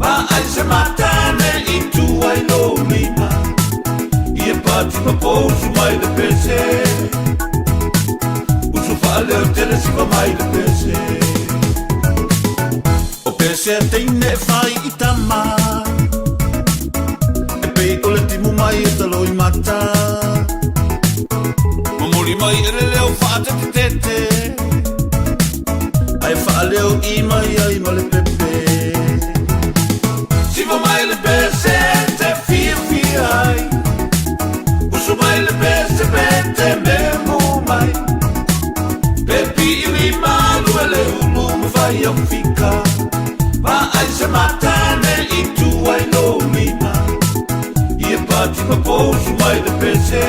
Ma ai se matane i tu ai lo lima I e pati ma pousu mai le pese Usu faaleo tele siva mai le pese O pese a teine e fai i tama E pei o le timu mai e talo i mata Momoli mai e le leo faatetetete Ae faaleo i mai ai ma le pepe Siva mai le pese te fiafia ai Usu mai le pese pe te memo mai Pe pi'i malu e le ulu ma fai au fika Ma ai se matane i tu ai lo lima I e pati ma pousu mai le pese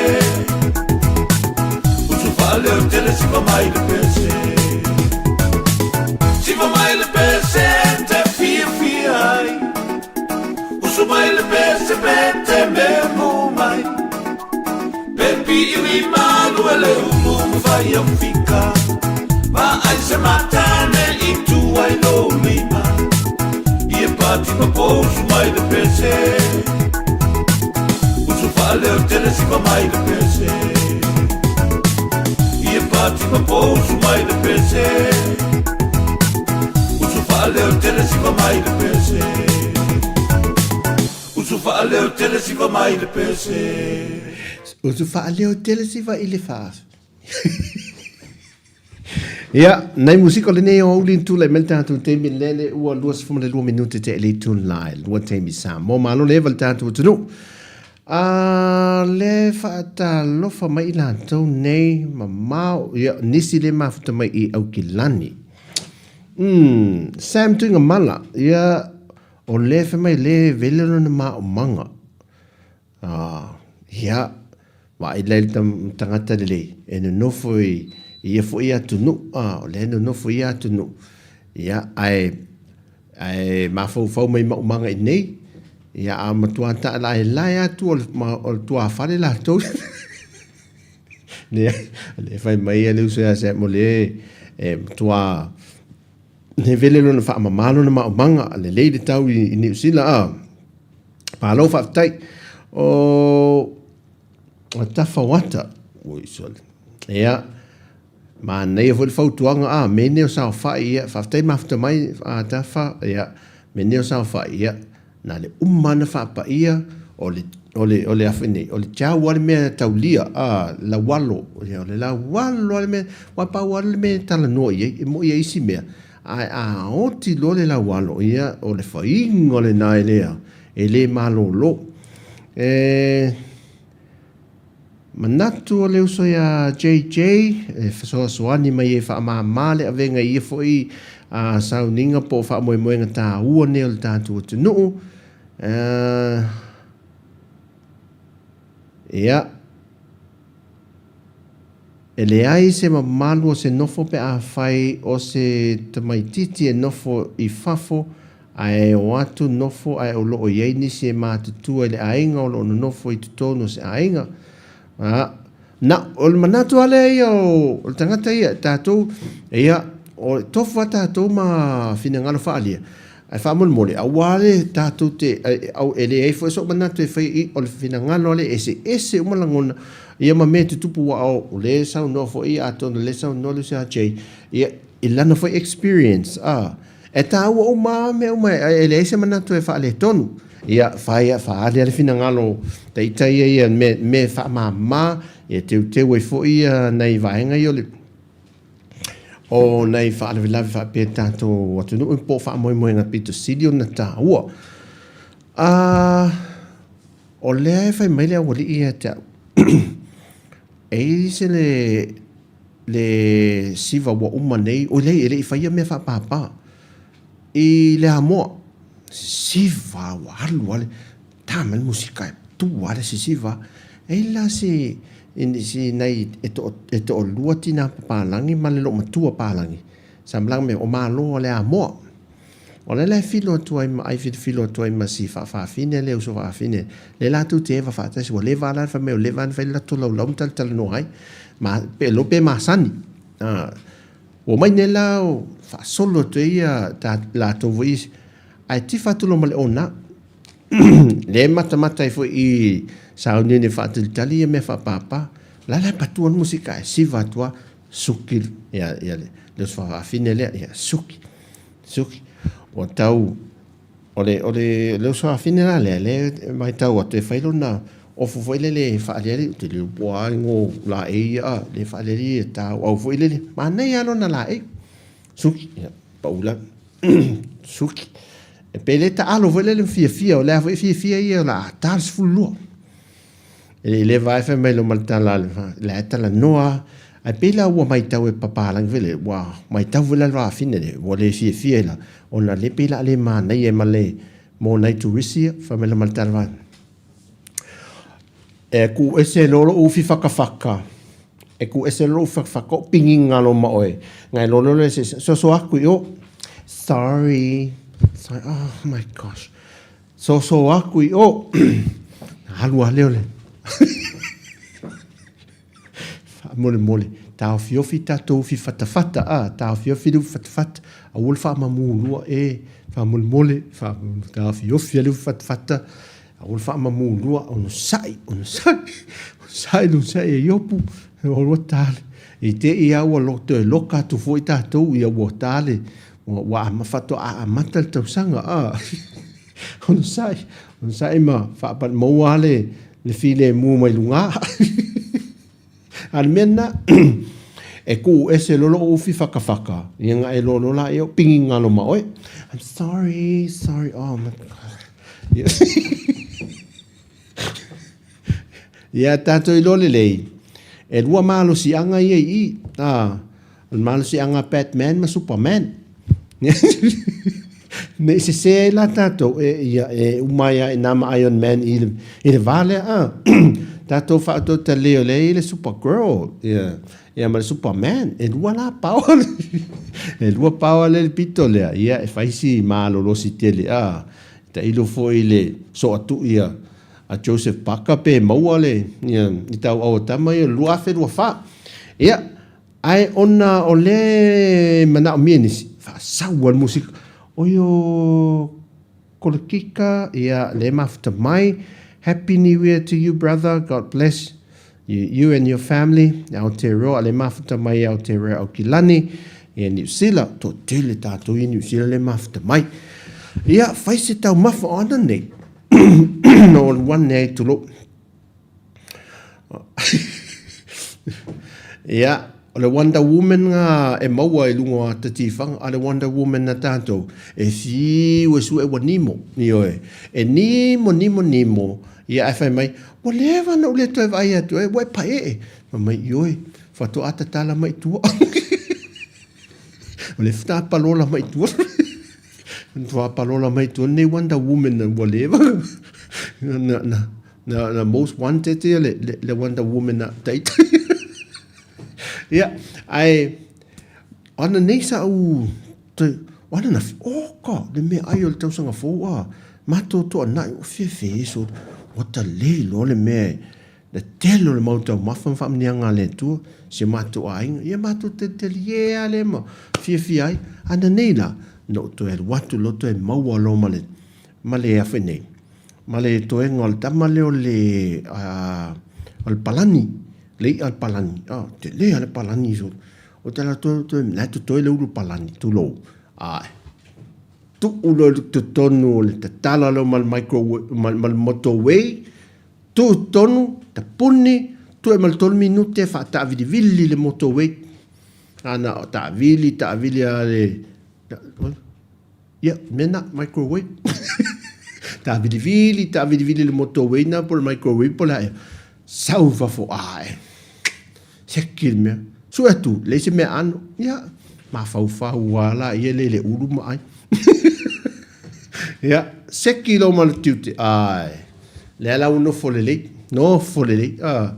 Usu faaleo tele siva mai le pese Siva mai le pese te fiafia ai Usu mai le pese pe te memo mai Pe pi'i malu e le ulu ma fai au fika Ma ai se matane i tu ai lo lima I e pati ma pousu mai le pese Usu faaleo tele siva mai le pese I e pati ma pousu mai le pese Usu faaleo tele siva mai le pese Usu faaleo tele siva mai le pese Usu faaleo tele siva i le fa. Ia, nai musika o lenei o aoauli na tulai mai le tatou taimi lele ua 22 minute te le itu lai, lua taimi Samoa. Malo le eva le tatou atunuu. A le faatalofa mai i latou nei mamao, ia, nisi le mafuta mai i Aukilani. Mm, Sam Tuigamala, ia, o le fai mai le vele lona maomaga. Ah, ia, vaai la i le tagata lelei e nonofo i ia foi atunuu, ah, o lea e nonofo i ia atunuu, ia, ae, ae mafaufau mai maumaga i nei, ia, a matua taalaelae atu o le, o le tuafale latou. Lea, lea fai mai ia le uso ia Sam, o lea e matua e vele lona faamama lona maomaga, lelei le tau i, i Niu Sila, ah. Malo faafetai. O Tafauata. Ui, sole. Ia, manaia foi le fautuaga, a, mea nei o saofai, ia, faafetai mafuta mai, a, Tafa, ia, mea nei o saofai, ia, na le uma na faapaia, o le, o le, o le afe nei, o le tau lava le mea taulia, a, laualo, ia, o le laualo lava le mea, aua pau lava le mea e talanoa i ai, e moni ai isi mea, Ae a oti loa le laualo, ia, o le faiga lena e lea, e le malolo. E manatu o le uso iā JJ e fesoasoani mai e faamāmā le avega i ia foi sauniga po o faamoemoega taua nei o le tatou atunuu. Ia, e leai se mamalu o se nofo pe afai o se tamaitiiti e nofo i fafo ae o atu nofo ae o lo o i ai nisi e matutua i le aiga o lo o nonofo i totonu o se aiga. A, na, o le manatu lava lea ia o le tagata ia, tatou, ia, o tofu lava tatou ma finagalo faaalia, ae faamolemole, aua le tatou te, e leai foi sou manatu e fai i, o le finagalo lava lea, e eseese uma lagona, ia ma mea e tutupu, aua o lea e saunoa foi, atonu o lea e saunoa le uso ia Jay, ia, i lana foi experience, a. E taua uma lava mea uma, e leai se manatu e faaletonu. Ia, fai, faaali lava le finagalo o ita ia ia mea, mea faamama, e teuteu ai foi ia nai vaega ia o le, o nai faalavelave faapea i le tatou atunuu po o faamoemoega pito sili ona taua. A, o lea e fai mai le aualii ia te au, e i ai se le, le siva ua uma nei, oi leai e le i faia mea faapapa i le Amoa, sisiva ua alu lava le ta mai le musika e tu lava le sisiva. E i ai la si si nai e to e toalua tina papalagi ma le loomatua palagi sa malaga mai o Malo o le Amoa. O lea la e filo atu ai ma ai filofilo atu ai ma si faafafine lea uso faafafine lea latou te eva faatasi ua leva la fai mai ua leva ona fai le latou laulau ma talatalanoa ai ma pe iloa pe masani a ua mai nei la o faasolo atu ai ia ta latou foi isi ae tifa atu loa ma le ona lea e matamata ai foi i sauniuni e faatalitali ia mea faapapa la la e patua le musika ae siva atu lava suki ia ia le uso faafafine lea ia suki Suki. Ua tau, o le, o le, le uso afine la lea, lea e matau atu e fai lona ofu foi lele e faaaliali, ou te le iloa po o a igoa o laei ia, a, le faaaliali e tauau foi lele. Manaia lava lona laei. Suki, ia, pau la, suki. E pei le taalo foi lele ma fiafia, o le a foi e fiafia ia o le a ta le 12. E le i leva ai fai mai loa ma le tala a le la e talanoa a. Ae pei la ua matau e papalagi foi lele, ua matau foi la le vafine lea, ua le fiafia ai la, ona lea pei la le manaia ai ma le mo nai turisi ia, fai mai loa ma le tala vafine, E kū ese loa loʻu ufi fakafaka, e kū ese loa loʻu ufi fakafaka, oʻu pigiga loa ma ʻoe, ngai loa lea se soso aku i o. Sorry, sorry, oh my gosh. Soso aku i o. Alu a lea o le. Faamolemole, taofiofi tatou ufi fatafata, a, taofiofi le ufi fatafata, aua le faamamulua e, faamolemole, taofiofi le ufi fatafata, aua le faamamulua, onosai, onosai, onosai, onosai e Iopu, ua tale. I te i a ua toe loka atu foi tatou, ia ua tale, Ua, ua ama, faatoa amata le tausaga, a. Onosai, onosai ma faapale, maua lava le, le filemu mai luga. A o le mea lena, e kuu ese loa lou ufi fakafaka, ia na e loa loa laia o pigigalo ma oe. I'm sorry, sorry, oh my God. Ia tatou iloa lelei, e lua malosiaga ia i i, a, o le malosiaga a Batman ma Superman. Ne i sesē ai la tatou, e, ia, e uma ai lava i ina ma Iron Man i le, i le va lea, a. Tatou faatautalia o lea e i ai le Supergirl, ia, ia ma le Superman, e lua la power, e lua power lea i le pito lea, ia, e fai si malolosi tele, a. Tailo foi i le soatui a a Joseph Parker pe maua le ia i tau au tama ia 2024. Ia, ae ona o lea e manaomia nisi, faasau a le musika. Oi o Kolokika, ia, lea e mafuta mai. Happy New Year to you brother, God bless you, you and your family. Aotearoa, lea e mafuta mai i Aotearoa Aukilani, ia Niu Sila, toatele tatou i Niu Sila lea e mafuta mai. Ia, fai se taumafa o ana nei. No alu ane ai tulou. Ia, o le Wonder Woman nga e maua i luga o ata tiwhanga, a le Wonder Woman na tātou, e whiu e sue ua nimo, ioe. E nimo, nimo, nimo, ia ae whai mai, ua leva na ule toe vaai atu, e, ua e pae e. Whai mai, ioe, whatoa tatala mai tua. O le faatoa palola mai tua. Faatoa palola mai tua lenei Wonder Woman ua leva. Na, na, na, na most wanted ia le, le, le Wonder Woman a ita. Ia, ae, ana nei sa u, te, o ana na, oka, le mea ai o le tausaga fou a, matou toanai, o fefe eso, ua talei loa le mea e, Le tele o le mau taumafa ma faamanuiaga a le Atua, si o matou aiga, ia matou telitelie lava lea ma fiafia ai. A na nei la, na ou toe alu atu loa toe maua loa ma le, ma le afe nei, ma le toega o le tama lea o le, o le palani, le i'a le palani, a, tele lava le palani solo. O te ala toe, toe, la e totoe le ulu palani, tulou, ae tuu loa i totonu o le tatala loa ma le microwave, ma le motorway, Tuu tonu, tapuni, tuu e ma le tolu minute e faataavilivili le motorway. Ana o taavili, taavili a le, ia, mea na, microwave. Taavilivili, taavilivili le motorway na po le microwave po le a ea. Sau i fafo, ae. Siaki le mea. Sue atu, leai se mea ano. Ia, mafaufau lava la ia le le ulu ma ai. Ia, seki lo ma le tiute. Ai, lea la ua nofo lelei. Nofo lelei. Ah.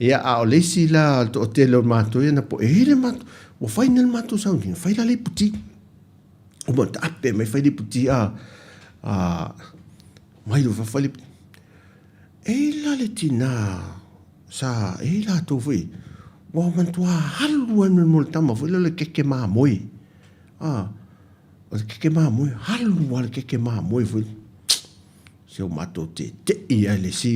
Ia, a o le isi la o le toatele o matou ia na po e le matou, ua fai nei le matou sauniga, fai la le iputi. Uma taape mai fai le iputi a, a, mai lo fai le E la le tinā sa e i latou foi, ua matua alu ai mo le tama foi lea o le keke mamoe. A, o le keke mamoe, alu lava le keke mamoe foi. Se o matou tete'i ai le isi,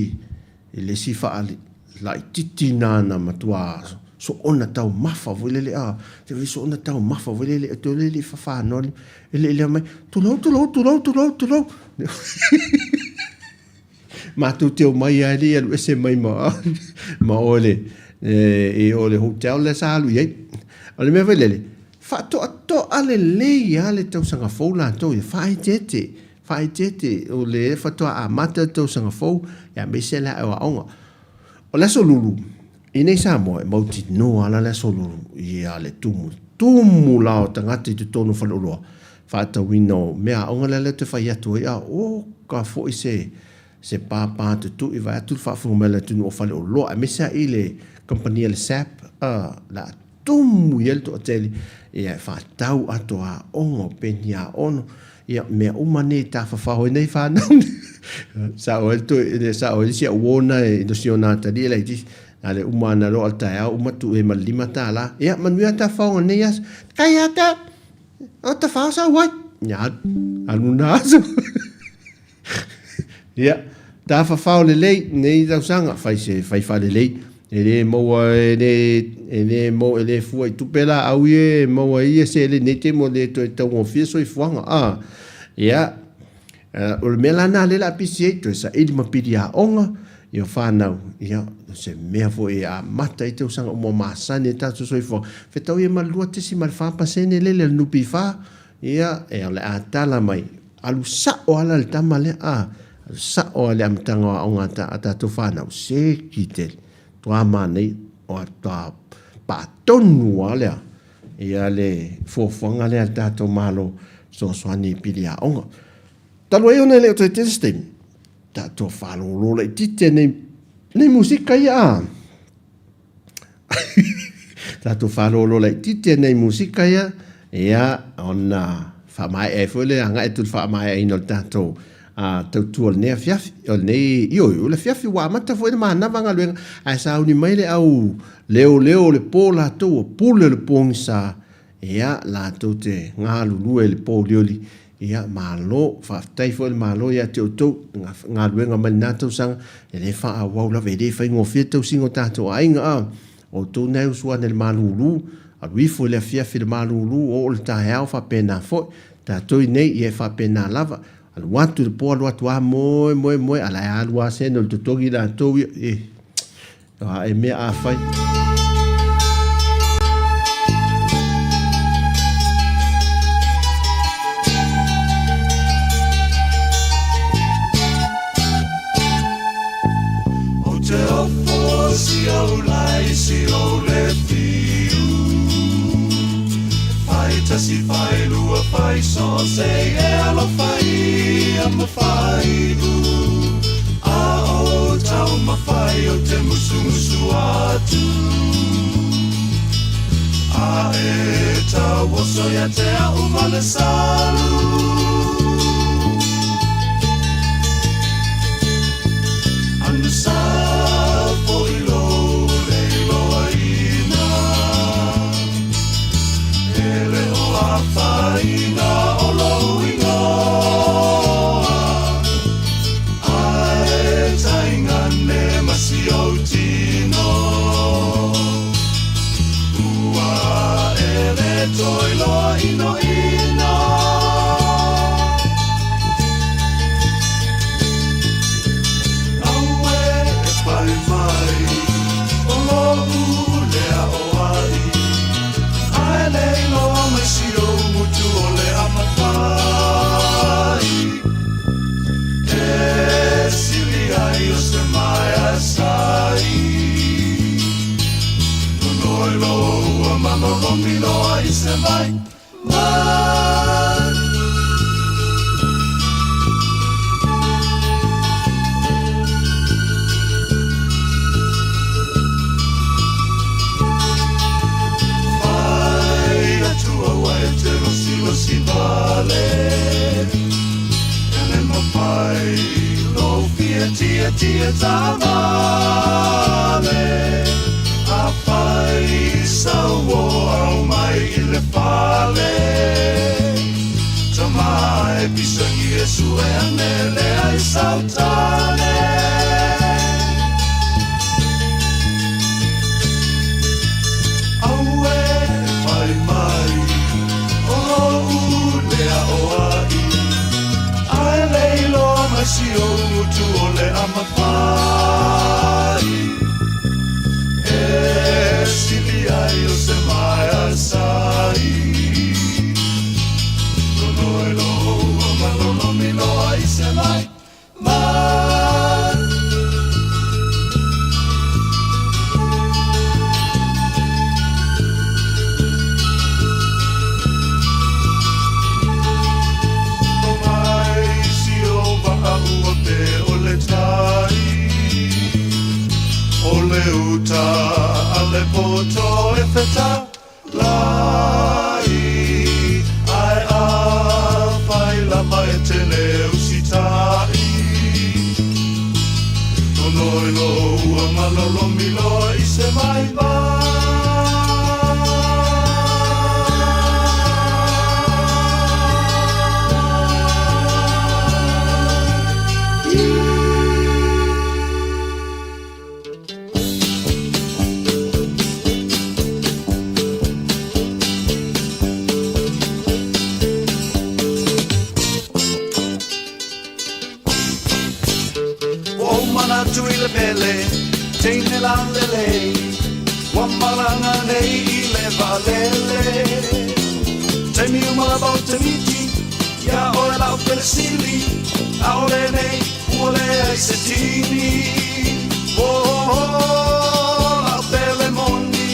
i le isi faalaitiiti na na matua soona taumafa foi lele, a, se foi soona taumafa foi lele, e toe le le fafanoa e le lea mai, tulou, tulou, tulou, tulou, tulou. Matou te omai lava e le i alu ese mai ma, ma oe le, i o le hotel lea sa alu i ai. O le mea foi lele, faatoatoa lelei lava le tausaga fou latou ia, faaeteete, faaeteete, o le faatoa amata le tausaga fou, aemaise le ae o aoga. O le Aso Lulu, i nei Samoa, e mautinoa lava le Aso Lulu ia le tumu, tumu la o tagata i totonu o faleoloa, faatauina o mea aoga lea lea te fai atu ai, a oka foi se se pāpā tutu'i vaeatu le faafofoga mai a le atunuu o faleoloa, aemaise lava i le kamupani a le SAP, a, o le a tumu i ai le toatele, ia e faatau ato aoga, o peni aono, ia mea uma nei e tafafao ai nei fanau. Sao ai le toe, sao ai le isi au uo na e no si ona atalii e laitiiti, na le uma ana loa o le taeao uma tuu ai ma le $5. Ia manuia tafaoga i lenei aso. Kai a te, o tafao sau ai. Ia alu, alu na aso. Ia, tafafao lelei nei tausaga, fai se fai faalelei. E le maua, e le, e le maua, e le fua i tupe laau ia e maua ai ia seleni nei taimi ua le toe taugofie soifuaga. A, ia, o le mea la lena lea o le a pisi ai, toe saili ma pili aoga, ia fanau, ia, o se mea foi e amata ai tausaga uma masani ai tatou soifuaga. Fetau ia ma le 2.4% lele a le NPF, ia, e o le a tala mai, Alu sa'o lava la le tama lea, a, alu sa'o lava i le amataga o aoga a tatou fanau, seki tele, matua manaia, matua paa tonu lava lea, ia le fuafuaga lea a le tatou Malo fesoasoani i pili aoga. Talu ai ona e le o toe tele se taimi, tatou faalolo laitiiti ai nei musika ia a. Tatou faalolo laitiiti ai nai musika ia, ia, ona faamaea ai foi le agai atu i le faamaeaina o le tatou tautua o lenei afiafi, o lenei, ioe, o le afiafi ua amata foi le manava galuega, ae sauni mai le au leoleo o le po latou, ua pule le pogisa, ia, latou te galulue i le pouliuli, ia, malo, faafetai foi le Malo ia te outou, galuega mai lena tausaga, e le faaauau lava, e le faigofie le tausiga o tatou aiga, a, o outou na e usu ane i le malulu, alu ifo i le afiafi i le malulu, oo i le taeao, faapena foi, tatou i nei, ia e faapena lava, alu atu i le po, alu atu lava, moe, moe, moe, a o la e alu lava sene o le totogi latou ia, e. A e mea a fai. Ou te ofo si ou lai si ou le fiu. tasi fai lua fai so se e alofa ia ma fai u A o tau mawhai o te musumusu atu A e tau oso ia te au ma le salu Anu sa fo i lo le iloa ina E le o afaina o lou ingoa Ae taigane ma si ou tino Ua e le toe loa inoino Auē e pai mai o lo'u lea o ai Ae le iloa mai si ou gutu o le amafai E sili ai o se maea sai Nonoi lou ua malolomi loa i se mai mai Fai atu aua e te losilosi vale E le mafai lou fia tietie taavale Afai sau o au mai i le fale Tama e pisagi e sue ane lea i sau tane Auē pai mai o lo'u lea o ai Ae le iloa mai si ou gutu o le amafai E sili ai o se maea sai Nonoi lou ua malolomi loa i se mai mai Mai si o vaa ua pe o le tai O le uta a le poto e feta lai Ae afai lava e te le usitai Nonoi lou ua malolomi loa i se mai mai. Ua ou manatu i le pele, teine lalelei, ua malaga nei i le vaalele. Taimi uma lava ou te miti, iā oe la'u pele sili, ʻaʻole nei ua leai se tini. Oh, oh, la'u pele moni,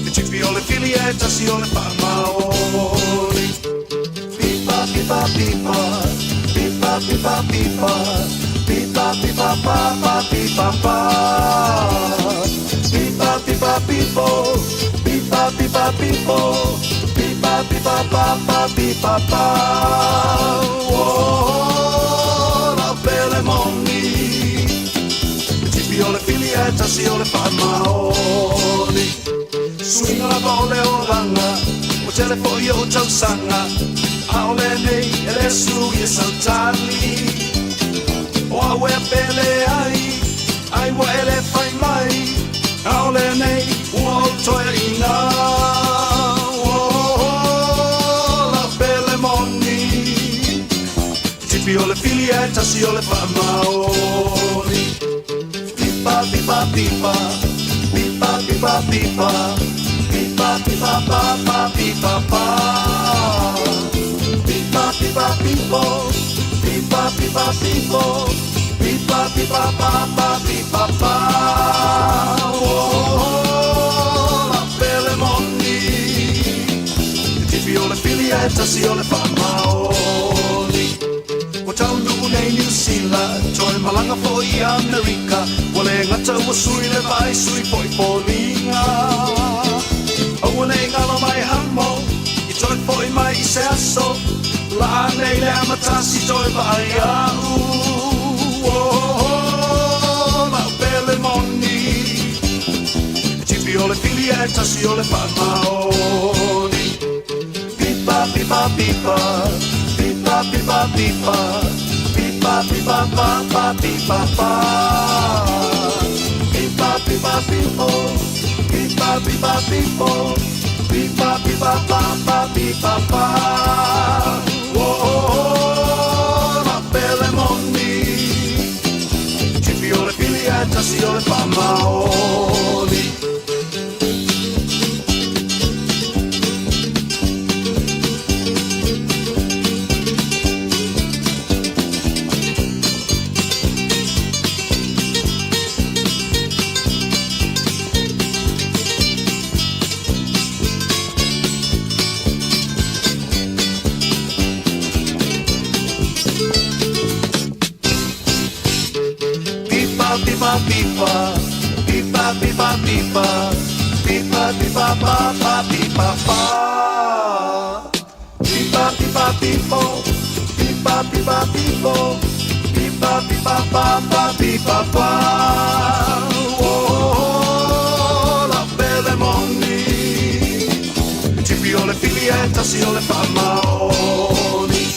e tipi o le fili e tasi o le faamaoni. Pipa, pipa, pipa, pipa, pipa, pipa, pipa, pipa, pa, pipa, pa. Pipa, pipa, pipo, pipa, pipa, pipo, pipa, pipa, pa, pa, pipa, pa. Oh, la'u pele moni, e tipi o le fili e tasi o le faamaoni. Suiga lava o le olaga, ua tele foi o'u tausaga, ʻaʻole nei e le sui e sautali. O au e pele ai, ai ua e le fai mai, ʻaʻole nei ua ou toeaina. Oh, la'u pele moni, tipi o le fili e tasi o le faamaoni. Pipa, pipa, pipa, pipa, pipa, pipa, pipa, pipa, pa, pa, pipa, pa. Pipa, pipa, pipo, pipa, pipa, pipo, pipa, pipa, pa, pa, pipa, pa. Oh, la'u pele moni, tasi o le faamaoni. Ua taunuu nei Niu Sila, toe malaga foi i Amerika, ua le gata ua sui le vaai, sui foi foliga. Aua ne i galo mai Hamo, i toe foi mai i se aso, laa nei le amatasi toe vaai a'u. Oh, oh, la'u pele moni, e tipi o le fili ae tasi o le faamaoni. Pipa, pipa, pipa, pipa, pipa, pipa, pipa, pipa, pa, pa, pipa, pa. Pipa, pipa, pipo, pipa, pipa, pipo, pipa, pipa, pa, pa, pipa, pa. Oh, oh, oh, la'u pele moni, tipi o le fili ae tasi o le faamaoni. Pipa, pipa, pipa, pipa, pipa, pipa, pipa, pipa, pa, pa, pipa, pa. Pipa, pipa, pipo, pipa, pipa, pipo, pipa, pipa, pa, pa, pipa, pa. Oh, oh, oh, la'u pele moni, tipi o le fili ae tasi o le faamaoni.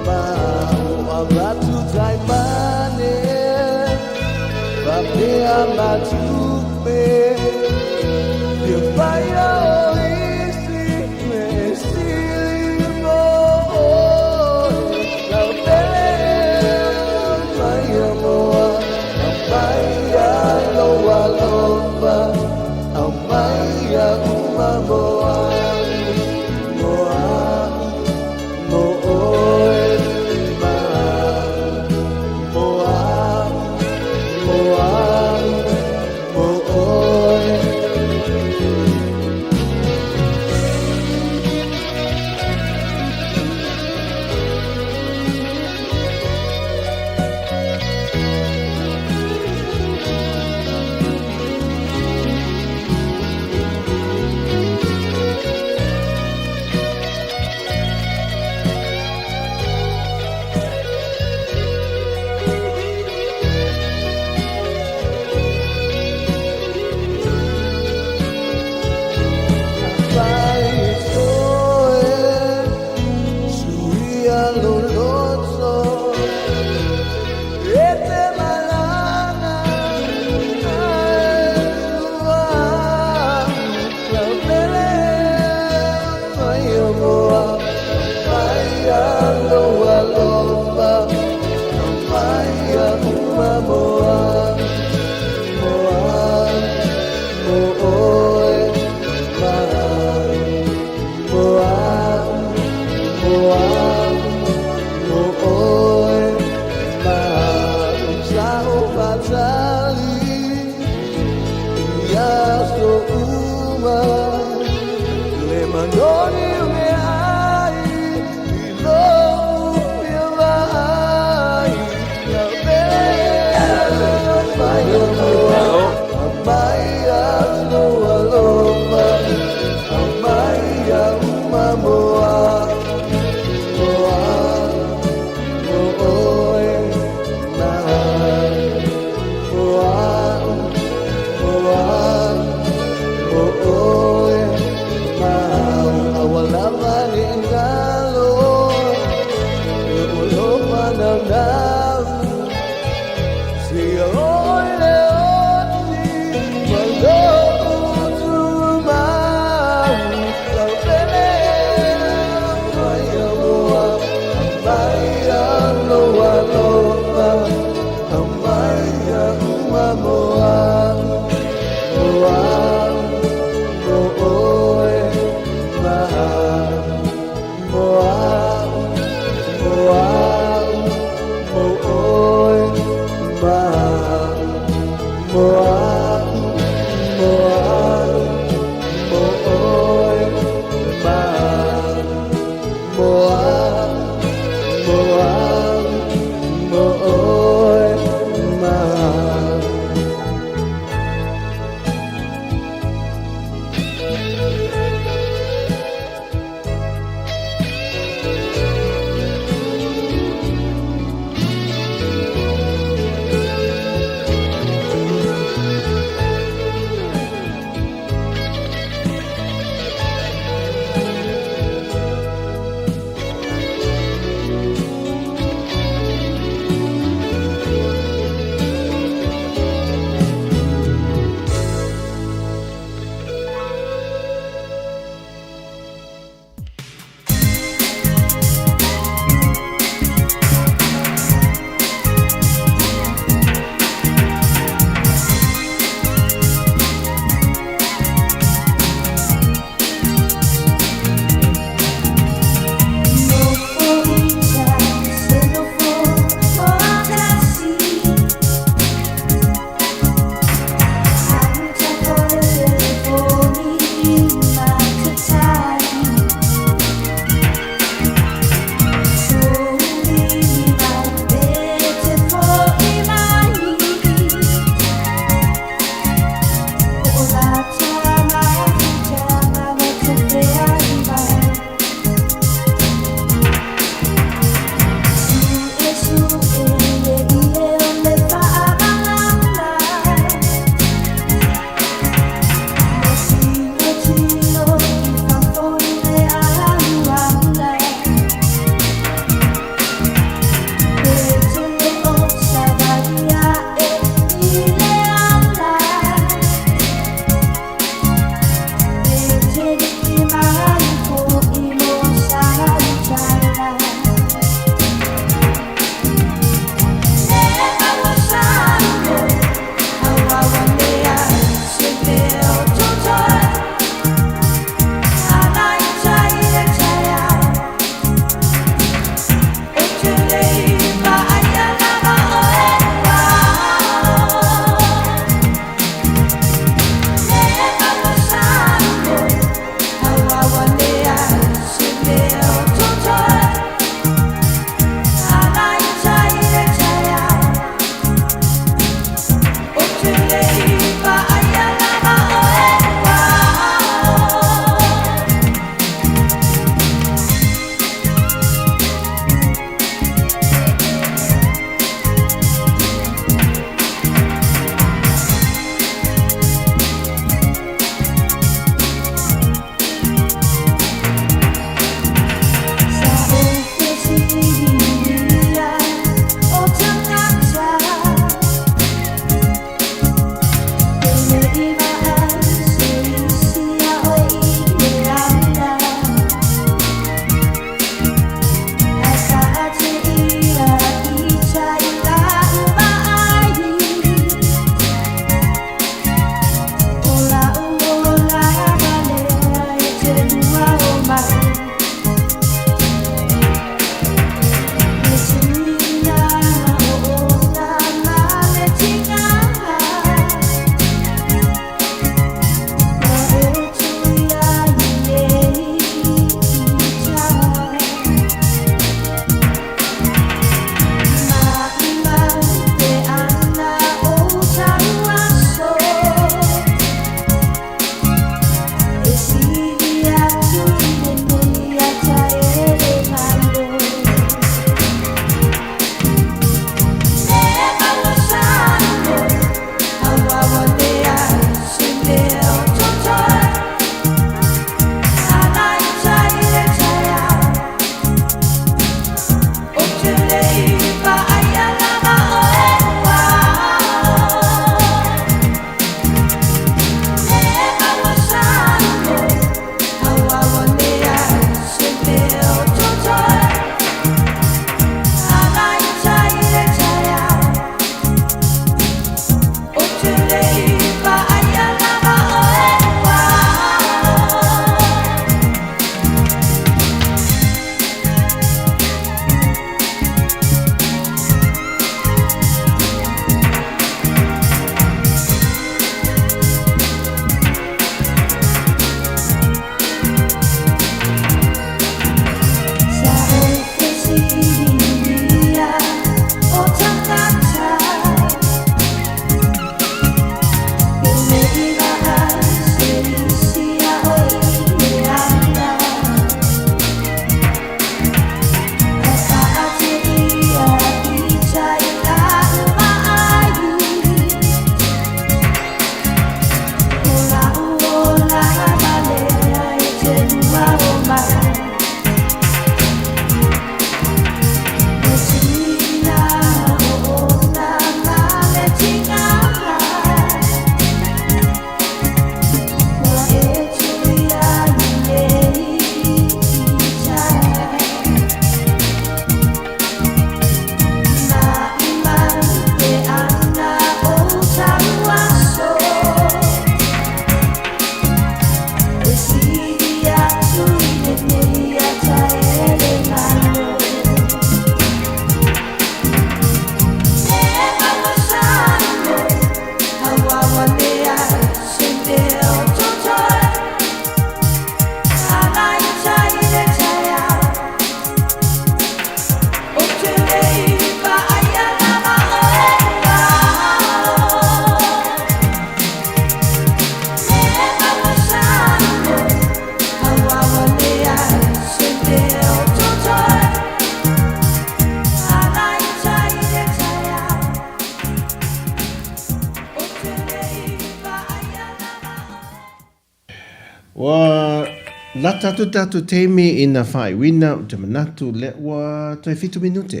Lata atu tatou taimi ina faaiuina, ou te manatu lea ua toe fitu minute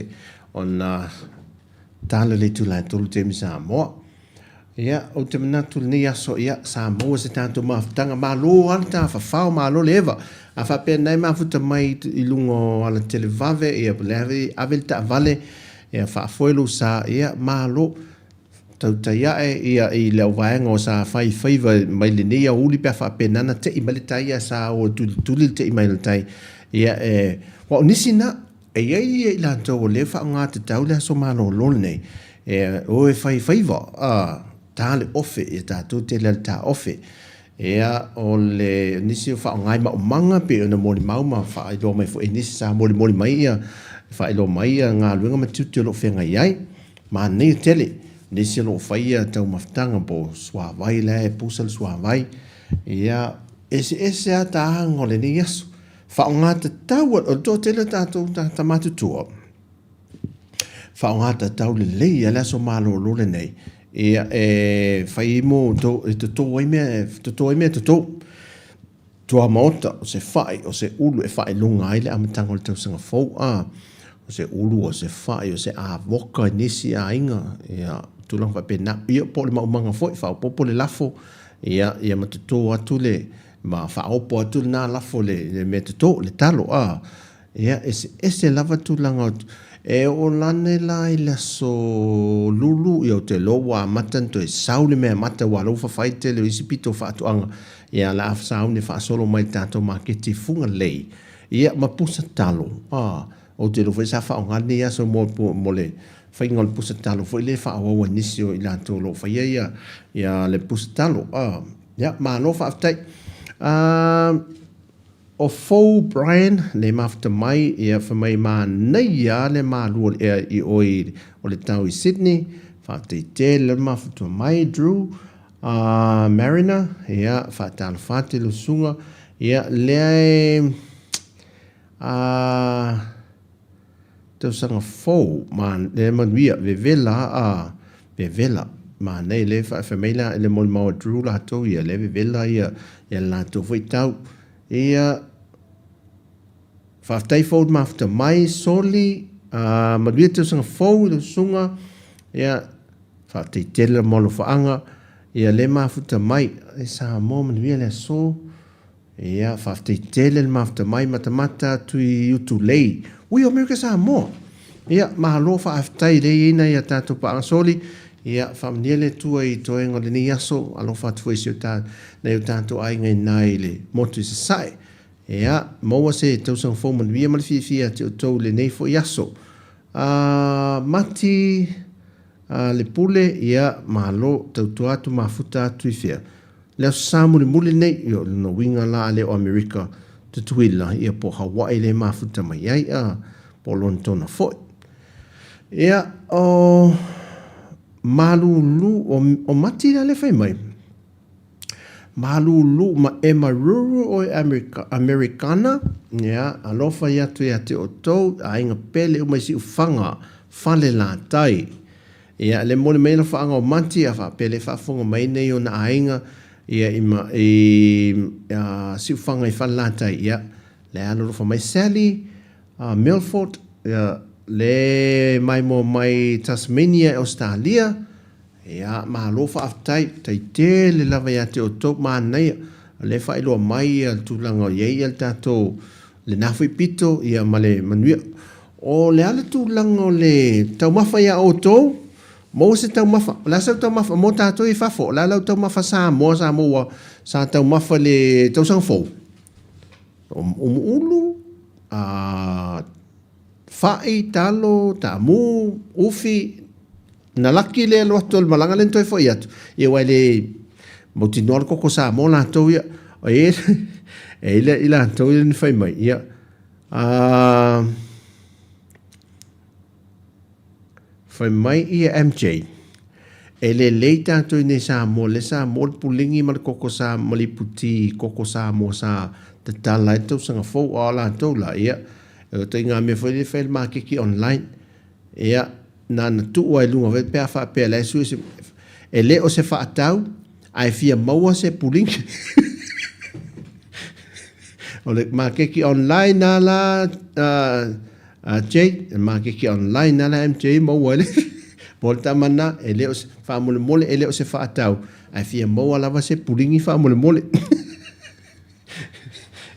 ona tala le itula e tolu taimi Samoa. Ia, ou te manatu lenei aso, ia, sa maua se tatou mafutaga, malo lava le tafafao, malo le eva. A faapea na e mafuta mai i luga o alatelevave, ia, le ave le taavale, ia, faafoe lou sa, ia, malo. Tautai ae ia i le auvaega o sa fai faiva mai lenei aoauli pe a faapena na tei mai le tai ae sa o e tulituli le tei mai o le tai. Ia e, aua o nisi na, e i ai ia i latou o lea e faaaoga tatau le aso malolo lenei, e o e fai faiva, a, ta le ofe, ia tatou tele lava le ta ofe. Ia, o le nisi o faaaoga i maumaga pei ona molimau ma faailoa mai foi e nisi sa molimoli mai ia, faailoa mai ia galuega ma tiute o lo o feagai ai. Manaia tele nisi o lo o faia taumafataga po o suavai la e pusa le suavai. Ia, eseese lava taga o lenei aso. Faaaoga tatau, o le toatele o tatou tagata matutua, faaaoga tatau lelei lava le aso malolo lenei, ia e fai ai mo outou, e toto ai mea, e toto ai mea toto. Tuamaota, o se fai, o se ulu e faailoga ai le amataga o le tausaga fou, a, o se ulu, o se fai, o se avoka i nisi aiga, ia, tulaga faapena. Ia, po o le maumaga foi, faaopoopo le lafo, ia, ia ma toto atu le, ma faaopo atu lena lafo i le mea toto, le talo, a. Ia, eseese lava tulaga o, e oo lane la i le aso Lulu, ia ou te iloa ua amata ona toe sau le mea mata aua o lea ua fafai le tele o isi pito o faatoaga, ia o le a sauni e faasolo mai i le tatou maketi i Fugalei, ia ma pusa talo. A, ou te iloa foi sa faaaoga lenei aso mo, mo le faiga o le pusa talo foi lea e faaauau e nisi o i latou o lo o faia ia, ia le pusa talo. A, ia, malo faafetai. A, O Fou Brian le mafuta mai ia fai mai manaia le malu o le ea i oi o le tau i Sydney faafetai tele le mafuta mai Drew a Mariner ia faatalofa atu i lau susuga ia lea e a tausaga fou ma le manuia vevela a vevela manaia le fai mai la le molimau a Drew latou ia le vevela ia ia latou foi tau Ia, faafetai fou le mafuta mai, Soli, a, manuia tausaga fou i lau susuga, ia, faafetai tele mo alofaaga, ia le mafuta mai, e Samoa manuia le aso, ia, faafetai tele le mafuta mai, matamata atu i Utulei, ui o Amerika Samoa, ia, malo faafetai lea e i ai nai a tatou paaga Soli, Ia, faamanuia le Atua i toega o lenei aso, alofa atu foi i si o ta, nai o tatou aiga i ina i le motu i Sasae. Ia, maua se tausaga fou manuia ma le fiafia ia te outou i lenei foi aso. A, Mati, a, le pule, ia, malo, tautua atu mafuta atu i fea? Le Aso Sa mulimuli lenei, ia, o lona uiga la a le o Amerika, Tutuila, ia, po o Hawaii le mafuta mai ai, a, po o Lonetona foi. Ia, o Malulu, o, o Mati la le fai mai. Malulu ma e maruru oe Amerika, Amerikana, ia, alofa i atu ia te outou, aiga pele uma i Siufaga, Falelatai. Ia, le moli mai alofaaga o Mati, a faapea le faafofoga mai nei ona aiga, ia, i, ma, i uh, Siufaga i Falelatai, ia, le alolofa mai Sally, A Milford, ia, le maimoa mai Tasmania i Ausetalia, ia, malo faafetai, faafetai tele lava ia te outou, manaia, o lea e faailoa mai ia le tulaga o i ai ia le tatou, lena foi pito, ia, ma le manuia. O le a le tulaga o le taumafa ia outou? Maua se taumafa, o le a sau taumafa mo tatou i fafo, o le a lau taumafa Samoa sa maua, sa taumafa i le tausaga fou? O umuulu, a, fa'i, talo, taamu, ufi, na laki le alu atu o le malaga lea na toe fo'i atu, ia aua e le mautinoa le koko Samoa latou ia. E i ai i latou ia na fai mai, ia, a, Fai mai ia MJ, E lelei tatou i nei Samoa, lea sa maua le puligi ma le koko sa ma le iputi koko Samoa sa tatala ai le tausaga fou, a o latou la, ia, e ota i ngā mea foi lea e fai e le makeki online, ia, na ona tuu lava i luga foi pe a faapea la e sue se, e le o se faatau, ae fia maua se puligi. O le makeki online a la a Jay, le makeki online a la MJ maua ai le mo le tama lena, e le o se, faamolemole e le o se faatau, ae fia maua lava se puligi faamolemole.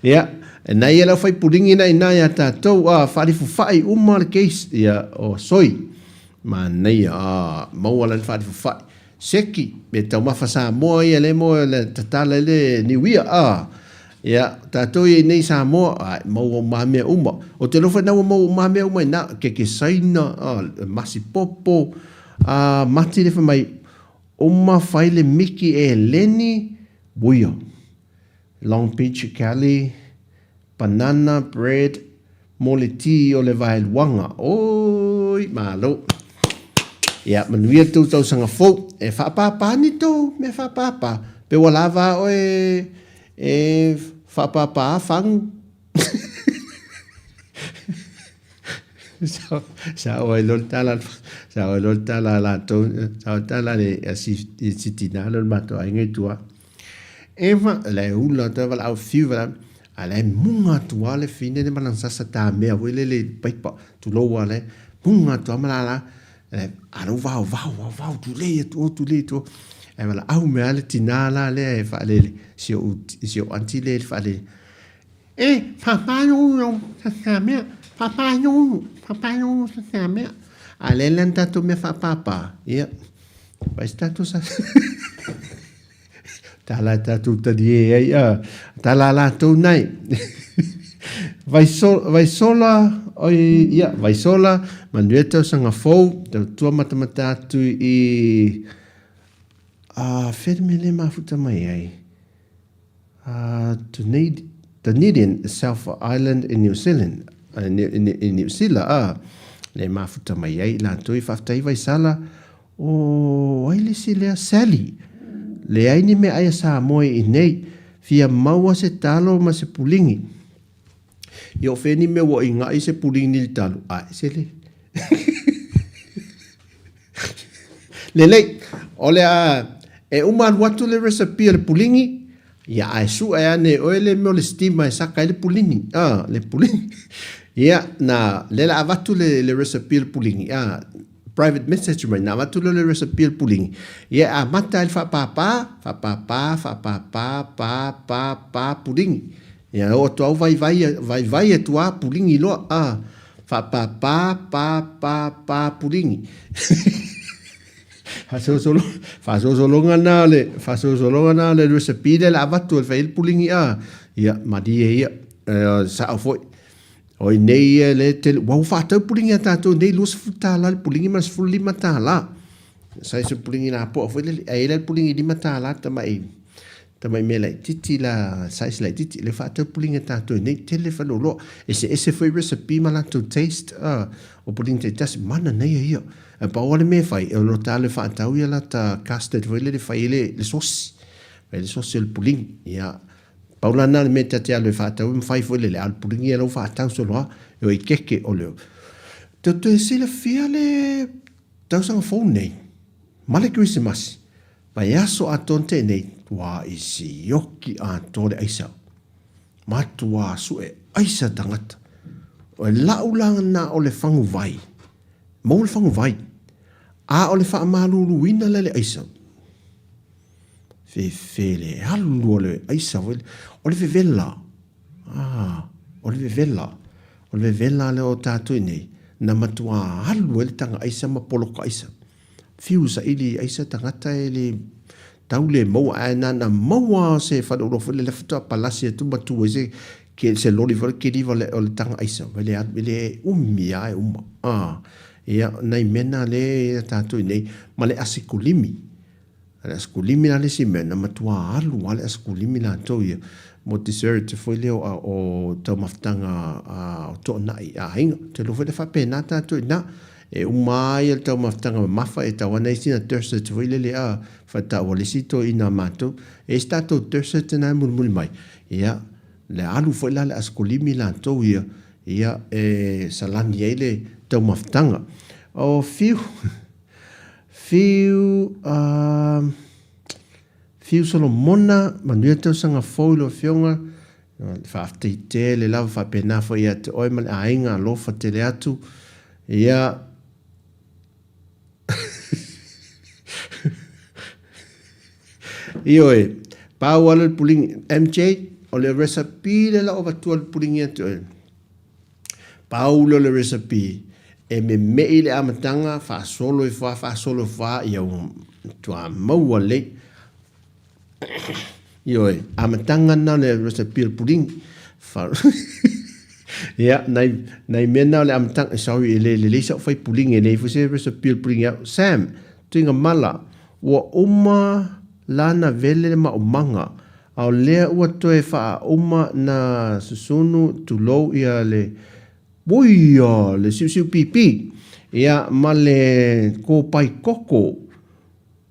Ia, e nai e lau fai puligi na ina ia tatou, a faalifufai uma le case, ia, o soi, manaia, a maua lana faalifufai. Seki, me taumafa Samoa ia le mo le tatala i le niuia, a ia, tatou ia inei Samoa, a maua uma mea uma. O te alofa ina ua maua uma mea uma ina, keke Saina, a, masi popo, a mati le fai mai, uma fai le miki e leni, uia. Long Beach Cali, banana bread mo le ti o le vaeluaga. Oi, malo. Ia, manuia le tou tausaga fou. E faapāpā ni tou mea faapāpā. Pe ua lava a oe e faapāpā fagu. Sao ai loa le tala, sao ai loa le tala a latou, sao le tala a le si tina lea o le matou aiga i tua. E fa, la e ula atu ai valaau fiu valaau, a la e muga atu lava le fine le ma lana sasa tamea foi lele i le paipa, tulou lava la e muga atu lava ma lala, a la ua vaovao, vaovao, tulei atu o, tulei atu o. Ae valaau mai lava le tina la lea e faalele, si ou, si ou aunty lea e faalele, E, faapalulu sasamea, faapalulu, faapalulu sasamea. A lea la na tatou mea faapapa, ia, fai se tatou sa... Tala e tatou talie ai, a, tala a latou nai. Vaisola, oi, ia, Vaisola, manuia tausaga fou, tautua matamata atu i, a, fea le mea lea e mafuta mai ai? Dunedin, South Island i New Zealand, i Niu Sila, ā, le mafuta mai ai i latou i faafetai Vaisala, o ai le isi lea, Sally, leai ni meaai a Samoa i inei, fia maua se talo ma se puligi. Ia o fea ni mea ua ingaʻi se puligi ni le talo, ae se le. Lelei, o le a e uma alu atu le recipe o le puligi, ia ae sue ane e oe le mea o le steamer e saka ai le puligi, a, le puligi. Ia, na, lea le a avatu le, le recipe o le puligi, a, private message mai, na avatu lea o le recipe o le puligi, ia e amata ai le faapāpā, faapāpā, faapāpā, pā, pā, pā, puligi. Ia, e oo atu au vaivai, vaivai atu a, puligi loa, a. Faapapa pa pa pa puligi. Faasolosolo faasolosologa na o le faasolosologa na o le recipe lea le avatu e fai ai le puligi a. Ia malie ia. E, sao foi. O i nei ia le tele ua faatau puligi a tatou nei $20 le puligi ma le $15. Sai se puligi lapoa foi lele. Ae i ai la le puligi $5 tamai Tamai mea laitiiti la, size laitiiti, le faatau puliga tatou i nei, tele faleoloa. Eseese foi recipe ma latou taste, ah, o puliga taitasi, mana naia ia. Ae pau lava le mea e fai, o lo ta alu e faatau ia lata custard foi lele e fai ai le, le sosi. Fai ai le sosi o le puligi. Ia, pau la na o le mea ta te alu e faatau ma fai foi lele, a o le puligi ia la ua faatau solo lava, e oi keke o le... Tou toe silafia le tausaga fou nei, ma le Kerisimasi, Vaiaso atoa na tea nei, tua i sioki atoa le aisa. Matua sue aisa tangata. O lau la na o le fagu vai. Maua le fagu vai. A o le faamaluluina lea le aisa. Fefe le alu o le aisa foi. O le vevela. Ah, o le vevela. O le vevela lea o tatou i nei. Na matua alu ai le taga aisa ma poloka aisa. Fiu saili ai se tagata e le tau le maua ae na na maua se faleoloa foi lele faatoa palasi atu ma tu ai se ke se loli foi keliva le o le taga aisa vai le alu le umi a e uma a ia nai mea na le ia tatou i nei ma le asikulimi A le asikulimi la le isi mea, na matua alu lava le asikulimi latou ia mo dessert foi lea o, o taumafataga o toonai a aiga. Ou te iloa foi le faapena tatou i ina. E uma lava ia le taumafataga mamafa e tau ana isi na dessert foi lele a faataua le isi toeaina a matou. E i ai se tatou dessert na e mulimuli mai, ia, le alu foi la le asikulimi latou ia, ia e salani ai le taumafataga. O Fiu, Whiu, ā, Whiu Solomona, manuia tausaga fou i lau Afioga, Faafetai tele lava faapena foi ia te oe ma le aiga, alofa tele atu. Ia, Ioe, pau lava le puligi, MJ, o le recipe lea la ua avatua le puligi ia te oe. Pau lea o le recipe, e meme'i le amataga, faasolo ifo lava, faasolo ifo lava, ia ua matua maua lelei. Ioe, amataga lena o le recipe o le puligi. Ia, nai, nai mea na o le amataga, sorry, e le lelei sau fai puligi, e leai foi se recipe o le puligi au. Sam, Tuigamala, ua uma lana vele le maumaga, a o lea ua toe faauma na susunu, tulou ia le, ui ia, le siusiu pipi, ia, ma le kopai koko,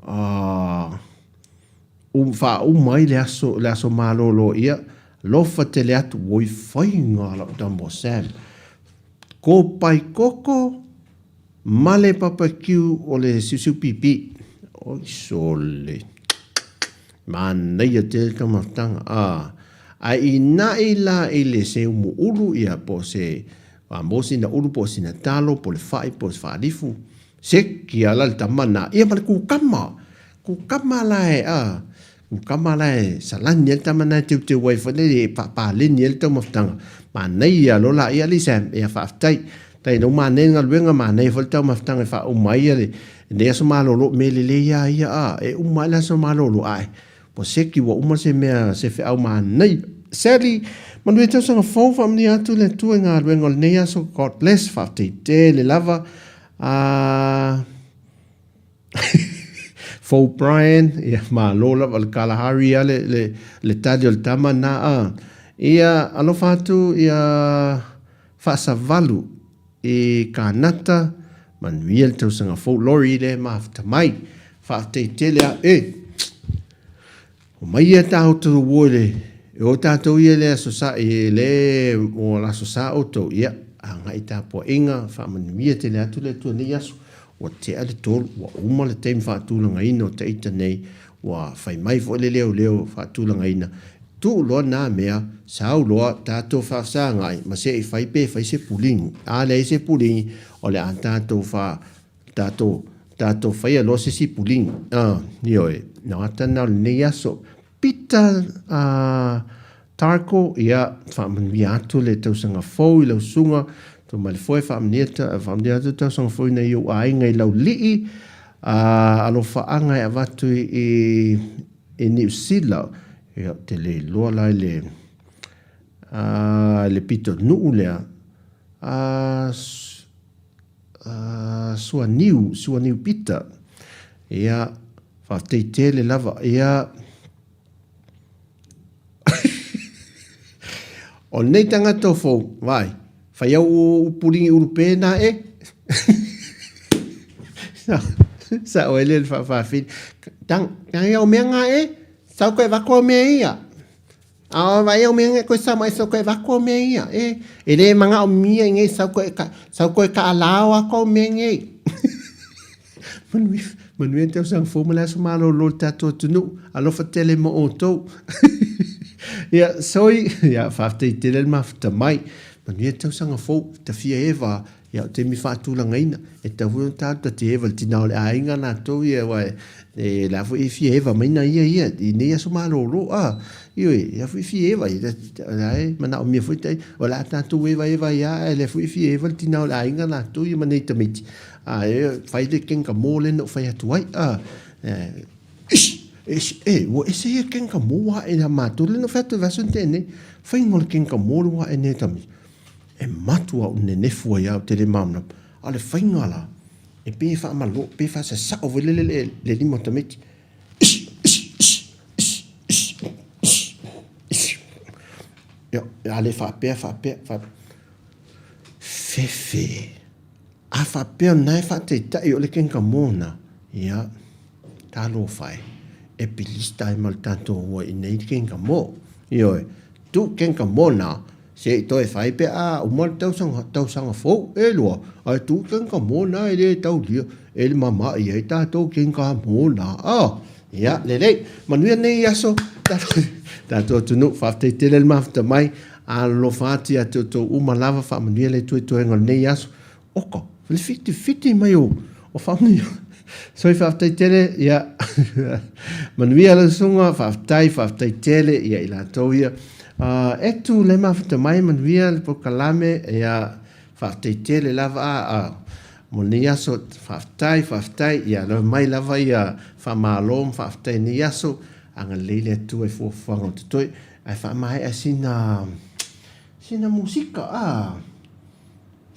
a faauma ai le aso, le aso malolo, ia, alofa tele atu, oi faiga lau tama o Sam. Kopai koko ma le papakiu o le siusiu pipi. Oi sole. Manaia tele taumafataga. A, ae ina'i la i le seumu ulu ia po o se, a mo sina ulu po o sina talo po o le fa'i po o se faalifu. Seki a la le tama na, ia ma le kukama. Kukama la e, a, kukama la e salani ai le tama na e teuteu ai foi lele e faapaleni ai le taumafataga. Manaia loa la ia alii Sam, ia faafetai. Tai ina ua manaia le galuega, manaia foi le taumafataga e faauma ai ia lenei aso malolo, mea lelei lava ia, a, e uma ai le aso malolo, ae ua seki ua uma se mea, se feau manaia. Sally, manuia tausaga fou, faamanuia atu le Atua i galuega o lenei aso, God bless, faafetai tele lava. A, Fou Brian, ia malo lava le Kalahari a le, le, le tali o le tama na a. Ia alofa atu ia faasavalu i Kanata, manuia le tausaga fou. Lori le mafuta mai. Faafetai tele a, e! Omai ia tatou o i le, e o tatou ia i le Aso Sa, i le, o le Aso Sa outou, ia, agai i tapuaiga, faamanuia tele atu le Atua i nei aso. Ua tea le tolu, ua uma le taimi faatulagaina o taita nei, ua fai mai foi le leoleo faatulagaina, tuu loa na mea, sau loa tatou faafesagai ma se i fai pe fai se puligi. A leai se puligi, o le a tatou fa, Tatou, tatou faia loa se isi puligi. Ah, ioe, na ata na o lenei aso. Pita, ah, Tarko, ia, faamanuia atu le tausaga fou i lau susuga, Tumalefoe, faamanuia, faamanuia atu le tausaga fou i nai ou aiga i Laulii, ah, alofaaga e avatu i, i Niu Sila, ia, ou te le iloa la i le, ah, i le pitonuu lea, ah, Suaniu, Suaniu Pita. Ia, faafetai tele lava. Ia, o lenei tagata o fou, vaai, fai au puligi ulupe na e. Sa oe le faafafine. Tang, tang au mea ngā e, sau koe vako au mea ia. A o vai au mea koe sa mai sau koe vako au mea ia. E, e le manga o mia i ngei sau koe ka, sau koe ka alao a ko mea ngei. Manuia, manuia te tausaga fou ma le aso malolo le tatou atunuu. Alofa tele mo outou. Ia, soi, ia, faafetai tele le mafuta mai. Manuia te tausaga fou, tafia eva, Ia, o taimi faatulagaina, e tatau foi ona talu ta te eva i le tina o le aiga latou ia, aua e, la foi e fia eva mai na ia ia i nei aso malolo, a, ioe, la foi e fia eva, la e manaomia foi tai, o le a tatou eva eva ai lava, ae la foi e fia eva le tina o le aiga latou ia ma nei tamaiti, a, e fai le kenga mo lea na ou fai atu ai, a, ish, ish, e, ua ese ia kenga mo ua ae ia matou lea na ou fai atu i le vaiaso na tea nei, faiga o le kenga mo le ua ae nei e tamaiti. E matua ou nenefu ai au te le malamalama. A o le faiga la, e pei e faamalo, pei e faasasao foi lele le, le lima o tamaiti. Ish, ish, ish, ish, ish, ish, ish. Ia, a le faapea, faapea, faapea. Fefe. A faapea na e faataitai o le kenga mona, ia, talofa e, e pilista ai ma le tatou ua i nei kenga mo. Ioe, tu kenga mona, se i toe fai pe a uma le tausaga, tausaga fou, e lua, ae tu kenga mona e le taulia, e le mama'i ai tatou kenga mona. Ah, ia, lelei, manuia nei aso. tatou tatou atunuu, faafetai tele le mafuta mai, alolofa atu ia te outou uma lava, faamanuia le Atua i toega o lenei aso. Oka, le fitifiti mai o, o faamanuia. Soi faafetai tele, ia, manuia lau susuga, faafetai, faafetai tele ia i latou ia. Uh, etu le mafuta mai, manuia le polokalame, ia, faafetai tele lava a, a mo lenei aso, faafetai, faafetai, ia, lava mai lava ia faamalo ma faafetai i lenei aso, agalelei le Atua i fuafuaga o totoe, ae faamaea sina, sina musika, a,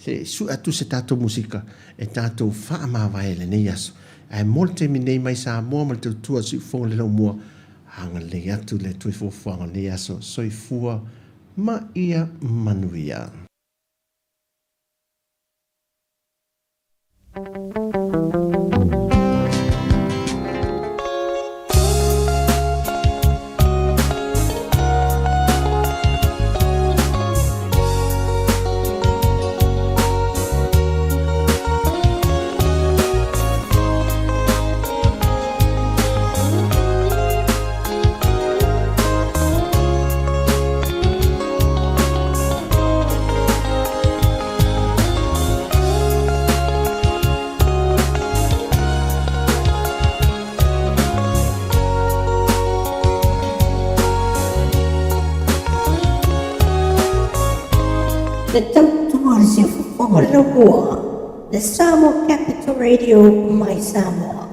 Se i sue atu se tatou musika e tatou faamavae i lenei aso. Ae mo le taimi nei mai Samoa ma le tautua a Siufofoga le Laumua, agalelei atu le Atua i fuafuaga o lenei aso. Soifua ma ia manuia. Le tautua a le siufofoga o le Laumua, The Samoa Capital Radio mai Samoa.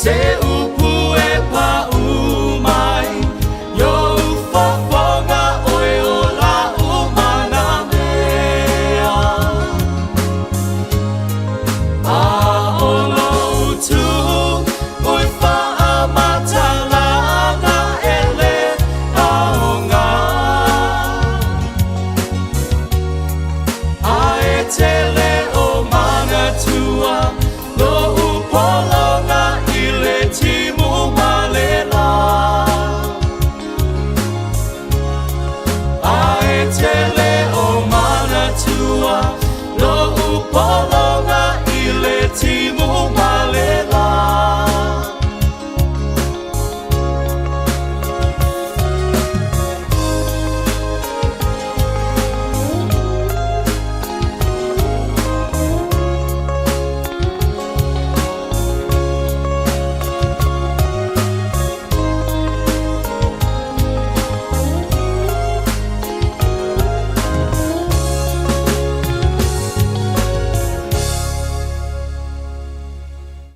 Se